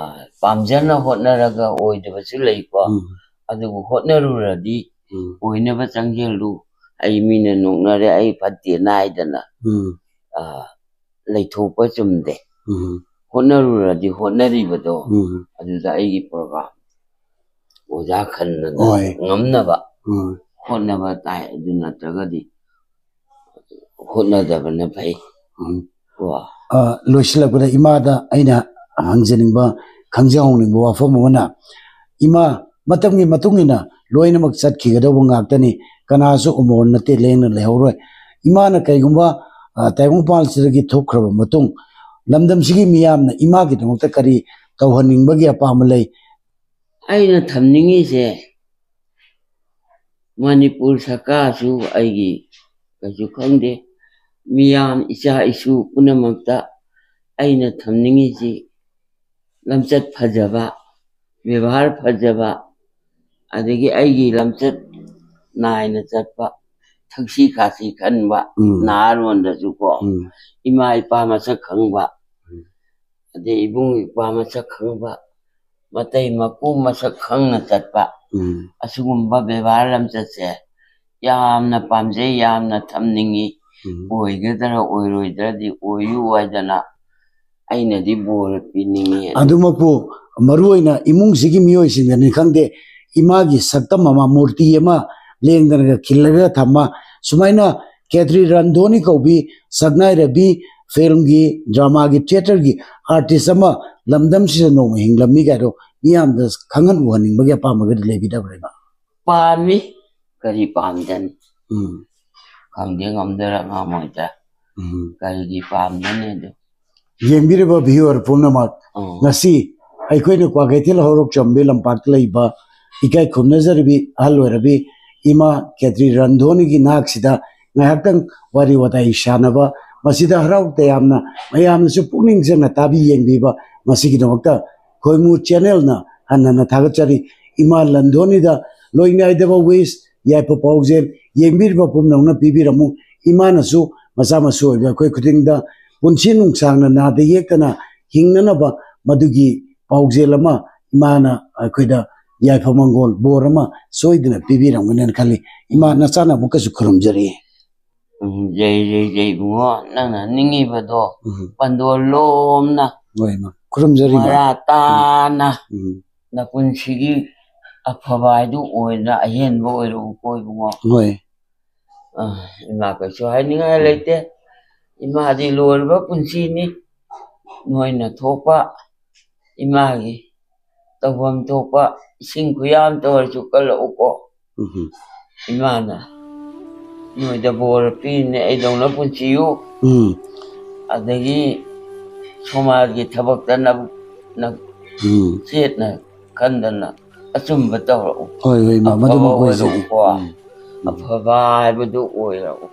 ꯄꯥꯝꯖꯅ ꯍꯣꯠꯅꯔꯒ ꯑꯣꯏꯗꯕꯁꯨ ꯂꯩꯀꯣ꯫ ꯎꯝ꯫ ꯑꯗꯨꯕꯨ ꯍꯣꯠꯅꯔꯨꯔꯗꯤ ꯎꯝ꯫ ꯑꯣꯏꯅꯕ ꯆꯪꯁꯤꯜꯂꯨ꯫ "ꯑꯩ ꯃꯤꯅ ꯅꯣꯛꯅꯔꯦ, ꯑꯩ ꯐꯠꯇꯦꯅ" ꯍꯥꯏꯗꯅ, ꯎꯝ꯫ ꯑ, ꯂꯩꯊꯣꯛꯄ ꯆꯨꯝꯗꯦ꯫ ꯎꯝ꯫ ꯍꯣꯠꯅꯔꯨꯔꯗꯤ ꯍꯣꯠꯅꯔꯤꯕꯗꯣ ꯎꯝ꯫ ꯑꯗꯨꯗ ꯑꯩꯒꯤ ꯄ꯭ꯔꯣꯒ꯭ꯔꯥꯝ ꯑꯣꯖꯥ ꯈꯟꯗꯅ ꯍꯣꯏ꯫ ꯉꯝꯅꯕ ꯎꯝ꯫ ꯍꯣꯠꯅꯕ ꯇꯥꯏ꯫ ꯑꯗꯨ ꯅꯠꯇ꯭ꯔꯒꯗꯤ ꯍꯣꯠꯅꯗꯕꯅ ꯐꯩ꯫ ꯎꯝ꯫ ꯀꯣ꯫ ꯑ, ꯂꯣꯏꯁꯤꯜꯂꯛꯄꯗ ꯏꯃꯥꯗ ꯑꯩꯅ ꯍꯪꯖꯅꯤꯡꯕ, ꯈꯪꯖꯍꯧꯅꯤꯡꯕ ꯋꯥꯐꯝ ꯑꯃꯅ, ꯏꯃꯥ, ꯃꯇꯝꯒꯤ ꯃꯇꯨꯡ ꯏꯟꯅ ꯂꯣꯏꯅꯃꯛ ꯆꯠꯈꯤꯒꯗꯧꯕ ꯉꯥꯛꯇꯅꯤ, ꯀꯅꯥꯁꯨ ꯑꯃꯣꯔ ꯅꯠꯇꯦ, ꯂꯦꯡꯅ ꯂꯩꯍꯧꯔꯣꯏ꯫ ꯏꯃꯥꯅ ꯀꯔꯤꯒꯨꯝꯕ, ꯑ, ꯇꯥꯏꯕꯪꯄꯥꯟꯁꯤꯗꯒꯤ ꯊꯣꯛꯈ꯭ꯔꯕ ꯃꯇꯨꯡ, ꯂꯝꯗꯝꯁꯤꯒꯤ ꯃꯤꯌꯥꯝꯅ ꯏꯃꯥꯒꯤꯗꯃꯛꯇ ꯀꯔꯤ ꯇꯧꯍꯟꯅꯤꯡꯕꯒꯤ ꯑꯄꯥꯝꯕ ꯂꯩ? ꯑꯩꯅ ꯊꯝꯅꯤꯡꯉꯤꯁꯦ, ꯃꯅꯤꯄꯨꯔ ꯁꯔꯀꯥꯔꯁꯨ ꯑꯩꯒꯤ ꯀꯩꯁꯨ ꯈꯪꯗꯦ꯫ ꯃꯤꯌꯥꯝ, ꯏꯆꯥ ꯏꯁꯨ ꯄꯨꯝꯅꯃꯛꯇ ꯑꯩꯅ ꯊꯝꯅꯤꯡꯉꯤꯁꯤ ꯂꯝꯆꯠ ꯐꯖꯕ, ꯕꯦꯕꯥꯔ ꯐꯖꯕ, ꯑꯗꯒꯤ ꯑꯩꯒꯤ ꯂꯝꯆꯠ ꯅꯥꯏꯅ ꯆꯠꯄ, ꯊꯛꯁꯤ ꯈꯥꯁꯤ ꯈꯟꯕ, ꯎꯝ꯫ ꯅꯍꯥꯔꯣꯟꯗꯁꯨꯀꯣ, ꯎꯝ꯫ ꯏꯃꯥ ꯏꯄꯥ ꯃꯁꯛ ꯈꯪꯕ, ꯎꯝ꯫ ꯑꯗꯩ ꯏꯕꯨꯡ ꯏꯄ꯭ꯋꯥ ꯃꯁꯛ ꯈꯪꯕ, ꯃꯇꯩ ꯃꯀꯨ ꯃꯁꯛ ꯈꯪꯅ ꯆꯠꯄ, ꯎꯝ꯫ ꯑꯁꯤꯒꯨꯝꯕ ꯕꯦꯕꯥꯔ ꯂꯝꯆꯠꯁꯦ ꯌꯥꯝꯅ ꯄꯥꯝꯖꯩ, ꯌꯥꯝꯅ ꯊꯝꯅꯤꯡꯉꯤ꯫ ꯎꯝ꯫ ꯑꯣꯏꯒꯗ꯭ꯔꯥ ꯑꯣꯏꯔꯣꯏꯗ꯭ꯔꯗꯤ ꯑꯣꯏꯌꯨ ꯍꯥꯏꯗꯅ ꯑꯩꯅꯗꯤ ꯕꯣꯔ ꯄꯤꯅꯤꯡꯉꯤ꯫ ꯑꯗꯨꯃꯛꯄꯨ ꯃꯔꯨ ꯑꯣꯏꯅ ꯏꯃꯨꯡꯁꯤꯒꯤ ꯃꯤꯑꯣꯏꯁꯤꯡꯗꯅꯤ ꯈꯪꯗꯦ, ꯏꯃꯥꯒꯤ ꯁꯛꯇꯝ ꯑꯃ, ꯃꯨꯔꯇꯤ ꯑꯃ ꯂꯦꯡꯗꯅꯒ ꯈꯤꯜꯂꯒ ꯊꯝꯕ, ꯁꯨꯃꯥꯏꯅ ꯈꯦꯇ꯭ꯔꯤ ꯔꯟꯙꯣꯅꯤ ꯀꯧꯕꯤ ꯁꯛꯅꯥꯏꯔꯕꯤ, ꯐꯤꯜꯝꯒꯤ, ꯗ꯭ꯔꯃꯥꯒꯤ, ꯊꯤꯌꯦꯇꯔꯒꯤ ꯑꯥꯔꯇꯤꯁ ꯑꯃ ꯂꯝꯗꯝꯁꯤꯗ ꯅꯣꯡꯃ ꯍꯤꯡꯂꯝꯃꯤ ꯀꯥꯏꯗꯣ ꯃꯤꯌꯥꯝꯗ ꯈꯪꯍꯟ ꯎꯍꯟꯅꯤꯡꯕꯒꯤ ꯑꯄꯥꯝꯕꯒꯗꯤ ꯂꯩꯕꯤꯗꯕ꯭ꯔꯥ, ꯏꯃꯥ? ꯄꯥꯝꯃꯤ, ꯀꯔꯤ ꯄꯥꯝꯗꯅꯤ? ꯎꯝ꯫ ꯈꯪꯗꯦ, ꯉꯝꯗꯣꯏꯔꯥ ꯉꯝꯃꯣꯏꯗ꯭ꯔꯥ? ꯎꯝ꯫ ꯀꯔꯤꯒꯤ ꯄꯥꯝꯗꯅꯤ ꯑꯗꯨ? ꯌꯦꯡꯕꯤꯔꯤꯕ ꯚꯤꯌꯨꯋꯔ ꯄꯨꯝꯅꯃꯛ, ꯎꯝ꯫ ꯉꯁꯤ ꯑꯩꯈꯣꯏꯅ ꯀ꯭ꯋꯥꯀꯩꯊꯦꯜ ꯍꯧꯔꯣꯛꯆꯝꯕꯤ ꯂꯝꯄꯥꯛꯇ ꯂꯩꯕ ꯏꯀꯥꯏ ꯈꯨꯝꯅꯖꯔꯕꯤ ꯑꯍꯜ ꯑꯣꯏꯔꯕꯤ ꯏꯃꯥ ꯈꯦꯇ꯭ꯔꯤ ꯔꯟꯙꯣꯅꯤꯒꯤ ꯅꯥꯛꯁꯤꯗ ꯉꯥꯏꯍꯥꯛꯇꯪ ꯋꯥꯔꯤ ꯋꯥꯇꯥꯏ ꯁꯥꯟꯅꯕ, ꯃꯁꯤꯗ ꯍꯔꯥꯎ ꯇꯌꯥꯝꯅ ꯃꯌꯥꯝꯅꯁꯨ ꯄꯨꯛꯅꯤꯡ ꯆꯪꯅ ꯇꯥꯕꯤ ꯌꯦꯡꯕꯤꯕ, ꯃꯁꯤꯒꯤꯗꯃꯛꯇ ꯈꯣꯏꯃꯨ ꯆꯦꯅꯦꯜꯅ ꯍꯟꯅ ꯍꯟꯅ ꯊꯥꯒꯠꯆꯔꯤ꯫ ꯏꯃꯥ ꯂꯟꯙꯣꯅꯤꯗ ꯂꯣꯏꯅꯥꯏꯗꯕ ꯋꯤꯁ, ꯌꯥꯏꯐ ꯄꯥꯎꯖꯦꯜ ꯌꯦꯡꯕꯤꯔꯤꯕ ꯄꯨꯝꯅꯃꯛꯅ ꯄꯤꯕꯤꯔꯝꯃꯨ꯫ ꯏꯃꯥꯅꯁꯨ ꯃꯆꯥ ꯃꯁꯨ ꯑꯣꯏꯕ ꯑꯩꯈꯣꯏ ꯈꯨꯗꯤꯡꯗ ꯄꯨꯟꯁꯤ ꯅꯨꯡꯁꯥꯡꯅ ꯅꯥꯗ ꯌꯦꯛꯇꯅ ꯍꯤꯡꯅꯅꯕ ꯃꯗꯨꯒꯤ ꯄꯥꯎꯖꯦꯜ ꯑꯃ ꯏꯃꯥꯅ ꯑꯩꯈꯣꯏꯗ ꯌꯥꯏꯐ ꯃꯪꯒꯣꯜ ꯕꯣꯔ ꯑꯃ ꯁꯣꯏꯗꯅ ꯄꯤꯕꯤꯔꯝꯒꯅꯦꯅ ꯈꯜꯂꯤ꯫ ꯏꯃꯥ, ꯅꯆꯥꯅ ꯑꯃꯨꯛꯀꯁꯨ ꯈꯨꯔꯨꯝꯖꯔꯤ꯫ ꯎꯝ, ꯖꯩ, ꯖꯩ, ꯖꯩ, ꯏꯕꯨꯡꯉꯣ, ꯅꯪꯅ ꯅꯤꯡꯉꯤꯕꯗꯣ ꯎꯝ꯫ ꯄꯟꯗꯣꯜ ꯂꯣꯝꯅ ꯍꯣꯏ, ꯏꯃꯥ꯫ ꯈꯨꯔꯨꯝꯖꯔꯤ, ꯏꯃꯥ꯫ ꯃꯔꯥ ꯇꯥꯅ ꯎꯝ꯫ ꯅꯄꯨꯟꯁꯤꯒꯤ ꯑꯐꯕ ꯍꯥꯏꯗꯨ ꯑꯣꯏꯅ ꯑꯍꯦꯟꯕ ꯑꯣꯏꯔꯛꯎꯀꯣ, ꯏꯕꯨꯡꯉꯣ꯫ ꯍꯣꯏ꯫ ꯑ, ꯏꯃꯥ, ꯀꯩꯁꯨ ꯍꯥꯏꯅꯤꯡꯉꯥꯏ ꯂꯩꯇꯦ꯫ ꯏꯃꯥꯗꯤ ꯂꯣꯏꯔꯕ ꯄꯨꯟꯁꯤꯅꯤ꯫ ꯅꯣꯏꯅ ꯊꯣꯛꯄ ꯏꯃꯥꯒꯤ ꯇꯧꯐꯝ ꯊꯣꯛꯄ ꯏꯁꯤꯡ ꯈꯨꯌꯥꯝꯇ ꯑꯣꯏꯔꯁꯨ ꯀꯜꯂꯛꯎꯀꯣ꯫ ꯎꯝ꯫ ꯏꯃꯥꯅ ꯅꯣꯏꯗ ꯕꯣꯔ ꯄꯤꯔꯤꯅꯦ, ꯑꯩꯗꯧꯅ ꯄꯨꯟꯁꯤꯌꯨ꯫ ꯎꯝ꯫ ꯑꯗꯒꯤ ꯁꯃꯥꯖꯒꯤ ꯊꯕꯛꯇ ꯅꯕꯨꯛ ꯅ-, ꯎꯝ꯫ ꯆꯦꯠꯅ ꯈꯟꯗꯅ ꯑꯆꯨꯝꯕ ꯇꯧꯔꯛꯎ꯫ ꯍꯣꯏ, ꯍꯣꯏ, ꯏꯃꯥ, ꯑꯐꯕ ꯃꯗꯨꯃꯛ ꯑꯣꯏꯖꯒꯦ꯫ ꯑꯣꯏꯔꯛꯎꯀꯣ꯫ ꯎꯝ꯫ ꯎꯝ꯫ ꯑꯐꯕ ꯍꯥꯏꯕꯗꯨ ꯑꯣꯏꯔꯛꯎ꯫